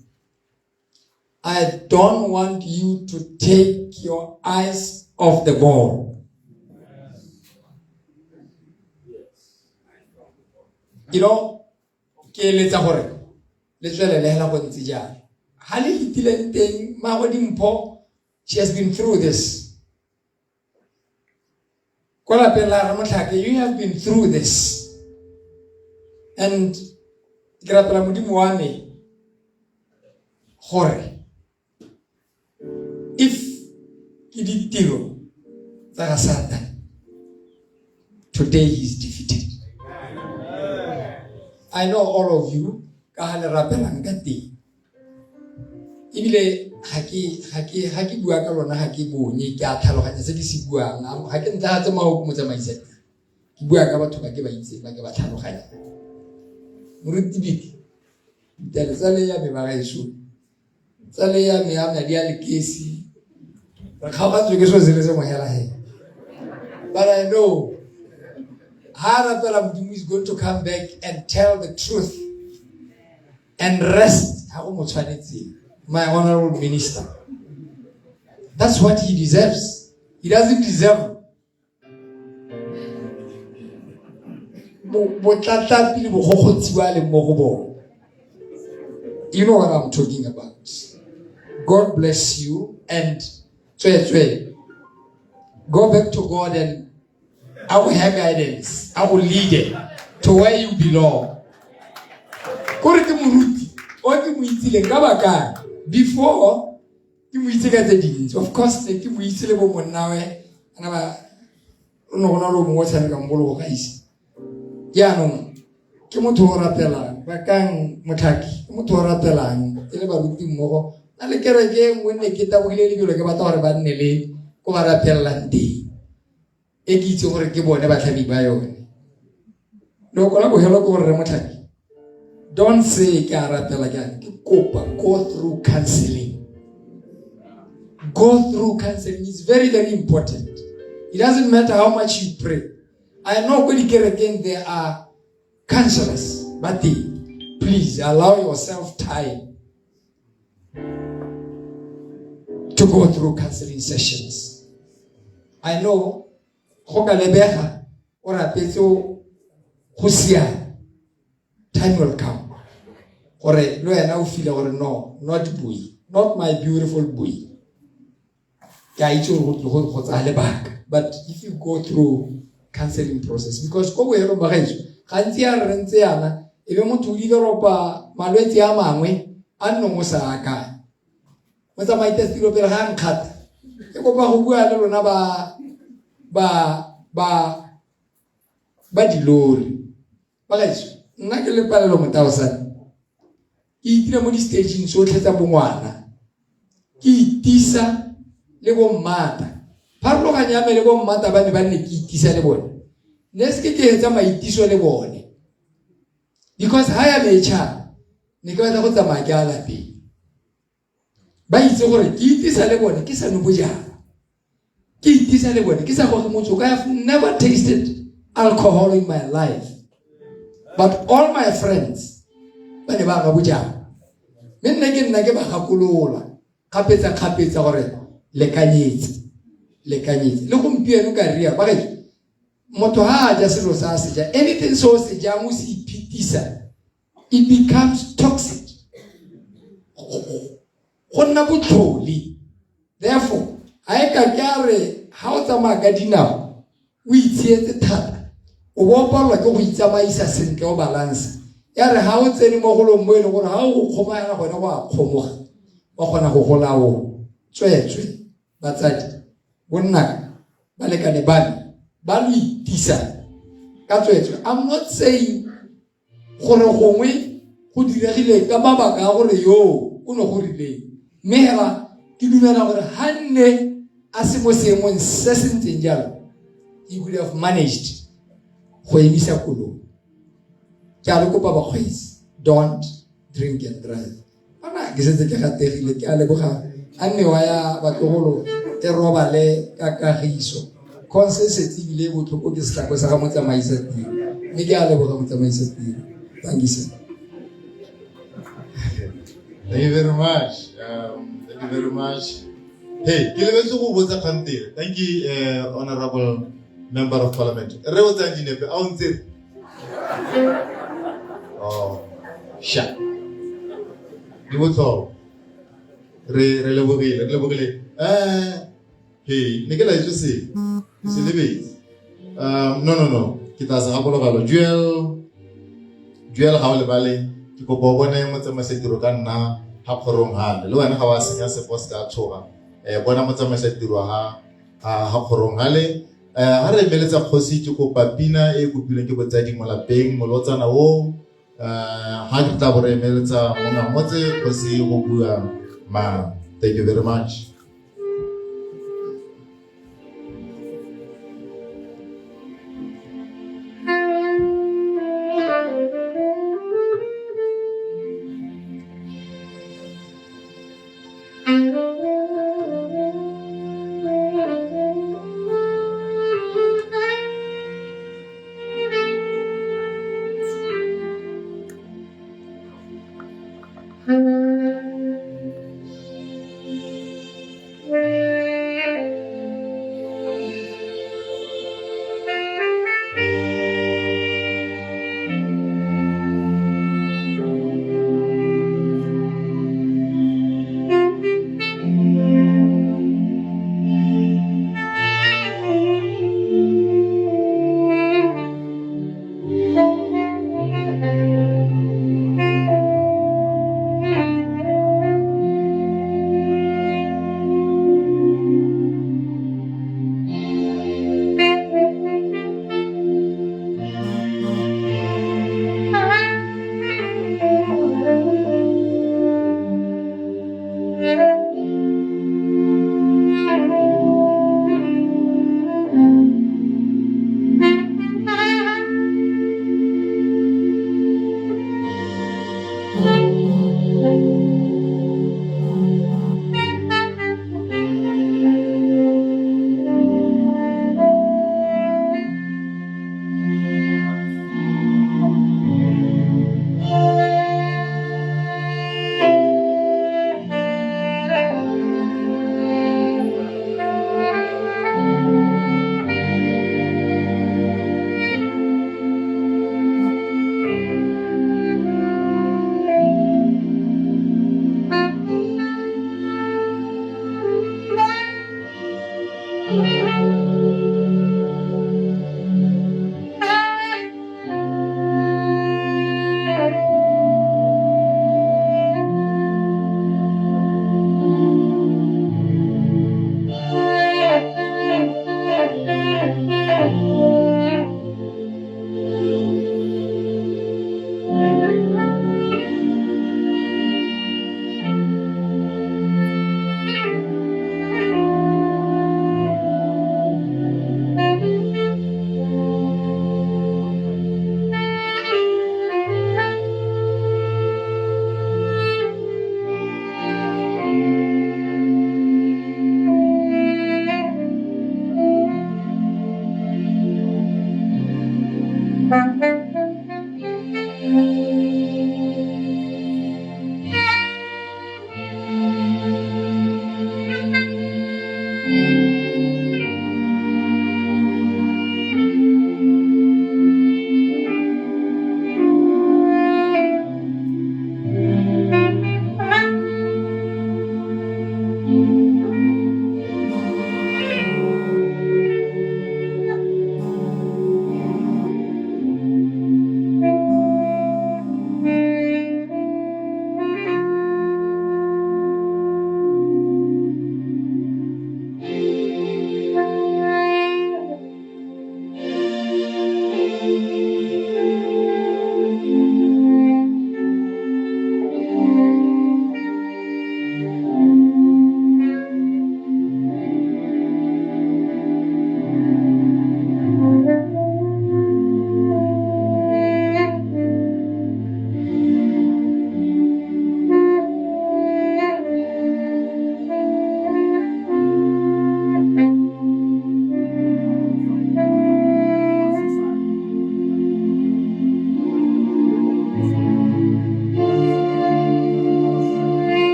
I don't want you to take your eyes off the ball. You know, ke eletsa gore le tswelele hela go ntse jalo. Ha le fetileng teng, Mmago Dimpho, she has been through this. Kwa lapeng la rra Motlhake, you have been through this. And ke rapela Modimo wa me gore if ke ditiro tsa ga Satan, today he is defeated. I know all of you ka ha le rapelang ka teng. Ebile ga ke bua ka lona ga ke bonye, ke a tlhaloganya se ke se buang. Ga ke ntlagatse maoko motsamaisa teng. Ke bua ka batho ba ke ba itseng, ba ke ba tlhaloganyang. Moruti Biki, ditale tsa le ya me ba gaetsho, tsa le ya me ya madi a lekesi, re kgaogantswe ke selo se le sengwe hela hela. But I know ha rapela Modimo is going to come back and tell the truth and rest ha go mo tshwanetseng. My honorable minister, that's what he deserves. He doesn't deserve botlatlapi le bogogotsi ba leng mo go bone. You know what I'm talking about. God bless you and tswe. Go back to God and I will have guidance. I will lead it to where you belong. Kore ke moruti o ke mo itsileng ka baka before ke mo itse ka tse dintsi. Of course ne ke mo itse le bo monnawe ana ba o ne go na le o mongwe o tshamekang bolo go gaisa. Jaanong ke motho o rapelang, Bakang Motlhake ke motho o rapelang e le baruti mmogo. Na le kereke e nngwe ne ke tabogile lebelo ke batla gore ba nne le ko ba rapelelang teng. E ke itse gore ke bone batlhami ba yone. Loko la bofelo ke gore re Motlhake, don't say ke a rapela ke a ke kopa, go through counseling. Go through counseling is very, very important. It doesn't matter how much you pray. I know ko dikerekeng there are counselors, but they, please allow yourself time to go through counseling sessions. I know go ka lebega o rapetse go siame, time will come gore le wena o feel gore no, not boi. Not my beautiful boy. Ke a itse gore go go tsaya lebaka. But if you go through counseling process, because ko bohelong ba gaetsho, gantsi ya re ntse yana, e be motho o developa malwetse a mangwe a nnong o sa akanye. Motsamaisa tiro pele ga a nkgata, ke kopa go bua le lona ba ba ba ba dilori. Ba gaetsho, nna ke le Palelo Motaosane, ke itira mo di-stageng tsotlhe tsa bongwana, ke itisa le bommata. Pharologanyo ya me le bommata ba ne ba nne ke itisa le bone, ne se ke ke etsa maitiso le bone, because ha ya me e tšhaba, ne ke batla go tsamaya ke a lapeng. Ba itse gore ke itisa le bone ke sa nwe bojalwa, ke itisa le bone ke sa goge motsoko. I have never tasted alcohol in my life, but all my friends ba ne ba nwa bojalwa, mme nna ke nna ke ba gakolola kgapetsa kgapetsa gore lekanyetse, lekanyetse. Le gompieno ka ria ba gaetsho, motho ha a ja selo sa se ja, anything se o se jang o se iphetisa, it becomes toxic, go nna botlhole. Therefore ha e ka ke a re ha o tsamaya ka dinao o itshietse thata, o bo o palelwa ke go itsamaisa sentle, o balance, ya re ha o tsene mo golong mo e leng gore ha o go kgoma yana gone go a kgomoga, wa kgona go go laola. Tsweetswe batsadi, bonnaka, balekane ba me ba lo itisa ka tsweetswe. I'm not saying gore gongwe go diregile ka mabaka a gore yo o ne go rileng, mme hela ke dumela gore ha nne a se mo seemong se se ntseng jalo, he could have managed go emisa koloi. Ke a le kopa bakgweetsi, don't drink and drive. Ana ke setse ke gategile, ke a leboga. A mewa ya batlogolo e robale ka kagiso. Conse setse ebile e botlhoko ke setlhako sa ga motsamaisa tiro, mme ke a leboga motsamaisa tiro. Thank you, sir. Thank you very much. Thank you very much. Hey, ke lebetse go botsa kgantele. Thank you, Honorable Member of Parliament. Re o tsaya dinepe, a o ntse? Oh, sha. Di botlhokwa. Re re lebogile, re lebogile. Hey, ne ke laetswe se. Ke se lebetse. No, no, no. Ke tla se gakologelwa. Jewel, Jewel ga o lebale, ke kopa o bone motsamaisa tiro ka nna ha kgorong hale. Le wena ga wa senya sepo se ka tshoga. Bona motsamaisa tiro ha ha kgorong hale. Ha re emeletsa kgosi, ke kopa pina e kopilweng ke botsadi mo lapeng, molotsana o. Ha re tla bo re emeletsa monna motse kgosi go bua ma. Thank you very much.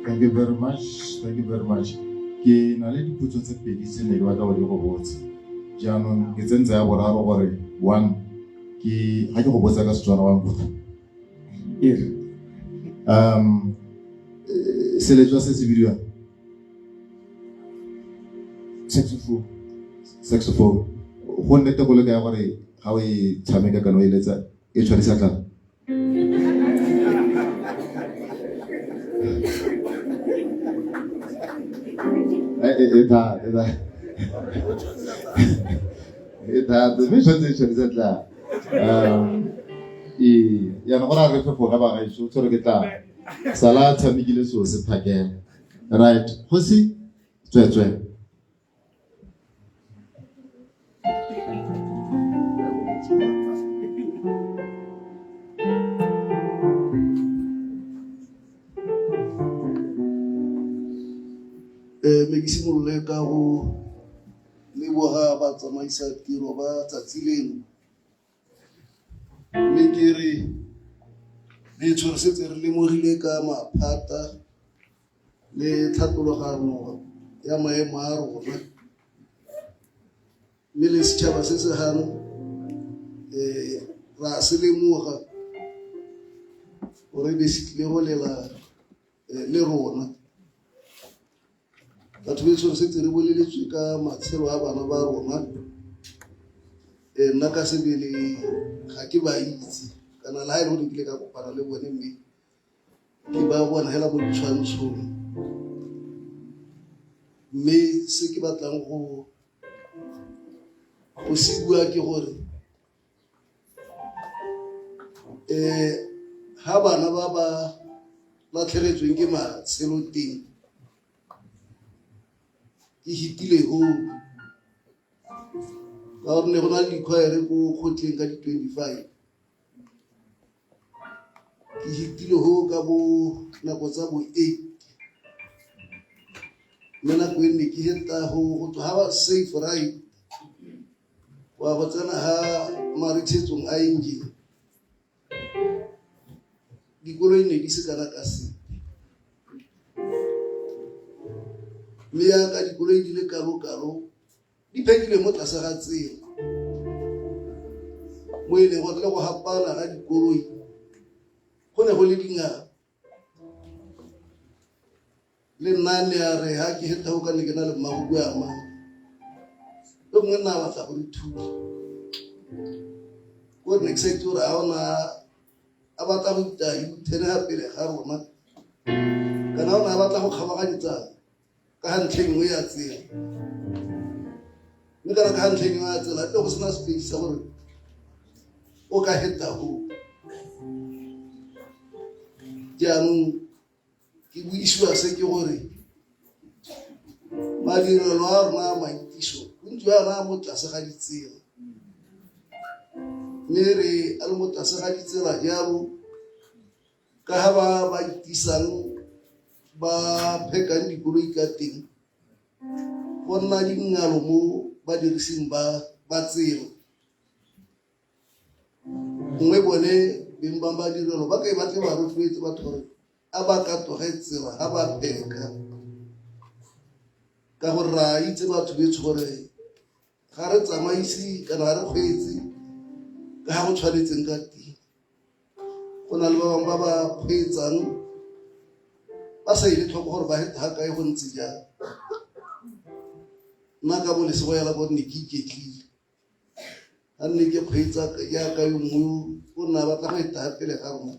Thank you very much. Thank you very much. Ke na le dipotso tse pedi tse ne ke batla go di go botsa. Jaanong ke tsentse ya boraro gore one ke ga ke go botsa ka Setswana wa nkutlwa. Seletswa se se bidiwang? Saxophone. Saxophone. Go nnete go le kae gore ga o e tshameka kana o e letsa e tshwarisa tlala? E thata, e thata. E thata, mme tshwanetse e tshwarisa tlala. Ee, jaanong go raya re fefoga bagaetsho, o tshwere ke tlala. Sala a tshamekile seo se phakela. Right, kgosi, tsweetswee. Mme ke simolole ka go leboga batsamaisa tiro ba tsatsi leno, mme ke re re tshwere setse re lemogile ka maphata le tlhatlologano ya maemo a rona, mme le setšhaba se se gano ra se lemoga gore be se tlile go lela le rona. Batho betsho re setse re boleletswe ka matshelo a bana ba rona. Nna ka sebele ga ke ba itse, kana le ha e le gore nkile ka kopana le bone, mme ke ba bona hela mo ditshwantshong. Mme se ke batlang go se bua ke gore ha bana ba ba latlhegetsweng ke matshelo teng, ke hitile ho ka gore ne go na le dikhwaere ko kgotleng ka di-25. Ke hitile ho ka bo nako tsa bo 8. Mme nako e nne ke heta go tswa ga ba safe right wa go tsena ga maritshetsong a engine, dikoloi ne di se kana ka sepe. Mme yaka dikoloi di le kalo-kalo di phekile mo tlase ga tsela, mo e leng gore le go gapana ga dikoloi go ne go le dingaka. Le nna ne a re ha ke heta go ka ne ke na le mmago a mang yo mongwe nna a batla go re thula ko re ne ke sa itse gore a ona a batla go ita U-turn ga pele ga rona kana ona a batla go kgabaganyetsa ka ga ntlha e nngwe ya tsela, mme kana ka ga ntlha e nngwe ya tsela e go sena space sa gore o ka heta go. Jaanong ke buisiwa se ke gore madirelo a rona a maitiso bontsi jwa rona a mo tlase ga ditsela, mme re a le mo tlase ga ditsela jalo ka ga ba ba itisang ba phekang dikoloi ka teng go nna dingalo mo badirising ba tsela. Gongwe bone beng ba madirelo ba ke ba tle ba rotloetse batho gore a ba katoge tsela ga ba pheka, ka gore ra itse batho betsho gore ga re tsamaise kana ga re kgweetse ka ga go tshwanetseng ka teng. Go na le ba bangwe ba ba kgweetsang ba sa ile tlhoko gore ba heta ga kae go ntse jang. Nna ka bolesego yala bone ne ke iketlile ga nne ke kgweetsa jaaka yo mongwe o nna a batla go eta pele ga rona,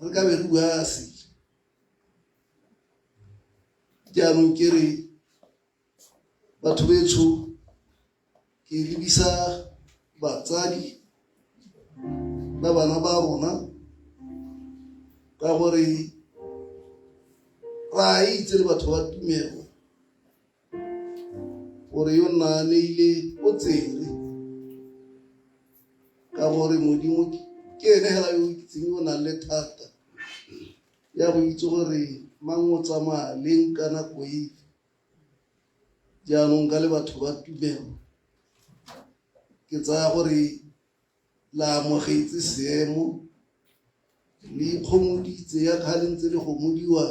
re ka be re bua sele. Jaanong ke re batho betsho, ke lebisa batsadi ba bana ba rona ka gore ra itse le batho ba tumelo gore yo nna a neile o tsere, ka gore Modimo ke ene hela yo o itseng, yo o nang le thata ya go itse gore mang o tsamaya leng ka nako efe. Jaanong ka le batho ba tumelo, ke tsaya gore la amogetse seemo le ikgomoditse ya ga le ntse le gomodiwa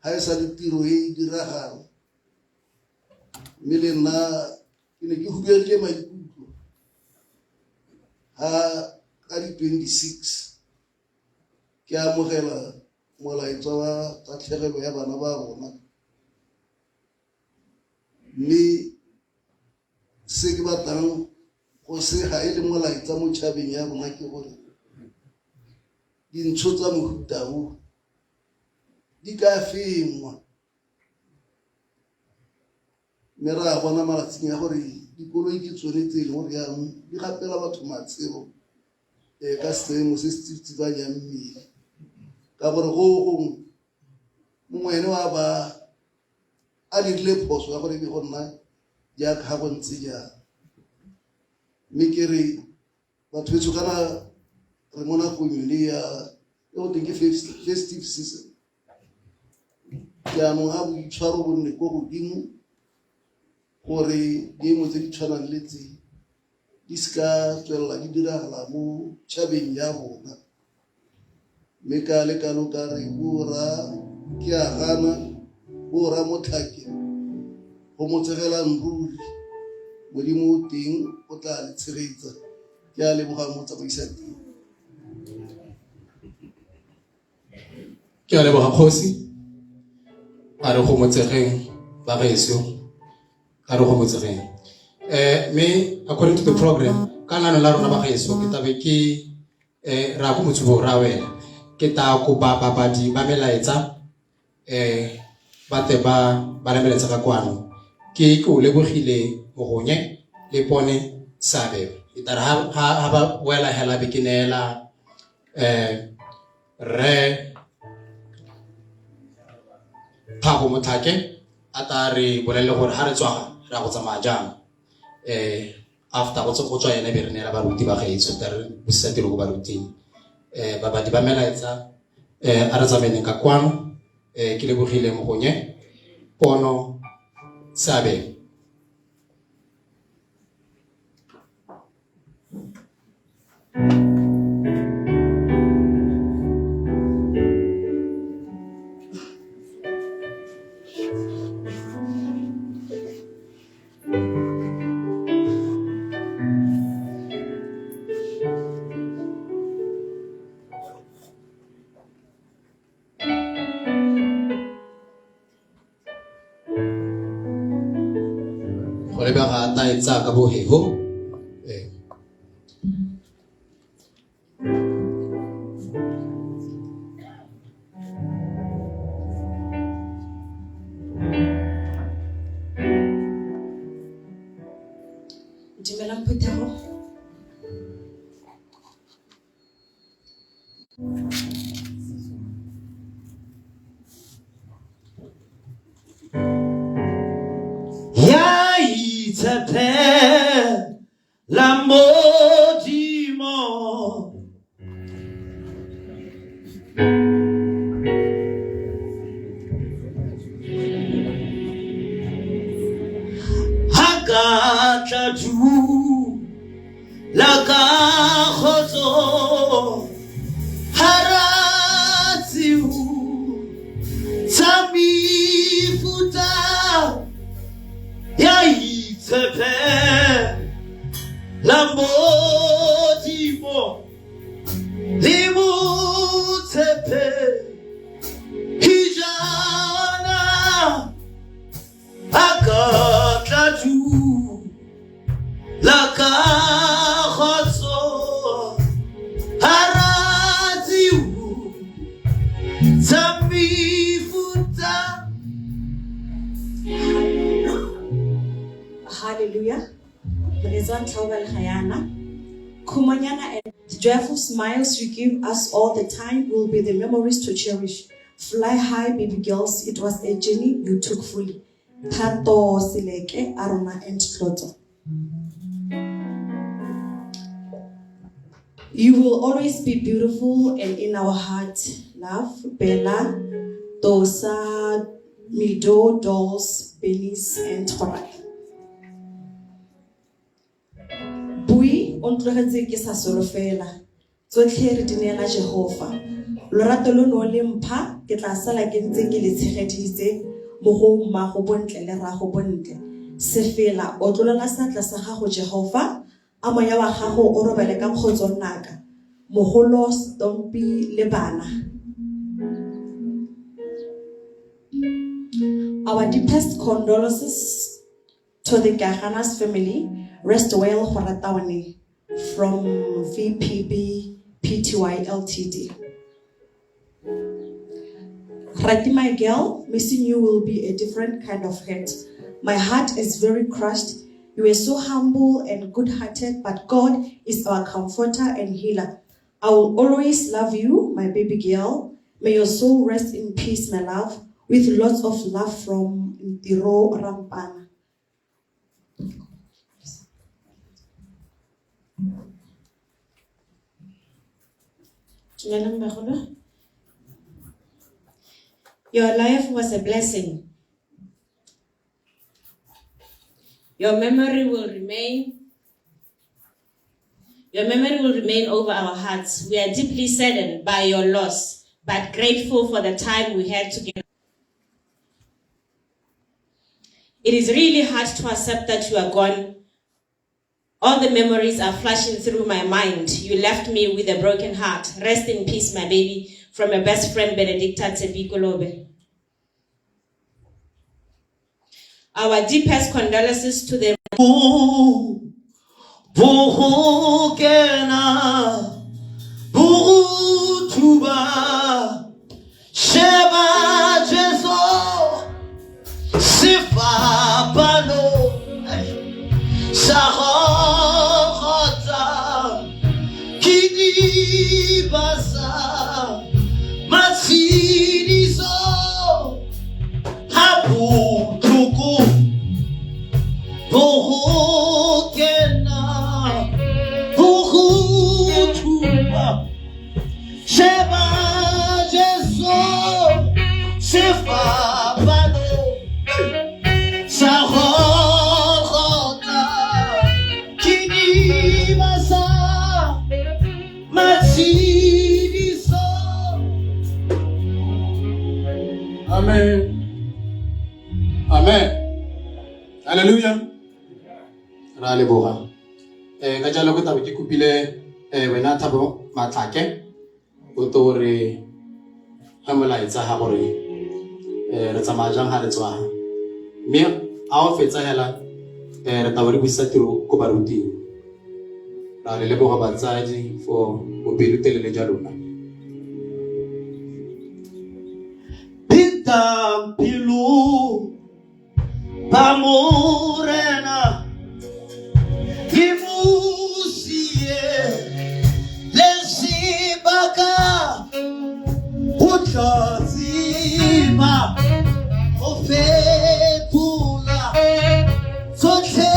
ga e sa le tiro e e diragala. Mme le nna ke ne ke huduegile maikutlo ga ka di-26 ke amogela molaetsa wa tatlhegelo ya bana ba rona, mme se ke batlang go se ga e le molaetsa mo tšhabeng ya rona ke gore dintsho tsa mohuta o di ka fengwa. Mme re a bona malatsing a gore dikoloi ke tsone tse e leng gore jaanong di gapela batho matshelo ka seemo se se tsitsibanyang mmele, ka gore go gongwe mongwe ene wa ba a dirile phoso ya gore e be go nna jaaka ga go ntse jang. Mme ke re batho betsho, kana re mo nakong yone ya e go teng ke festive season, jaanong ga boitshwaro bo nne ko godimo gore diemo tse di tshwanang le tse di seka tswelela di diragala mo tšhabeng ya rona. Mme ka le kalo ka re bora ke a gana, bora motlhake go mo tsegelang ruri, Modimo o teng o tla le tshegetsa. Ke a leboga mo tsamaisa teng. Ke a leboga kgosi. A re go motsegeng ba gaetsho, a re go motsegeng. Mme according to the program ka nano la rona ba gaetsho, ke tabe ke ra go motsubo ra wela, ke ta kopa babadi ba melaetsa ba tle ba ba le melaetsa ka kwano. Ke o lebogile mogonye le pone seabe e tare ha ba wela hela be ke neela re Thabo Motlhake a ta re bolelele gore ha re tswaga re ya go tsamaya jang. After go tswa ene be re neela baruti ba gaetsho, ta re busetsa tiro ko baruting. Babadi ba melaetsa, a re tsamaeleng ka kwano. Ke lebogile mogonye. Pono Seabelo. Go lebega a tla e tsaya ka boheho. Ee. Dumelang phuthego. Ya itshepela Modimo. Ha ka tla dula ka kgotso hara tseo tsa mefuta ya itshepela Modimo le motshepe hijana a ka tla dula ka kgotso hara tseo tsa mefuta. Hallelujah. Molaetsa wa ntlha o balega yana. Khumonyana and the joyful smiles you give us all the time will be the memories to cherish. Fly high, baby girls. It was a journey you took fully. Thato Seleke, Arona and Tlotso. You will always be beautiful and in our heart. Love, Bella, Tosa, Mido, Dolls, Benis, and Torak. Bui, o ntlogetse ke sa solofela. Tsotlhe re di neela Jehova. Lorato lo no le mpha, ke tla sala ke ntse ke le tshegeditse mo go mmago bontle le rrago bontle. Sefela, otlolola seatla sa gago Jehova, a moya wa gago o robale ka kgotso nnaka. Mogolo, Stompi le bana. Our deepest condolences to the Kaganas family. Rest well, Gorataone, from VPB PTY Ltd. Rati, my girl, missing you will be a different kind of hurt. My heart is very crushed. You were so humble and good-hearted, but God is our comforter and healer. I will always love you, my baby girl. May your soul rest in peace, my love, with lots of love from Ntiro Rampana. Dumelang bagolo. Your life was a blessing. Your memory will remain. Your memory will remain over our hearts. We are deeply saddened by your loss, but grateful for the time we had together. It is really hard to accept that you are gone. All the memories are flashing through my mind. You left me with a broken heart. Rest in peace, my baby, from your best friend, Benedicta Tebikolobe. Our deepest condolences to the Bogokena, Bogutuba, Sheba Jesu, Sefapano, Sarota, Kidibasa, Matsiniso, Habutuku, Bogokena, Bogutuba, Sheba Jesu, Sefapano, Amen. Amen. Hallelujah. Ra leboga. Ka jalo ke tabo ke kopile wena Thabo Matlake o to re ga molaetsa ga gore re tsamaya jang ga re tswa. Mme a o fetsa hela re tabo re buisa tiro ko baruting. Ra le leboga batsadi for bopelotelele jwa lona. Peter pelo ba morena le musie le sebaka o tla tseba go fetola tsotlhe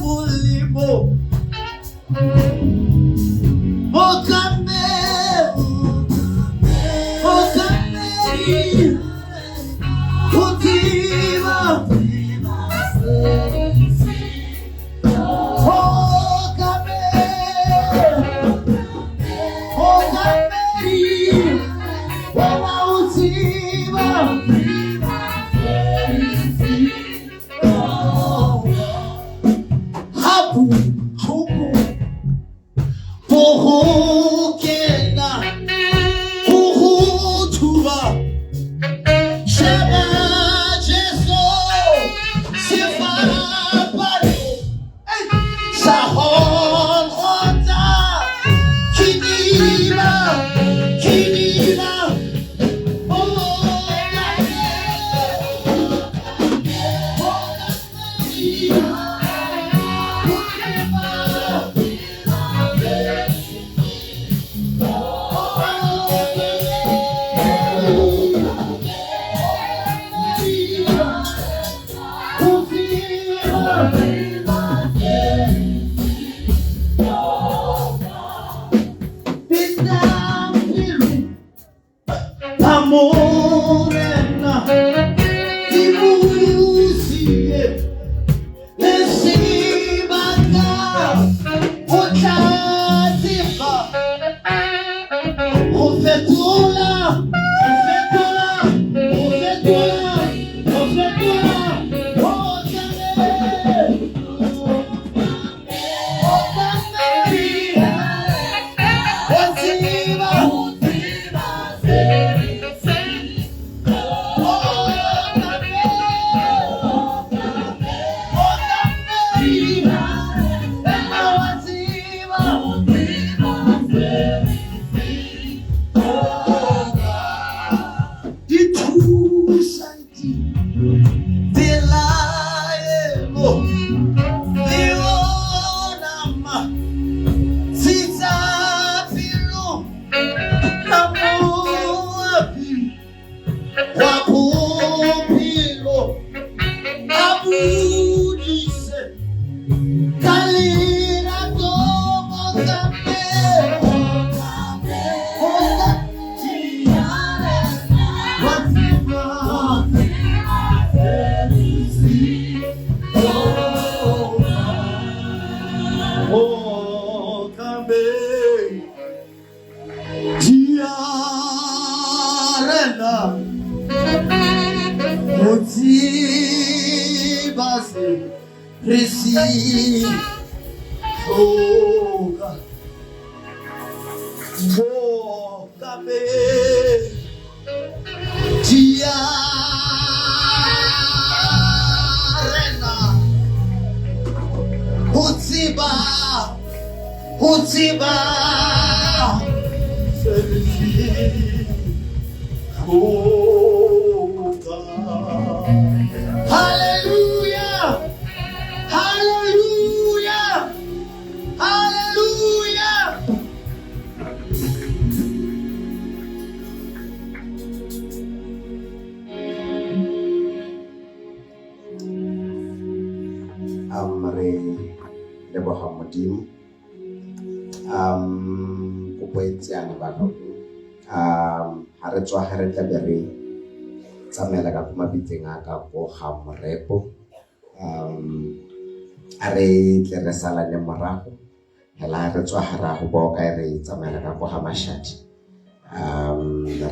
molemo Mokamedi o tseba Mokamedi wena o tseba ha botlhoko bo go kena go go thuba sheba Jesu sefapano sa Golgotha ke dira Morena di busie le sebaka o tla tseba go fetola go fetola go fetola go fetola Mokamedi o tseba Hallelujah! Hallelujah! Hallelujah! Re leboga Modimo. Kopo e tseana ba ka ha re tswa ha re tla be re tsamaela ka ko mabitseng a ka ko ga Morepo. A re tle re salane morago hela re tswa ha ra go boka re tsamaela ka ko ga Mashadi.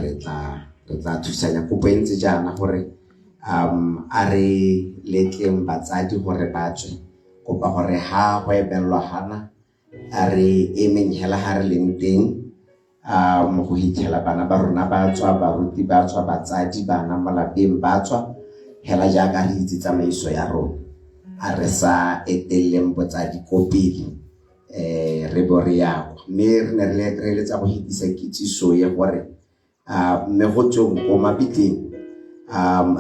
Re tla Re tla thusanya kopo e ntse jaana gore a re letleng batsadi gore ba tswe. Kopa gore ha go ebelelwa gana a re emeng hela ha re leng teng go hitlhela bana ba rona ba tswa, baruti ba tswa, batsadi bana mo lapeng ba tswa hela jaaka re itse tsamaiso ya rona. A re sa eteleleng botsadi ko pele re bo re ya kwa. Mme re ne re eletsa go hetisa kitsiso ye gore mme go tsweng ko mabitleng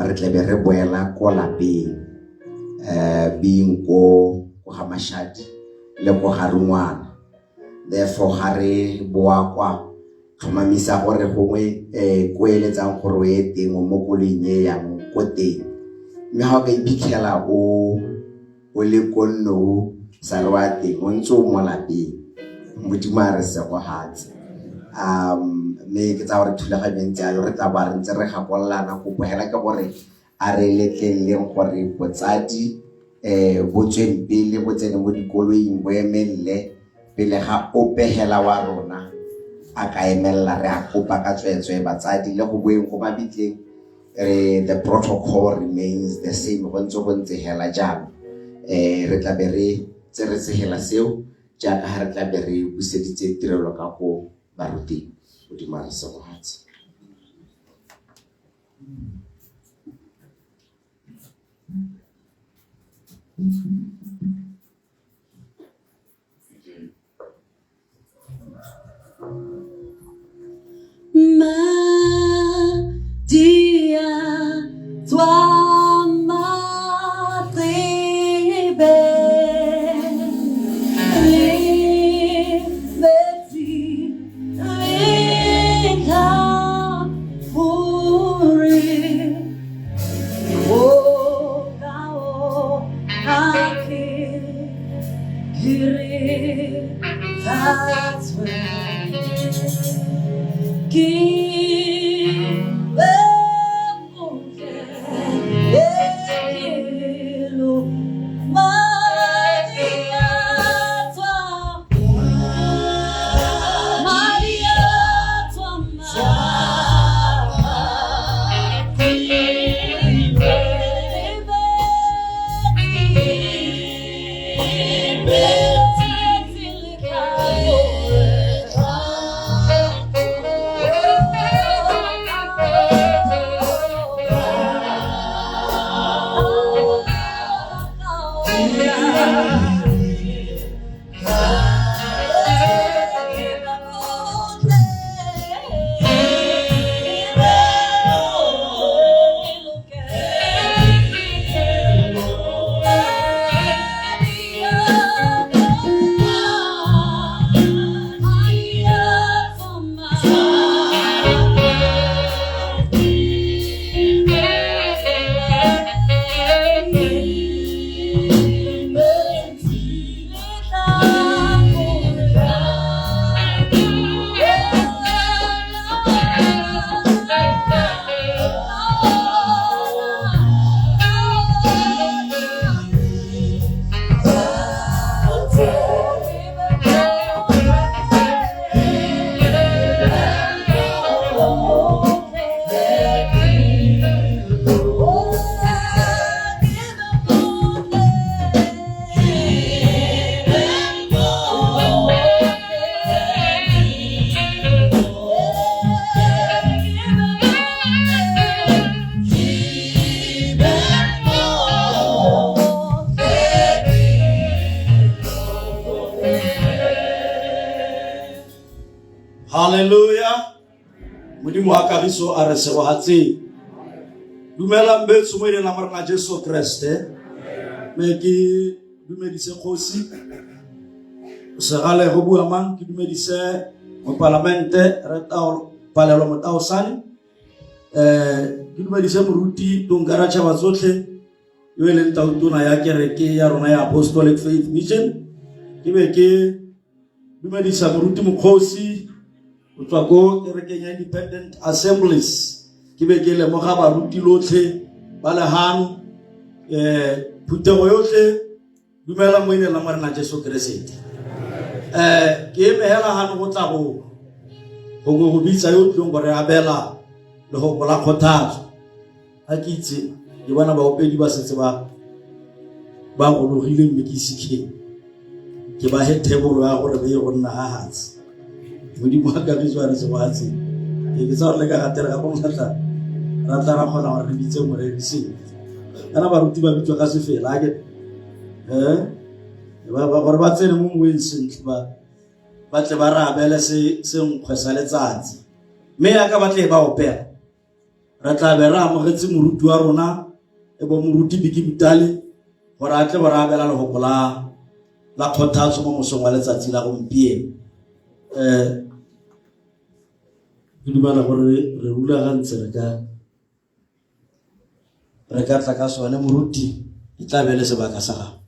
re tlabe re boela ko lapeng being ko ga Mashadi le ko ga Rungwana. Therefore ga re boa kwa tlhomamisa gore gongwe ko eletsang gore o ye teng o mo koloing e yang ko teng. Mme ga o ka iphitlhela o le ko nno o sa le wa teng o ntse o mo lapeng, Modimo a re segogatse. Mme ke tsaya gore thulaganyo e ntse jalo, re tla boa re ntse re gakololana. Kopo hela ke gore a re letleleleng gore botsadi bo tsweng pele bo tsene mo dikoloing bo emelele pele ga ope hela wa rona a ka emelela. Re a kopa ka tsweetswee batsadi le go boeng ko mabitleng, the protocol remains the same, go ntse go ntse hela jalo. Re tla be re tseretse hela seo jaaka ga re tla be re buseditse tirelo ka ko baruting. Modimo a re segogatse. Madia tswa matsebe le metsi le tlhapore o ka o ake dire thatswe ke Hallelujah. Modimo wa kagiso a re segogatseng. Dumelang betsho mo ileng la Morena Jesu Kriste. Me ke dumedise kgosi segale go bua mang, ke dumedise mopalamente re taolo palelo motaosane, ke dumedise moruti Tonkara tšhaba tsotlhe yo e leng tautona ya kereke ya rona ya Apostolic Faith Mission. Ke be ke dumedisa moruti Mokgosi go tswa ko kerekeng ya Independent Assemblies. Ke be ke lemoga baruti lotlhe ba lehano, phuthego yotlhe, dumela mo ineng la Morena Jesu Keresete. Ke eme hela gano go tla go gongwe go bitsa yo o tlileng go re abela lehoko la kgothatso ga ke itse ke bona baopedi ba setse ba ba gologile mme ke isekeng ke ba he thebolo ya gore be ye go nna ga hatse modimo wa kagiso a re se go ke ke tsa gore le ka gatela ka bongatla ra tla ra kgona gore re bitse moreri sentle kana baruti ba bitswa ka sefela ake gore ba tsene mo moweng sentle ba ba tle ba re abele se senkgwe sa letsatsi mme yaka ba tle ba opela re tla be re amogetse moruti wa rona e bo moruti Biki Butale gore a tle go re abela lehoko la la kgothatso mo mosong wa letsatsi la gompieno um ke dumela gore re rulagantse re ka re ka tla ka sone moruti e tla be le sebaka sa gago.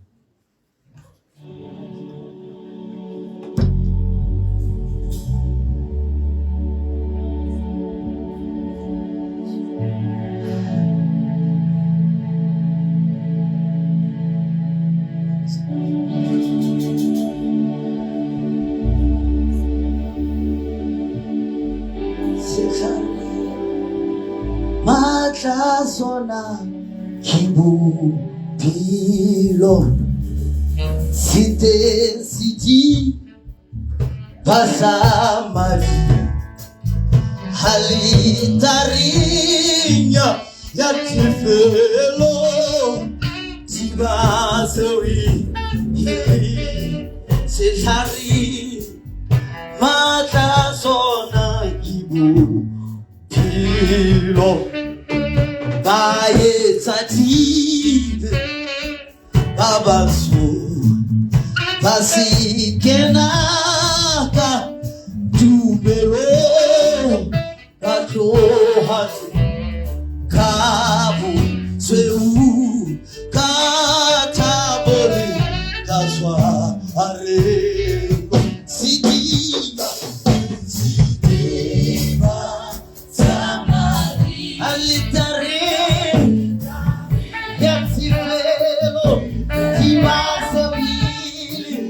Maatla sona ke bophelo se teng se di ba sa madi aletareng ya tefelo thiba seo e setlhare maatla sona ke bophelo ba etsa dibe ba batsho ba se kena ka tumelo ba tloha ka bosweu ka thabo le ka tshwarelo sediba sediba sa madi aletareng ya tshirelo thiba seo ile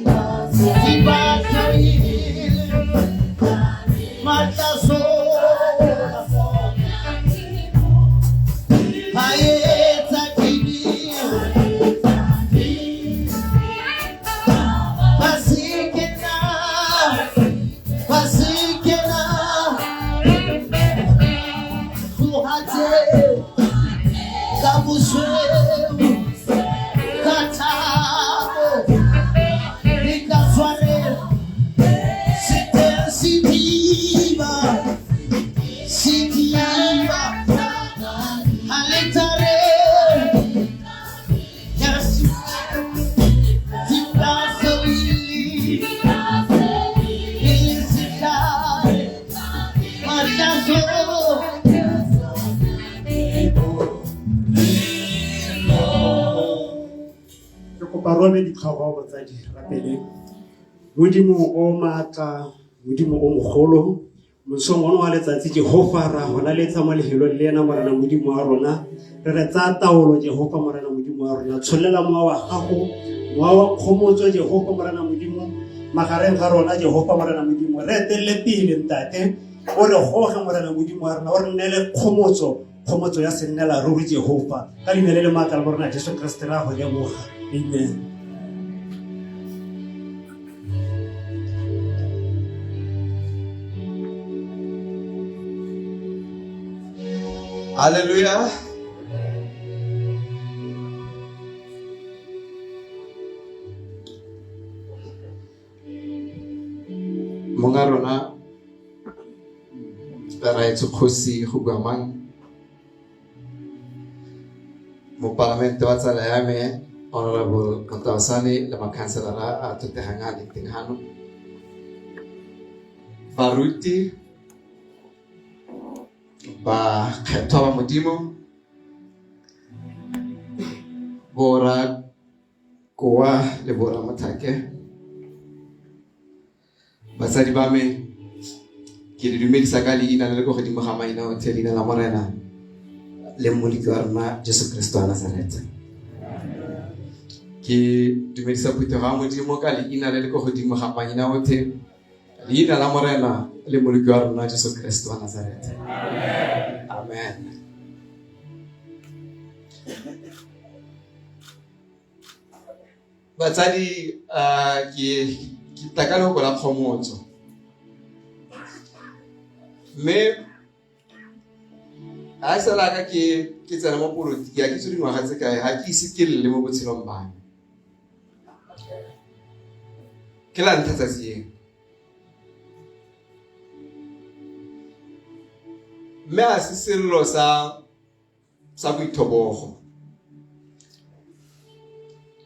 thiba seo ile matla sona ba etsa dibe ba se kena ba se kena tlohatse ka bosweu ka thabo le ka tshwarelo se teng sediba sediba aletareng ya thiba seo ile e le setlhare matla sona Ke kopa robe ditlhogo botsadi rapeleng. Modimo o maatla, Modimo o mogolo, mosong ono wa letsatsi Jehova ra go laletsa mo lehelong le ena Morena Modimo wa rona. Re re tsaya taolo Jehova Morena Modimo wa rona. Tsholela mowa wa gago, mowa wa kgomotso Jehova Morena Modimo magareng ga rona Jehova Morena Modimo. Re etelele pele ntate, o re goge Morena Modimo wa rona, o re neele kgomotso, kgomotso ya sennela ruri Jehova. Ka leina le le maatla la Morena Jesu Kriste ra go leboga. Amen. Hallelujah. Monga rona raetsho kgosi go bua mang mopalamente wa tsala ya me honorable Motaosane le makhanselara a tlotlegang a leng teng hano baruti bakgethwa ba modimo bora koa le bora mothake batsadi ba me ke le dumedisa ka leina le le ko godimo ga maina otlhe leina la morena le mmoloki wa rona Jesu Kristo wa Nazareta ke dumedisa phuthego ya modimo ka leina le le ko godimo ga maina otlhe Leina la Morena le Moloki wa rona Jesu Kriste wa Nazareth. Amen. Batsadi ke tla ka lehoko la kgomotso. Mme ga e sala ka ke tsena mo polotiki ga ke tswe dingwaga tse kae ga ke ise ke lle mo botshelong ba me. Ke la ntlha tsatsi eo. Mme a se sello sa boithobogo.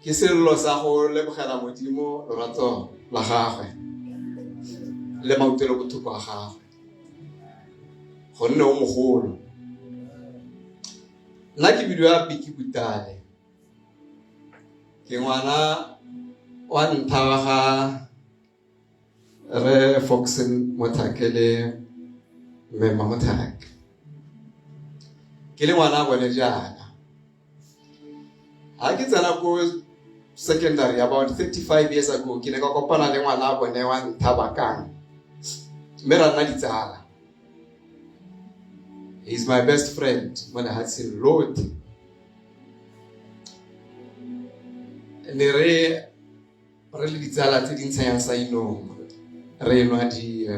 Ke sello sa go lebogela Modimo lorato la gagwe le mautlwelo botlhoko a gagwe, gonne o mogolo. Nna ke bidiwa Biki Butale, ke ngwana wa ntlha wa ga Re Foxen Mothake le Mme Mamothake. Ke le ngwana bone jaana. Ha ke tsena ko secondary about 35 years ago, ke ne ka kopana le ngwana bone wa ntlha Bakang, mme ra nna ditsala. He is my best friend mo lehatsheng lotlhe. Ne re re le ditsala tse di ntshanyang sa inong, re nwa di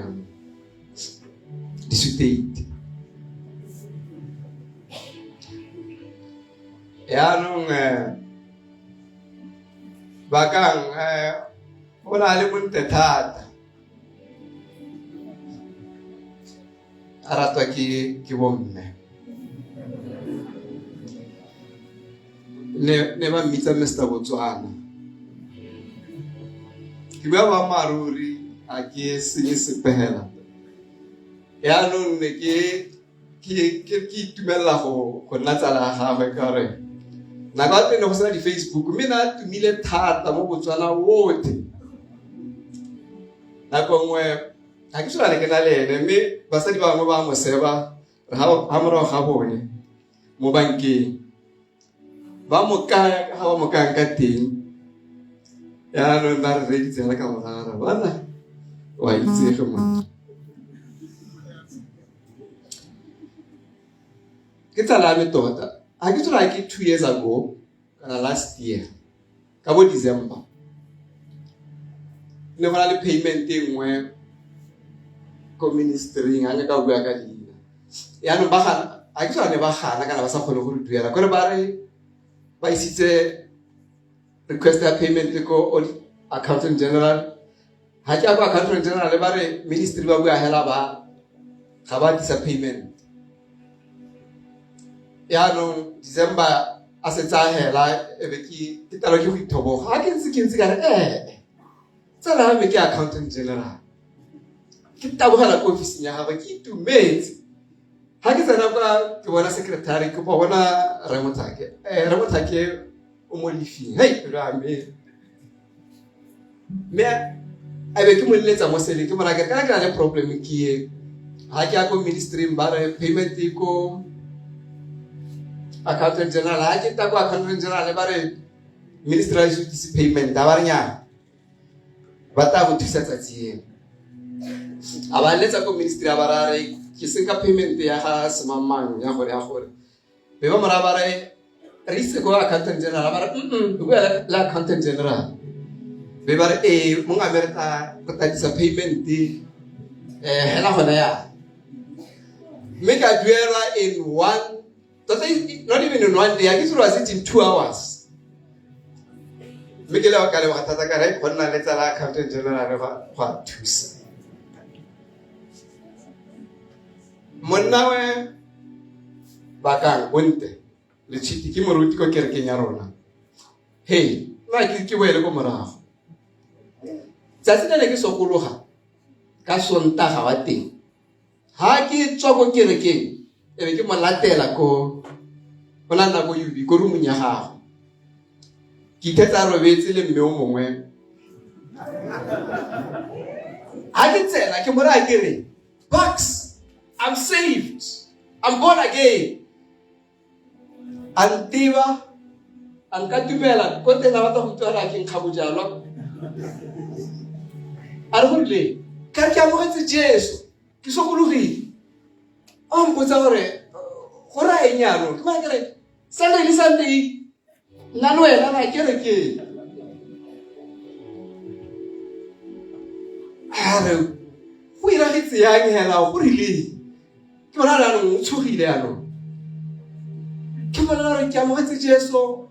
di-sweet. Yaanong Bakang o na le montle thata, a ratwa ke bomme. Ne ba mmitsa Mr Botswana. Ke bua boammaaruri, a ke senye sepe hela. Yaanong ne ke itumelela go nna tsala ya gagwe ka gore nako ya teng ne go sena di-Facebook, mme ne a tumile thata mo Botswana otlhe. Nako nngwe ga ke tshwana ke na le ene, mme basadi ba bangwe ba mo seba ga morago ga bone mo bankeng, ba mo kaya ka ga ba mo kayang ka teng. Yaanong ba re reeditse hela ka morara, bana wa itsege motho. Ke tsala ya me tota. Ga ke tshola ke 2 years ago kana last year ka bo December, ne go na le payment e nngwe ko ministry-ing, ga nke ka bua ka leina. Yaanong ba gana, ga ke tshola ne ba gana kana ba sa kgone go re duela, kore ba re ba isitse request ya payment ko accountant general. Ha ke ya ko accountant general ba re ministry ba bua hela ba ga ba tlisa payment. Yaanong December a setse a hela, e be ke talwa ke go ithoboga. Ha ke ntse ka re tsala ya me ke accountant general. Ke tabogela ko ofising ya gagwe ke itumetse. Ha ke tsena kwa ke bona secretary, ke bona Rre Mothake. Rre Mothake o mo lefing. Hei, pelo ya me. Mme a be ke mo leletsa mo seleng, ke mo raya ke re, kana ke na le problem ke e. Ha ke ya ko ministry-ing ba re payment e ko accountant general. Ha ke tla ko accountant general ba re ministry ha e tlise payment, a ba re nyaa, ba tla go thusa tsatsi eo. A ba letsa ko ministry a ba ra re ke senka payment ya ga semangmang ya gore ya gore. Be ba mo raya ba re re itse ko accountant general, ba re re bua le accountant general. Be ba re ee mongwe a me re tla tlisa payment hela gone ya. Mme ka duelwa in one, tota not even in one day, a ke tsolo was it in 2 hours. Mme ke ka leboga thata ka re go nna le tsala accountant general go a thusa. Monna we Bakang Bonte Lechiti ke moruti ko kerekeng ya rona. Hey, nna ke boele ko morago. Tsatsi le ne ke sokologa ka Sontaga wa teng. Ha ke tswa ko kerekeng, e be ke mo latela ko o na nna ko UB ko roomong ya gagwe. Ke ithetsa a robetse le mme o mongwe. Ha ke tsena ke mo raya ke re, Bucks, I'm saved. I'm born again. A nteba, a nka tumela ko teng a batla go utlwa gore a ke nkga bojalwa. A re go rile. Ka re ke amogetse Jesu, ke sokologile. A mpotsa gore go raya eng jaanong? Ke mara ke re Sunday le Sunday nna le wena ra kerekeng. A re go iragetse yang hela go rileng? Ke bona jaanong o tshogile jaanong. Ke bona gore ke amogetse Jesu.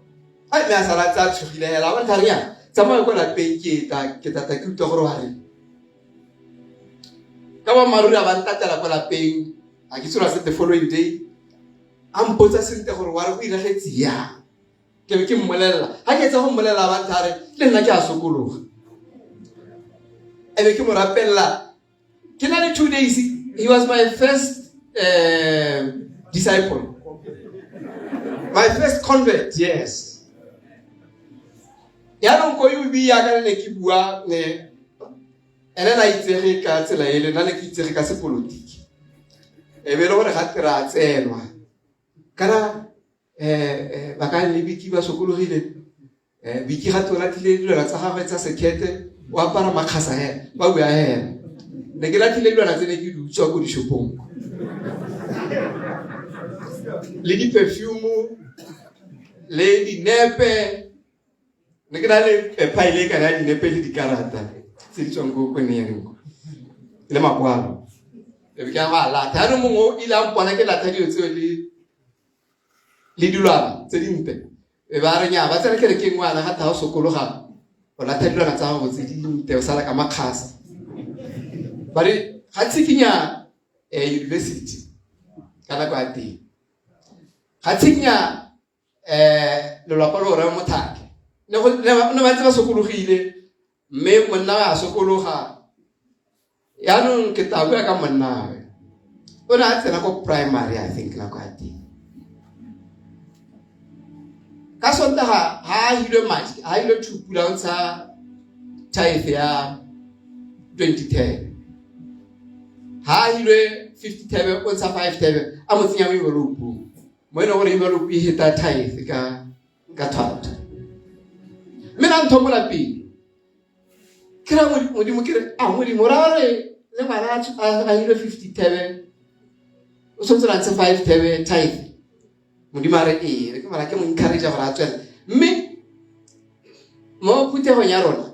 Ai mme a sala a tse a tshogile hela a bontsha re yang tsamaya kwa lapeng ke tla ke tla ke utlwa gore wa reng. Ka boammaaruri a ba ntatela kwa lapeng a ke tshola se the following day a mpotsa sentle gore wa re go iragetse yang. Ke be ke mmolelela ga ke etsa go mmolelela ba ntha re le nna ke a sokologa. E be ke mo rapelela ke na le 2 days. He was my first disciple, my first convert, yes. Yaanong ko UB yaka ne ke bua ne ene na itsege ka tsela ele, nna ne ke itsege ka sepolotiki. E be e le gore ga re a tsenwa kana ba ka le biki ba sokologile biki ga o latlhile dilwana tsa gagwe tsa sekete, o apara makgasa hela ba bua hela. Ne ke latlhile dilwana tse ne ke di utswa ko dishopong le di-perfume le dinepe. Ne ke na le pile e kana ya dinepe le dikarata tse di tswang ko ko neyareng le makwalo, e be ke a go a latha. Yaanong mongwe o ile a mpona ke latha dilo tseo le dilwana tse dintle, e ba re nya ba tsena kerekeng ngwana ga tha o sokologa o latha dilwana tsa gago tse dintle, o sala ka makgasa. Ba re ga tshikinya university ka nako ya teng, ga tshikinya lelapa lo re mothake ne ne ba ntse ba sokologile, mme monna wa sokologa. Yaanong ke tla bua ka monna we o ne a tsena ko primary, I think, nako ya teng. Ka Sontaga ha a hilwe madi, ha hilwe thupula, o ntsha tithe ya 20 thebe, ha a hilwe 50 thebe, o ntsha 5 thebe, a mo tsenya mo envelope, mo e leng gore envelope e heta tithe ka thata. Mme na ntho mola pele ke ra Modimo, ke re a Modimo ra re le ngwana a hilwe 50 thebe, o tshwanetse a ntshe 5 thebe tithe. Modimo a re ee. Ke mara ke mo encourage gore a tswele. Mme mo phuthegong ya rona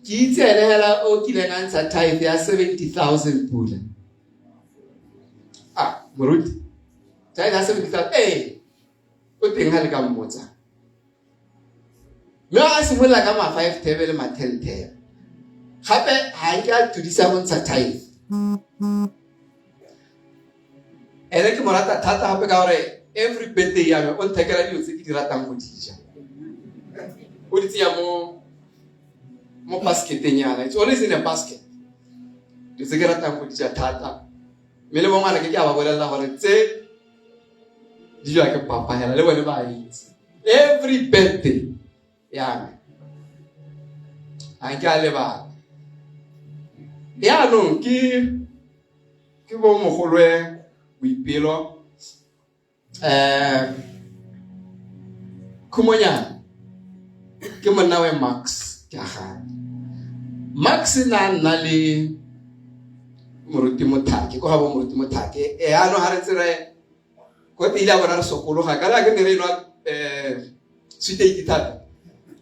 ke itse ene hela o kileng a ntsha tithe ya 70,000 pula. A moruti, tithe ya 70,000? Ee, o teng ga le ka mmotsa. Mme a simolola ka ma 5 thebe le ma 10 thebe. Gape ga nke a tudisa go ntsha tithe. Ene ke mo rata thata gape ka gore every birthday ya me o nthekela dilo tse ke di ratang go di ja, o di tseya mo basketeng yana. It's always in a basket, dilo tse ke ratang go di ja thata. Mme le bongwana ke a ba bolelela gore tse di jewa ke papa hela, le bone ba itse. Every birthday ya me ga nke a lebala. Yaanong ke bo mogolwe Boipelo Khumonyana, ke monna we Max. Ke a gana Max na a nna le moruti Mothake ko ga bo moruti Mothake. E ano ga re ntse re ko ile a bona re sokologa kana ke ne re nwa sweet eight thata,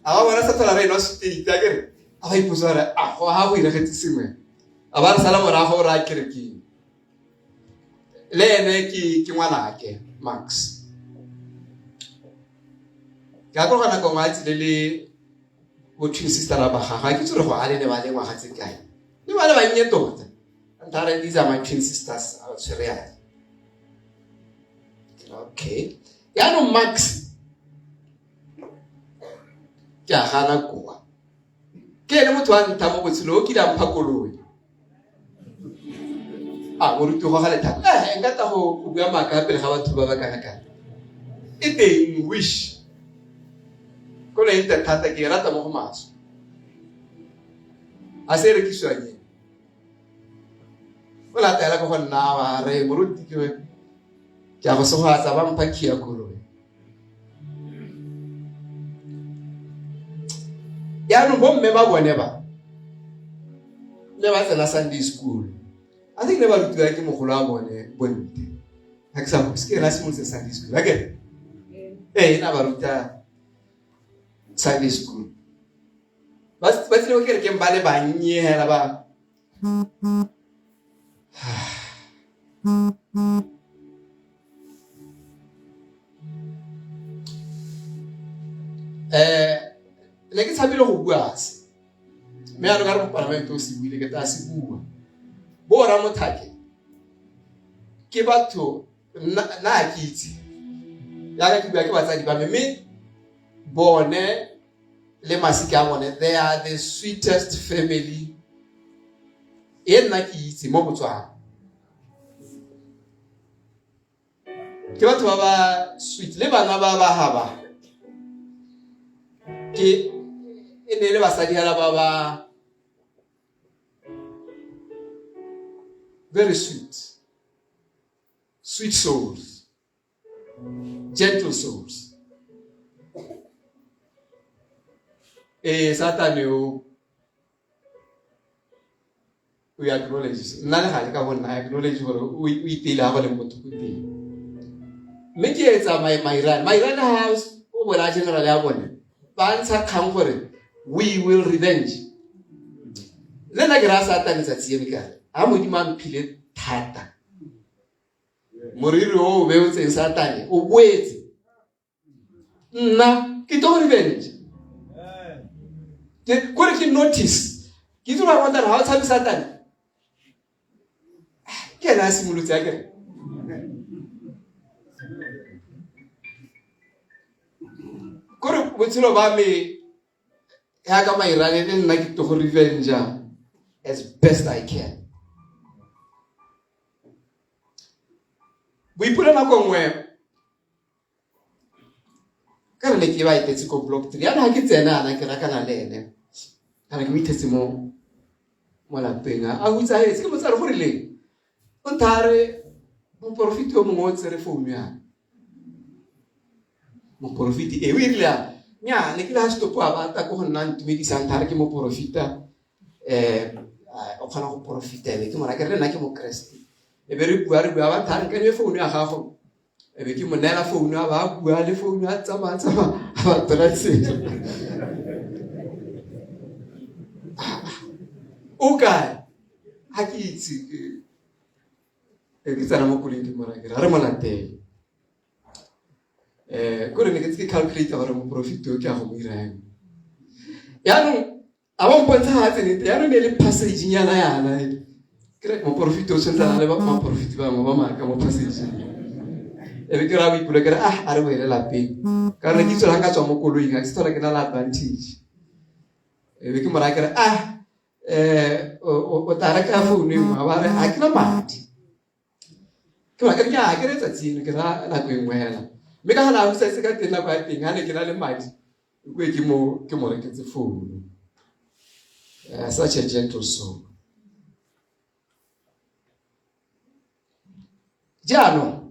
a ba bona sa tlhola re nwa sweet eight, a kere a ba ipotsa gore a go ha go iregetse sengwe, a ba re sala morago re a kerekeng. Le ene ke ngwanake Max. Ke akologa nako nngwe a tsile le bo twin sister ba gagwe, a ke tsore go a le ne ba le ngwaga tse kae, ne ba le bannye tota. Ntha re, "These are my twin sisters," a ba tshwere yana. Okay, yaanong Max ke a gana koa ke ene motho wa ntha mo botshelo o kile a mpha koloi. A moruti go ga lethata nka tla go bua maaka pele ga batho ba ba kana kana e teng. Wish koloi e ntle thata, ke e rata mo go maswe, a se e rekisiwang e o latela ko go nna wa re, "Moruti, ke a go segoatsa, ba mpha key ya koloi." Yaanong bomme ba bone ba Ne ba tsena Sunday school. I think ne ba rutiwa ke mogolo wa bone bonte. Ga ke sa se ke ena simolotse Sunday school. Akere? Ee, ena ba ruta Sunday school. Ba ba tsile ko kerekeng ba le bannye hela ba Ne ke tshabile go bua se mme yanong ka re mopalamente o se buile ke tla se bua. Bo rra Mothake ke batho nna a ke itse yaka ke bua ke batsadi ba me mme bone le masika a bone they are the sweetest family e nna ke itse mo Botswana. Ke batho ba ba sweet le bana ba ba haba ke e ne le basadi hela ba ba very sweet, sweet souls, gentle souls. Ee, Satane o o acknowledge nna le gale ka go nna acknowledge gore o iteile ga go leng botlhoko teng mme ke etsa mairane mairane ha o bolaya general ya bone ba ntsha kgang gore we will revenge le nna ke raya satane tsatsi eno kare ga modimo a mphile thata moriri o o beotseng satane o boetse nna ke tlo revenge ke kore ke notice ke itse gore ga o tshabe satane ke ene a simolotse a kere kore botshelo ba me yaka mairane le nna ke tlo go revenge as best I can. Boipelo nako nngwe ka re ne ke ba etetse ko block three yana ga ke tsena ana ke rakana le ene kana ke mo ithetse mo mo lapeng a hutsahetse ke motsare go rileng o nthare moporofeti yo mongwe o tsere founu ya moporofeti e o e rile a nya ne ke le ga setopo a bata ko go nna ntumedisang thare ke moporofeta um o kgona go porofeta ebe ke mora ke re le nna ke mokeresete e be re bua re bua ba thare nka founu ya gago e be ke mo neela founu a ba bua le founu a tsamaya tsamaya a ba tola tsela o kae ga ke itse ke tsena mo koloing ke mora ke re ga re mo latele um kore ne ke tse ke calculate gore moporofeti o ke a go mo irang yaanong a ba mpontsha ga tsene teng yaanong ne le passage nyana yana kere moporofeti o tshwanetse a le baporofeti bangwe ba maaka mo passageng e be ke re a boipelo ke re ah a re boele lapeng ka gore ke itse ga ka tswa mo koloing ga ke se tlhola ke na le advantage e be ke mo raya ke re ah um o tla reka founu e nngwe a ba re ga ke na madi ke ba ke re ke re tsatsi eno ke ra nako e nngwe hela mme ka gana a se ka teng nako ya teng ga ne ke na le madi kwe ke mo ke mo reketse founu. Such a gentle soul. Jaanong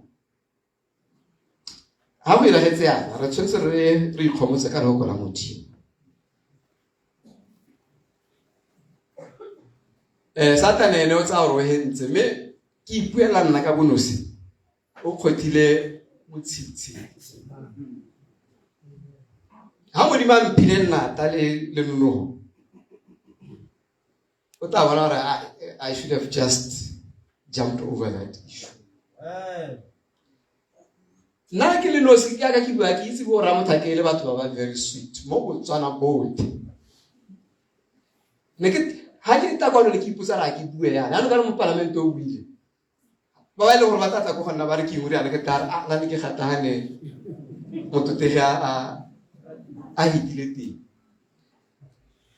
ga go iragetse yana re tshwanetse re re ikgomotse ka lehoko la modimo. Satane ene o tsaya gore o hentse mme ke ipuela nna ka bonosi o kgothile motshitshi ga modimo a mphile nnata le le nonogo o tla bona gore I should have just jumped over that issue. Nna ke le nosi ke aka ke bua ke itse bo ramothake le batho ba ba very sweet mo Botswana botlhe. Ne ke ha ke tla kwano le ke ipotsa ra ke bue yana jaanong ka re mopalamente o buile ba ba e leng gore ba tla tla ko go nna ba re ke eng riana ke tla re a nna ne ke gatagane mototegi a a hitile teng.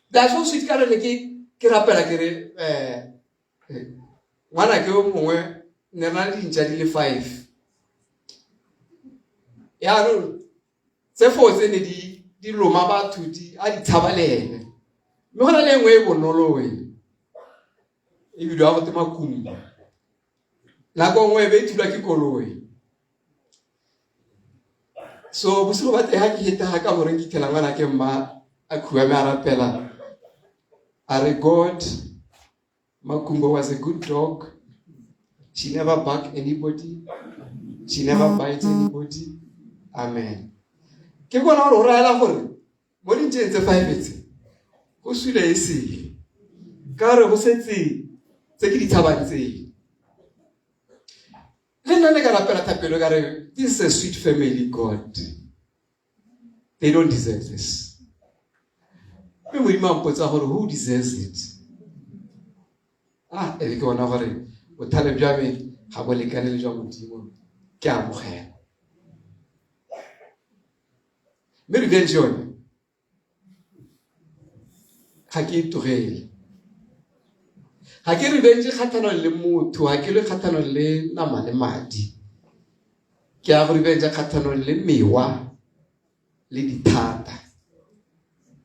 That's so sweet ka re ne ke ke rapela ke re ngwana ke yo mongwe ne re na le dintša di le five yaanong tse four tse ne di di loma batho di a di tshaba le ene mme go na le e nngwe e bonolo e e bidiwa go te makumba nako nngwe e be e thulwa ke koloi so bosigo ba teng ga ke heta ga ka gore ke ithela ngwana ke mma a khuame a rapela a re God. Makumbo was a good dog. She never bark anybody. She never bites anybody. Amen. Ke bona gore o raela gore mo dintšeng tse five tse go sule e sele ka gore go setse tse ke di tshabang tsele. Le nna ne ka rapela thapelo ka re this is a sweet family God. They don't deserve this. Mme Modimo a mpotsa gore who deserves it? Ah, e be ke bona gore bothale bja me ga bo lekane le jwa Modimo. Ke a amogela. Mme revenge yone ga ke e tlogele. Ga ke revenge kgatlhanong le motho, ga ke le kgatlhanong le nama le madi. Ke ya go revenge kgatlhanong le mewa le dithata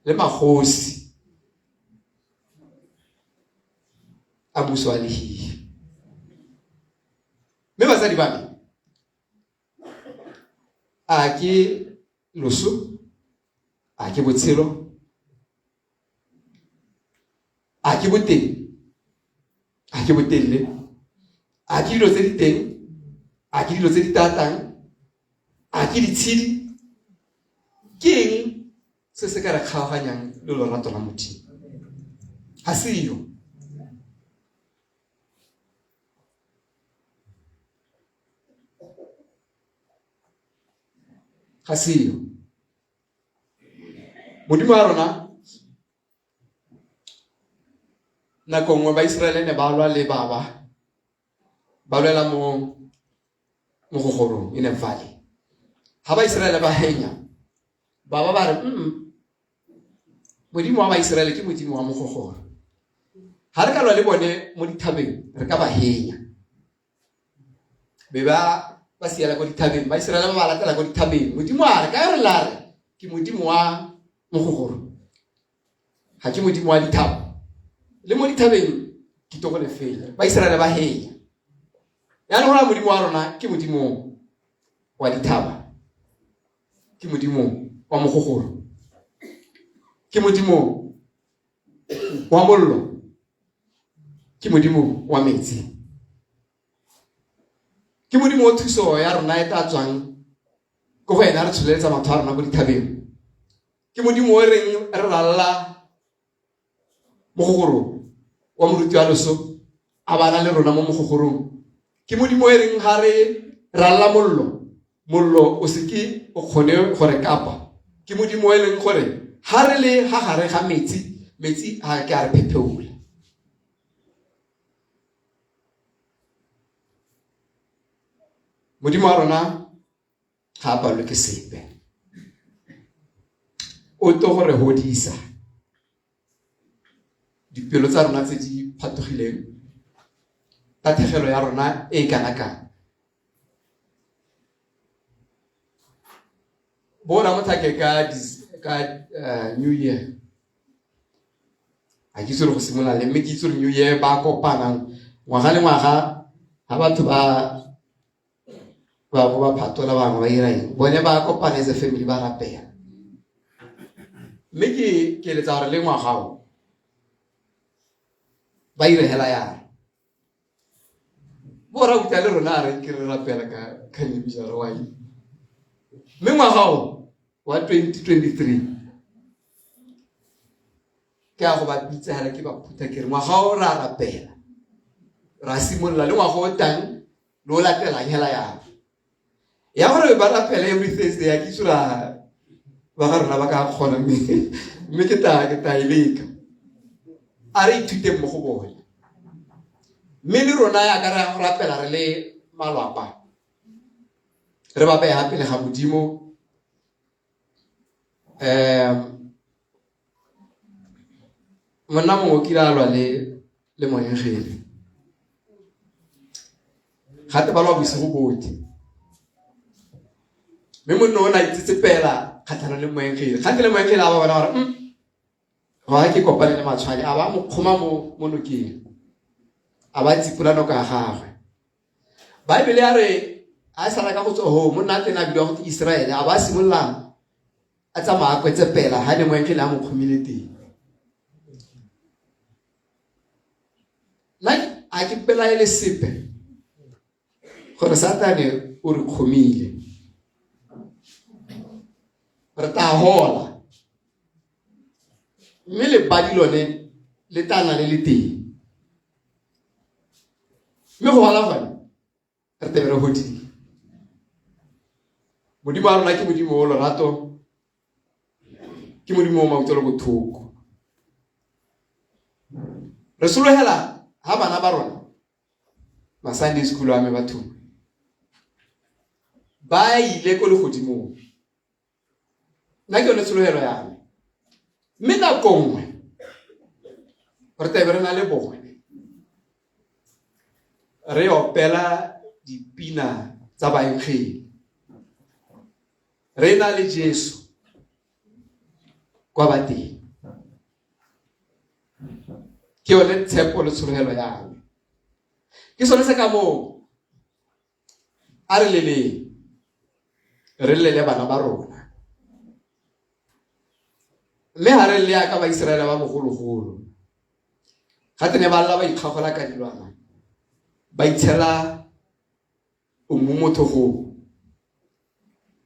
le magosi a muso wa lehihi. Mme batsadi ba me, a ke loso, a ke botshelo, a ke boteng, a ke botelele, a ke dilo tse di teng, a ke dilo tse di tatang, a ke ditshedi, ke eng se se ka re kgaoganyang le lorato la Modimo? Ga se yo. Ga se yo. Modimo wa rona nako nngwe Baiseraele ne ba lwa le baba ba lwela mo mogogorong in a valley. Ha Baiseraele ba henya baba ba re Modimo wa Baiseraele ke Modimo wa mogogoro. Ha re ka lwa le bone mo dithabeng re ka ba henya. Be ba ba siela ko dithabeng, Baiseraele ba ba latela ko dithabeng. Modimo a re ka re la re ke Modimo wa mogogoro, ga ke Modimo wa dithaba. Le mo dithabeng ke tlo go le fenya. Baiseraele ba henya. Yaanong go raya Modimo wa rona ke Modimo wa dithaba, ke Modimo wa mogogoro, ke Modimo wa mollo, ke Modimo wa metsi, ke Modimo wa thuso ya rona e tla tswang ko go ena re tsholeletsa matho a rona ko dithabeng. Ke Modimo o reng re ralla mogogoro wa moruti wa loso a bana le rona mo mogogorong. Ke Modimo e reng ga re ralla mollo, mollo o se ke o kgone go re kapa. Ke Modimo e leng gore ga re le ga gare ga metsi, metsi ga ke a re phepheula. Modimo wa rona ga a palelwe ke sepe. O tlo go re hodisa dipelo tsa rona tse di phatogileng, tatlhegelo ya rona e kana kang. Bo Ramothake ka New Year, ga ke itse gore go simolola leng, mme ke itse gore New Year ba kopana ngwaga le ngwaga ga batho ba ba bo ba phatola bangwe ba ira eng, bone ba kopana as a family ba rapela. Mme ke ke eletsa gore le ngwaga o ba ire hela yana. Bo ra le rona a re ke re rapela ka kganyebisa re wa eng. Mme ngwaga o wa 2023 ke a go ba bitsa hela ke ba phutha ke re ngwaga o ra rapela, ra simolola le ngwaga o tang le o latelang hela yana. Ya gore ba rapele every Thursday ya ke itse ra ba ga rona ba ka kgona, mme ke tla e leka. A re ithuteng mo go bone. Mme le rona ya ka re rapela re le malwapa, re ba beya pele ga Modimo. Monna mongwe o kile a lwa le moengele. Gape ba lwa bosigo botlhe. Mme monna o ne a itsetsepela kgatlhanong le moengele. Gape le moengele a ba bona gore, ga ke kopane le matshwane, a ba mo kgoma mo nokeng. A ba tsipola noka ya gagwe. Baebele ya re a sala ka go tswa ho monna a tena a bidiwa go twe Israele, a ba simolola a tsamaya a kwetsepela ha ne moengele a mo kgomile teng. A ke pelaele sepe gore Satane o re kgomile. Re tla hola. Mme lebadi lone le tla nna le le teng. Mme go hola gone re tebe re godile. Modimo wa rona ke Modimo o lorato, ke Modimo o mautlwelo botlhoko. Re sologela ha bana ba rona ma Sunday school a me batho ba ile ko legodimong. Nna ke yone tshologelo ya me. Mme nako nngwe re tlabe re na le bone re opela dipina tsa baengele re na le Jesu kwa bateng. Ke yone tshepo le tshologelo ya me. Ke sone se ka moo a re leleng re llele bana ba rona. Mme ga re lle yaka Baiseraele ba bogologolo, ga te ne ba lla ba ikgagola ka dilwana, ba itshela mmu mo tlhogong.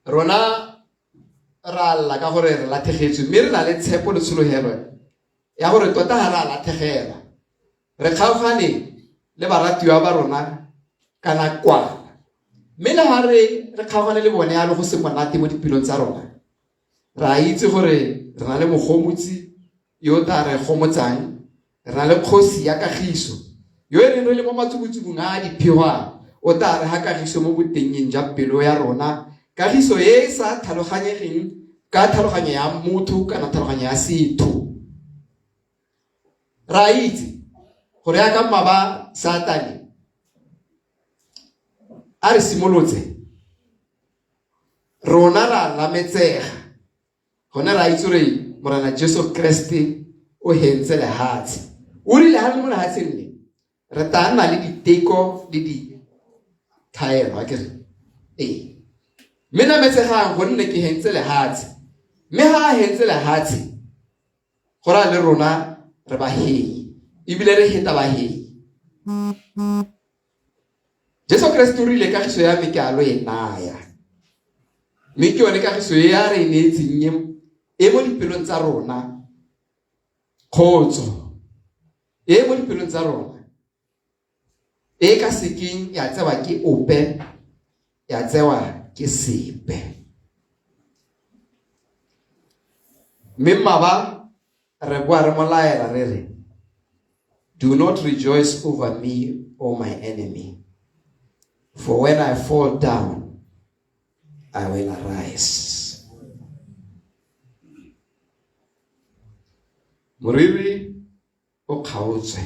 Rona ra lla ka gore re latlhegetswe, mme re na le tshepo le tshologelo ya gore tota ga re a latlhegelwa. Re kgaogane le baratiwa ba rona ka nakwana. Mme le ga re re kgaogane le bone yalo go se monate mo dipelong tsa rona, re a itse gore re na le mogomotsi yo o tla re gomotsang, re na le kgosi ya kagiso yo e reng re le mo matsubutsubung a a diphegwang, o tla re ha kagiso mo botennyeng jwa pelo ya rona, kagiso e e sa tlhaloganyegeng ka tlhaloganyo ya motho kana tlhaloganyo ya setho. Re a itse gore yaka mmaba Satane a re simolotse, rona ra nametsega. Gone ra itse gore Morena Jesu Kriste o hentse lehatshe. O rile ha re le mo lehatsheng le, re tla nna le diteko le dithaelo, a ke re? Ee. Mme nametsegang gonne ke hentse lehatshe. Mme ha a hentse lehatshe, go raya le rona re bahenyi, ebile re heta bahenyi. Jesu Kriste o rile kagiso ya me ke a lo e naya. Mme ke yone kagiso e a re e neetseng e, e mo dipelong tsa rona. Kgotso e mo dipelong tsa rona e ka sekeng ya tsewa ke ope, ya tsewa ke sepe. Mme mmaba re boa re mo laela re re, do not rejoice over me, O my enemy, for when I fall down, I will arise. Moriri o kgaotswe,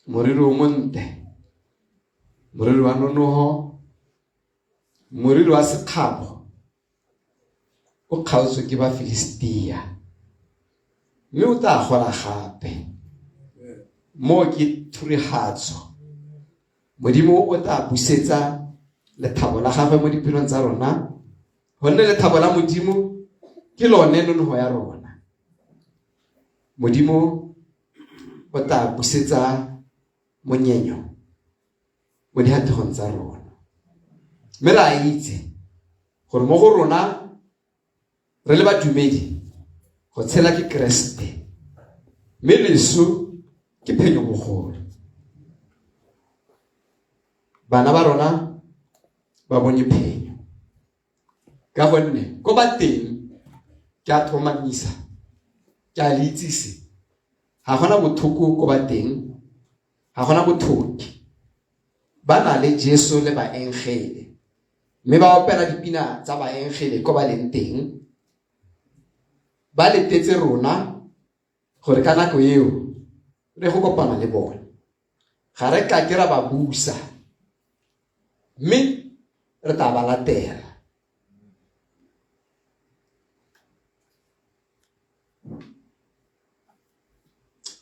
moriri o monte, moriri wa nonoho, moriri wa sekgabo o kgaotswe ke Bafilistia, mme o tla gola gape. Moo ke thurihatso. Modimo o tla busetsa lethabo la gagwe mo dipelong tsa rona, gonne lethabo la Modimo ke lone nonoho ya rona. Modimo o tla busetsa monyenyo mo dihathegong tsa rona. Mme re a itse gore mo go rona re le badumedi go tshela ke Keresete, mme leso ke phenyo bogolo. Bana ba rona ba bone phenyo ka gonne ko ba teng ke a tlhomamisa, ke a le itsise, ga gona bothoko ko ba teng, ga gona bothoki. Ba na le Jesu le baengele, mme ba opela dipina tsa baengele ko ba leng teng. Ba letetse rona gore ka nako eo re go kopana le bone. Ga re ka ke ra ba busa, mme re tla ba latela.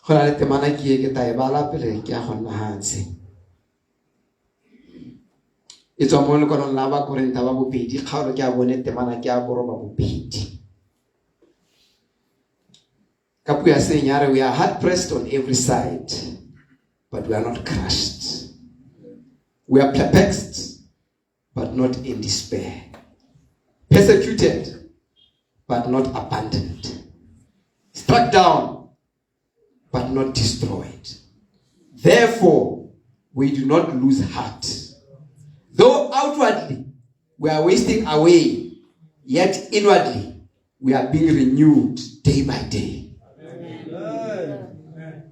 Go na le temana ke e ke tla e bala pele ke ya go nna hatshe. E tswa mo lekwalong la Bakorintha ba bobedi, kgaolo ke a bone, temana ke a boroba bobedi. Ka puo ya Seeng ya re, we are hard pressed on every side, but we are not crushed. We are perplexed, but not in despair. Persecuted, but not abandoned. Struck down, but not destroyed. Therefore, we do not lose heart. Though outwardly we are wasting away, yet inwardly we are being renewed day by day.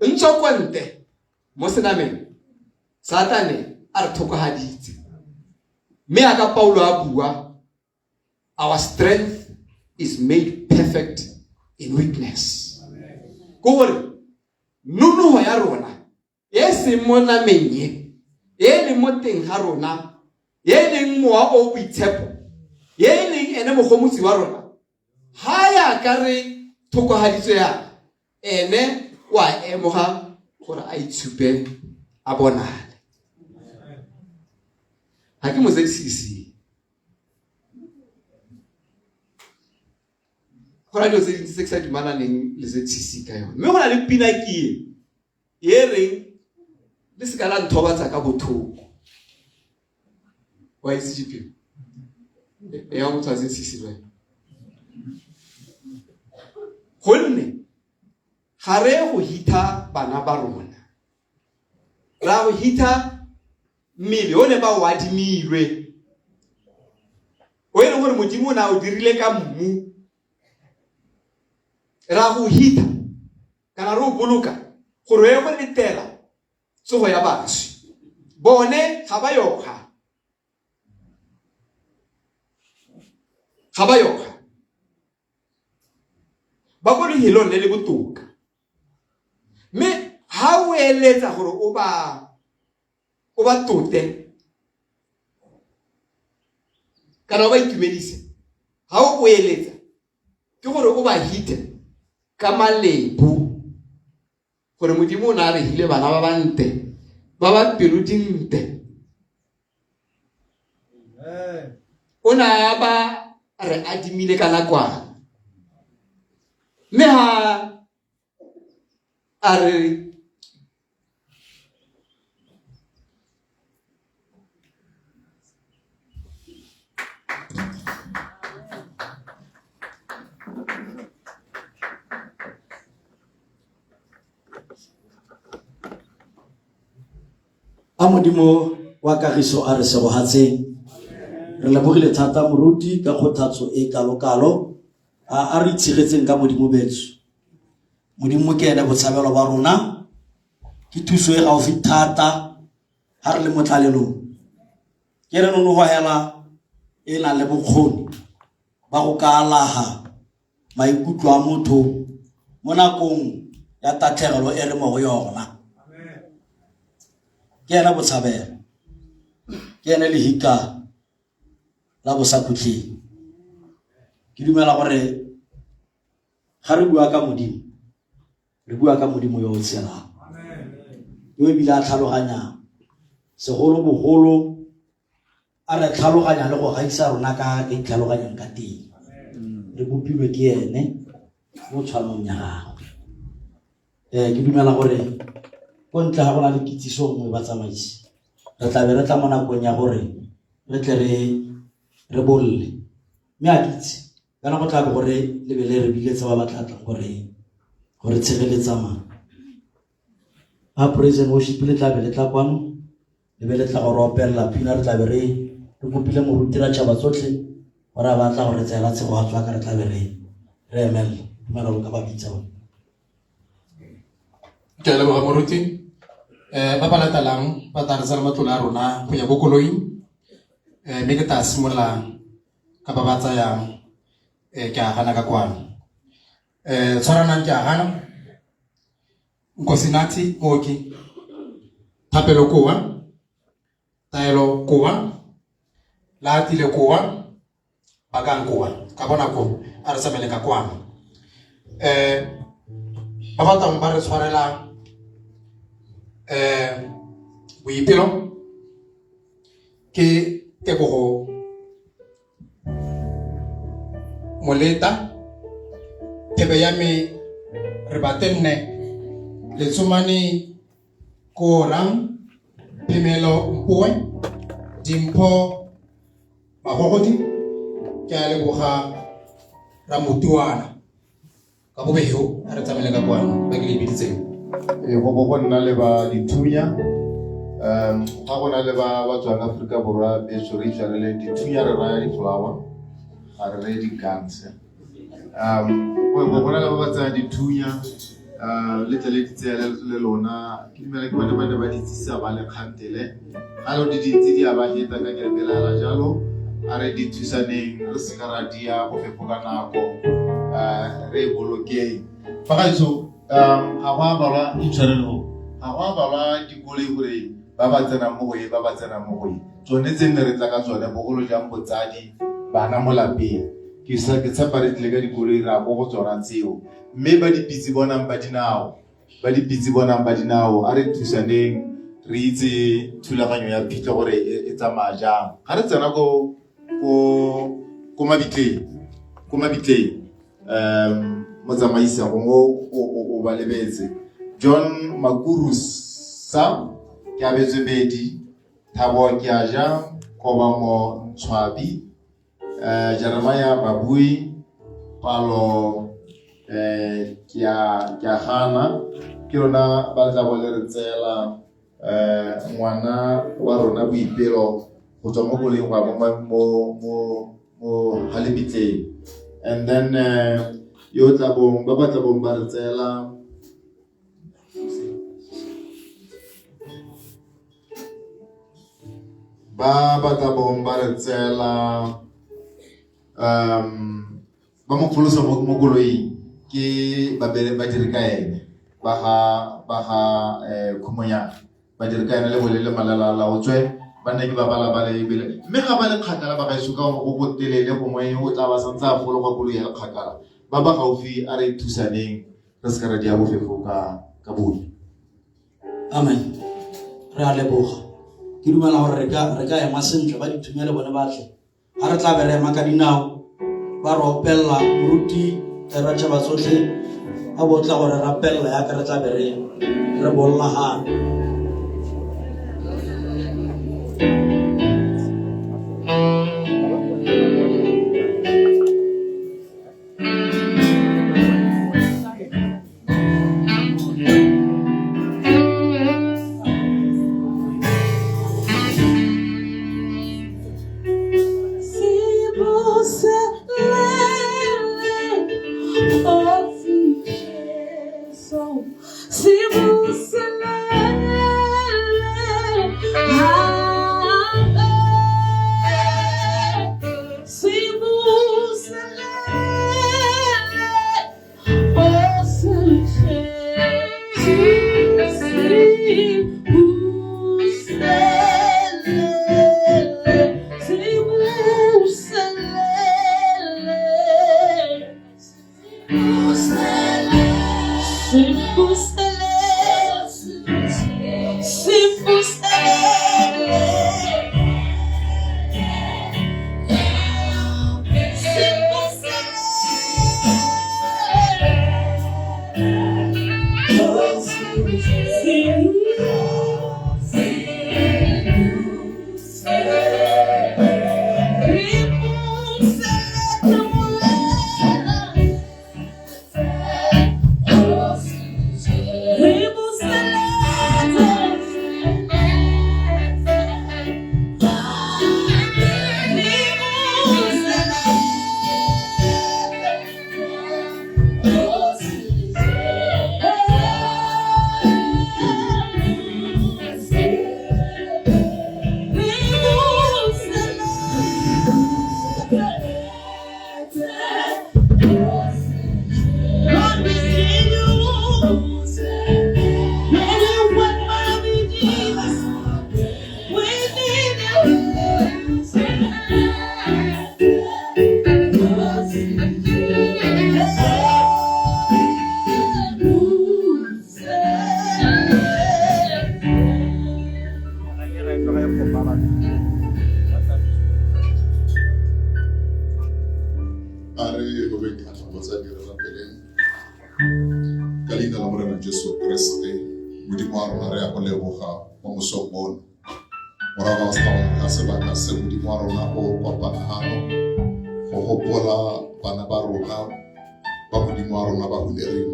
Ntso kwa ntle mo senameng Satane a re thokogaditse mme a ka Paulo a bua our strength is made perfect in weakness. Ko gore nonoho ya rona e seng mo nameng e e leng mo teng ga rona e leng mowa o boitshepo e leng ene mogomotsi wa rona ha ya ka re thokogaditswe ya ene wa emoga gore a itshupe a bonale ga ke mo ZCC go na dilo tse dintsi tse ke sa dumalaneng le ZCC ka yone mme go na le pina ke e reng le se ka la nthobatsa ka bothoko wa itse GP ya motho a ZCC le gonne ga re go hitha bana ba rona ra go hitha mmele o ne ba o adimilwe o e leng gore modimo o ne a o dirile ka mmu ra go hitha kana re o boloka gore o ye go letela tsogo ya baswi bone ga ba yoga ga ba yoga ba ko lehelong le le botoka mme ha o eletsa gore o ba o ba tote kana o ba itumedise ha o eletsa ke gore o ba hite ka malebo gore modimo o ne a re hile bana ba bante ba ba pelo dinte o ne a ba re adimile ka nakwana mme ha a re A Modimo wa kagiso a re segogatseng. Re lebogile thata moruti ka kgothatso e kalo-kalo. A re itshegetseng ka Modimo betso. Modimo ke ene botshabelo ba rona. Ke thuso e gaufi thata ha re le mo tlalelong. Ke re nonoho hela e nang le bokgoni ba go ka alaha maikutlo a motho mo nakong ya tatlhegelo e re mo go yona. Ke ena botshabelo, ke ene lehika la bosakhutleng. Ke dumela gore ga re bua ka Modimo, re bua ka Modimo yo o tshelang, yo ebile a tlhaloganyang segolobogolo a re tlhaloganya le go gaisa rona ka re itlhaloganyang ka teng. Re bopilwe ke ene mo tshwanong ya gagwe. Ke dumela gore ko ntle ga go na le kitsiso nngwe batsamaisi, re tla be re tla mo nakong ya gore re tle re bolle. Mme a ke itse kana go tla be gore le be le re biletse ba ba tla tlang gore tshegeletsa mang. A praise and worship le tla be le tla kwano, le be le tla go re opelela pina, re tla be re kopile moruti ra tšhaba tsotlhe gore a batla go re tseela tshego a tswa ka re tla be re emelela. Dumela lo ka ba bitsa bone. Ke a leboga moruti. Ba ba latelang ba tla re tsela matlole a rona go ya ko koloing. Mme ke tla simolola ka ba ba tsayang ke a gana ka kwano. Tshwaranang ke a gana. Nkosinathi Mooki, Thapelo Kowa, Taelo Kowa, Laatile Kowa, Bakang Kowa. Ka bona ko a re tsamaele ka kwano. Ba ba tlang ba re tshwarela boipelo ke Tebogo Moleta, thebe ya me re batenne, Letsomane Korang Phemelo Mpoe, Dimpho Magogodi, ke a leboga Ramotuana. Ka bobego a re tsamaele ka kwano ba ke le biditseng. Ee, go bo go nna le ba dithunya ga go na le ba ba tswang Aforika Borwa beso re itshwarele dithunya re raya di-flower ga re reye di-guns. Go bo go na le ba ba tsayang dithunya le tle le di tseele le lona ke dumela ke bone ba ne ba di tsisa ba le kgantele ga lo di dintsi di a ba heta ka ke re belaela jalo a re di thusaneng re seka ra dia bofefo ka nako re e bolokeng fa gaetsho ga go a balwa itshwarelo ga go a balwa dikoloi gore ba ba tsenang mo go e ba ba tsenang mo go e tsone tse nne re tla ka tsone bogolo jang botsadi bana mo lapeng ke tshepa re tlile ka dikoloi ra ko go tsona tseo mme ba dipitse bonang ba dinao ba dipitse bonang ba dinao a re thusaneng re itse thulaganyo ya phitlho gore e tsamaya jang ga re tsena ko mabitleng motsamaisa gongwe o ba lebetse John Makurusa ke abetswe bedi Thabo ke a ja Kobamo Ntshwabi Jeremiah Babui Palo ke a gana ke rona ba tla bo le re tseela ngwana wa rona Boipelo go tswa mo koloing go ya mo Halebitleng and then yo tla bong ba ba tla bong ba re tseela ba ba tla bong ba re tseela ba mo pholosa mo koloing ke badiri ka ene ba ga Khumonyana badiri ka ene le bolele malala la otswe ba nne ke ba bala ba le ebele mme ga ba le kgakala ba gaetsho ka go go telele gongwe o tla ba santse a fologa koloi ya le kgakala ba ba gaufi a re thusaneng re se ka ra dia bofefo ka bone. Amen. Re a leboga. Ke dumela gore re ka ema sentle ba dithunya le bone ba tle. Ha re tla be re ema ka dinao ba re opelela moruti ratšhaba tsotlhe a bo tla gore rapelela yaka re tla be re bolla gape. Modimo wa rona re ya go leboga mo mosong ono. Morago ga sebaka se Modimo wa rona go kopana hano go gopola bana ba rona ba Modimo wa rona ba hulereng.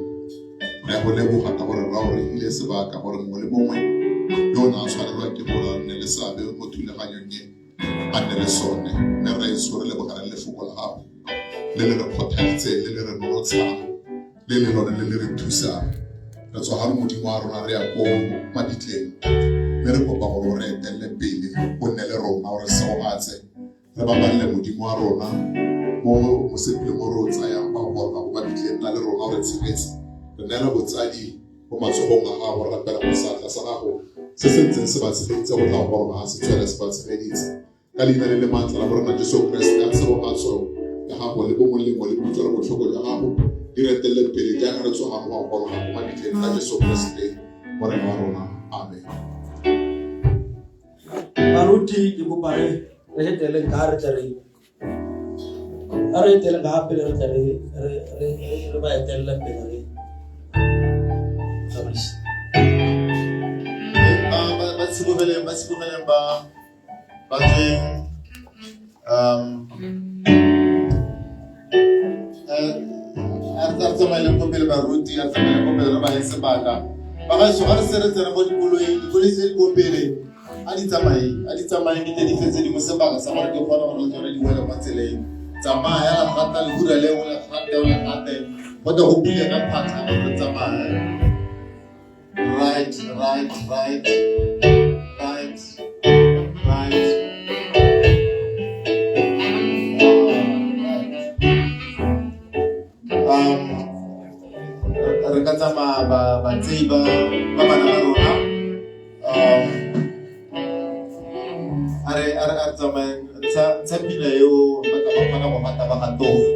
Re ya go leboga ka gore ra o re hile sebaka gore mongwe le mongwe yo o ne a tshwanelwa ke gore a nne le seabe mo thulaganyong e a nne le sone. Mme rraetsho re leboga le lefoko la gago le le re kgothaditseng le le re nonotshang le le lone le le re thusang. Re tswa gano Modimo wa rona re ya ko mabitleng mme re kopa gore o re etelele pele o nne le rona o re segogatse re babalele Modimo wa rona mo mosepeleng o re o tsayang ba go goroga ko mabitleng. Nna le rona o re tshegetse, re neela botsadi mo matsogong a gago, re rapela gore seatla sa gago se se ntseng se ba tshegeditse go tla go goroga ga se tswele se ba tshegeditse. Ka leina le le maatla la Morena Jesu Kriste, a tshegofatso ya gago le bomolemo le kutlwelo botlhoko jwa gago di re etelele pele jaaka re tsoga go goroga ko mabitleng ka Jesu Kriste Morena wa rona. Amen. Baruti ke kopa re re heteleng ka re tle re a re eteleng ka pele re tle re re re re ba etelele pele re tsamaise. Ba tsibogeleng, ba tsibogeleng, ba ba tsweng a re tsamaeleng ko pele baruti, a re tsamaeleng ko pele re ba ye sebaka. Ba gaetsho ga re se re tsena mo dikoloing, dikoloi tse di ko pele a di tsamaye, a di tsamaye ke tle di fetse dingwe sebaka sa gore ke kgone gore le tsone di wele mo tseleng. Tsamaya la gata lehura leo, le gate, o le gate, go tle go bule ka phatlha gore re tsamaye. Right, right, right, right, right. Re ka tsamaya batsei ba bana ba rona. A re tsamayeng ntsha pina eo ba tla ba kgona go gata ba gatoga.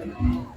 I don't know.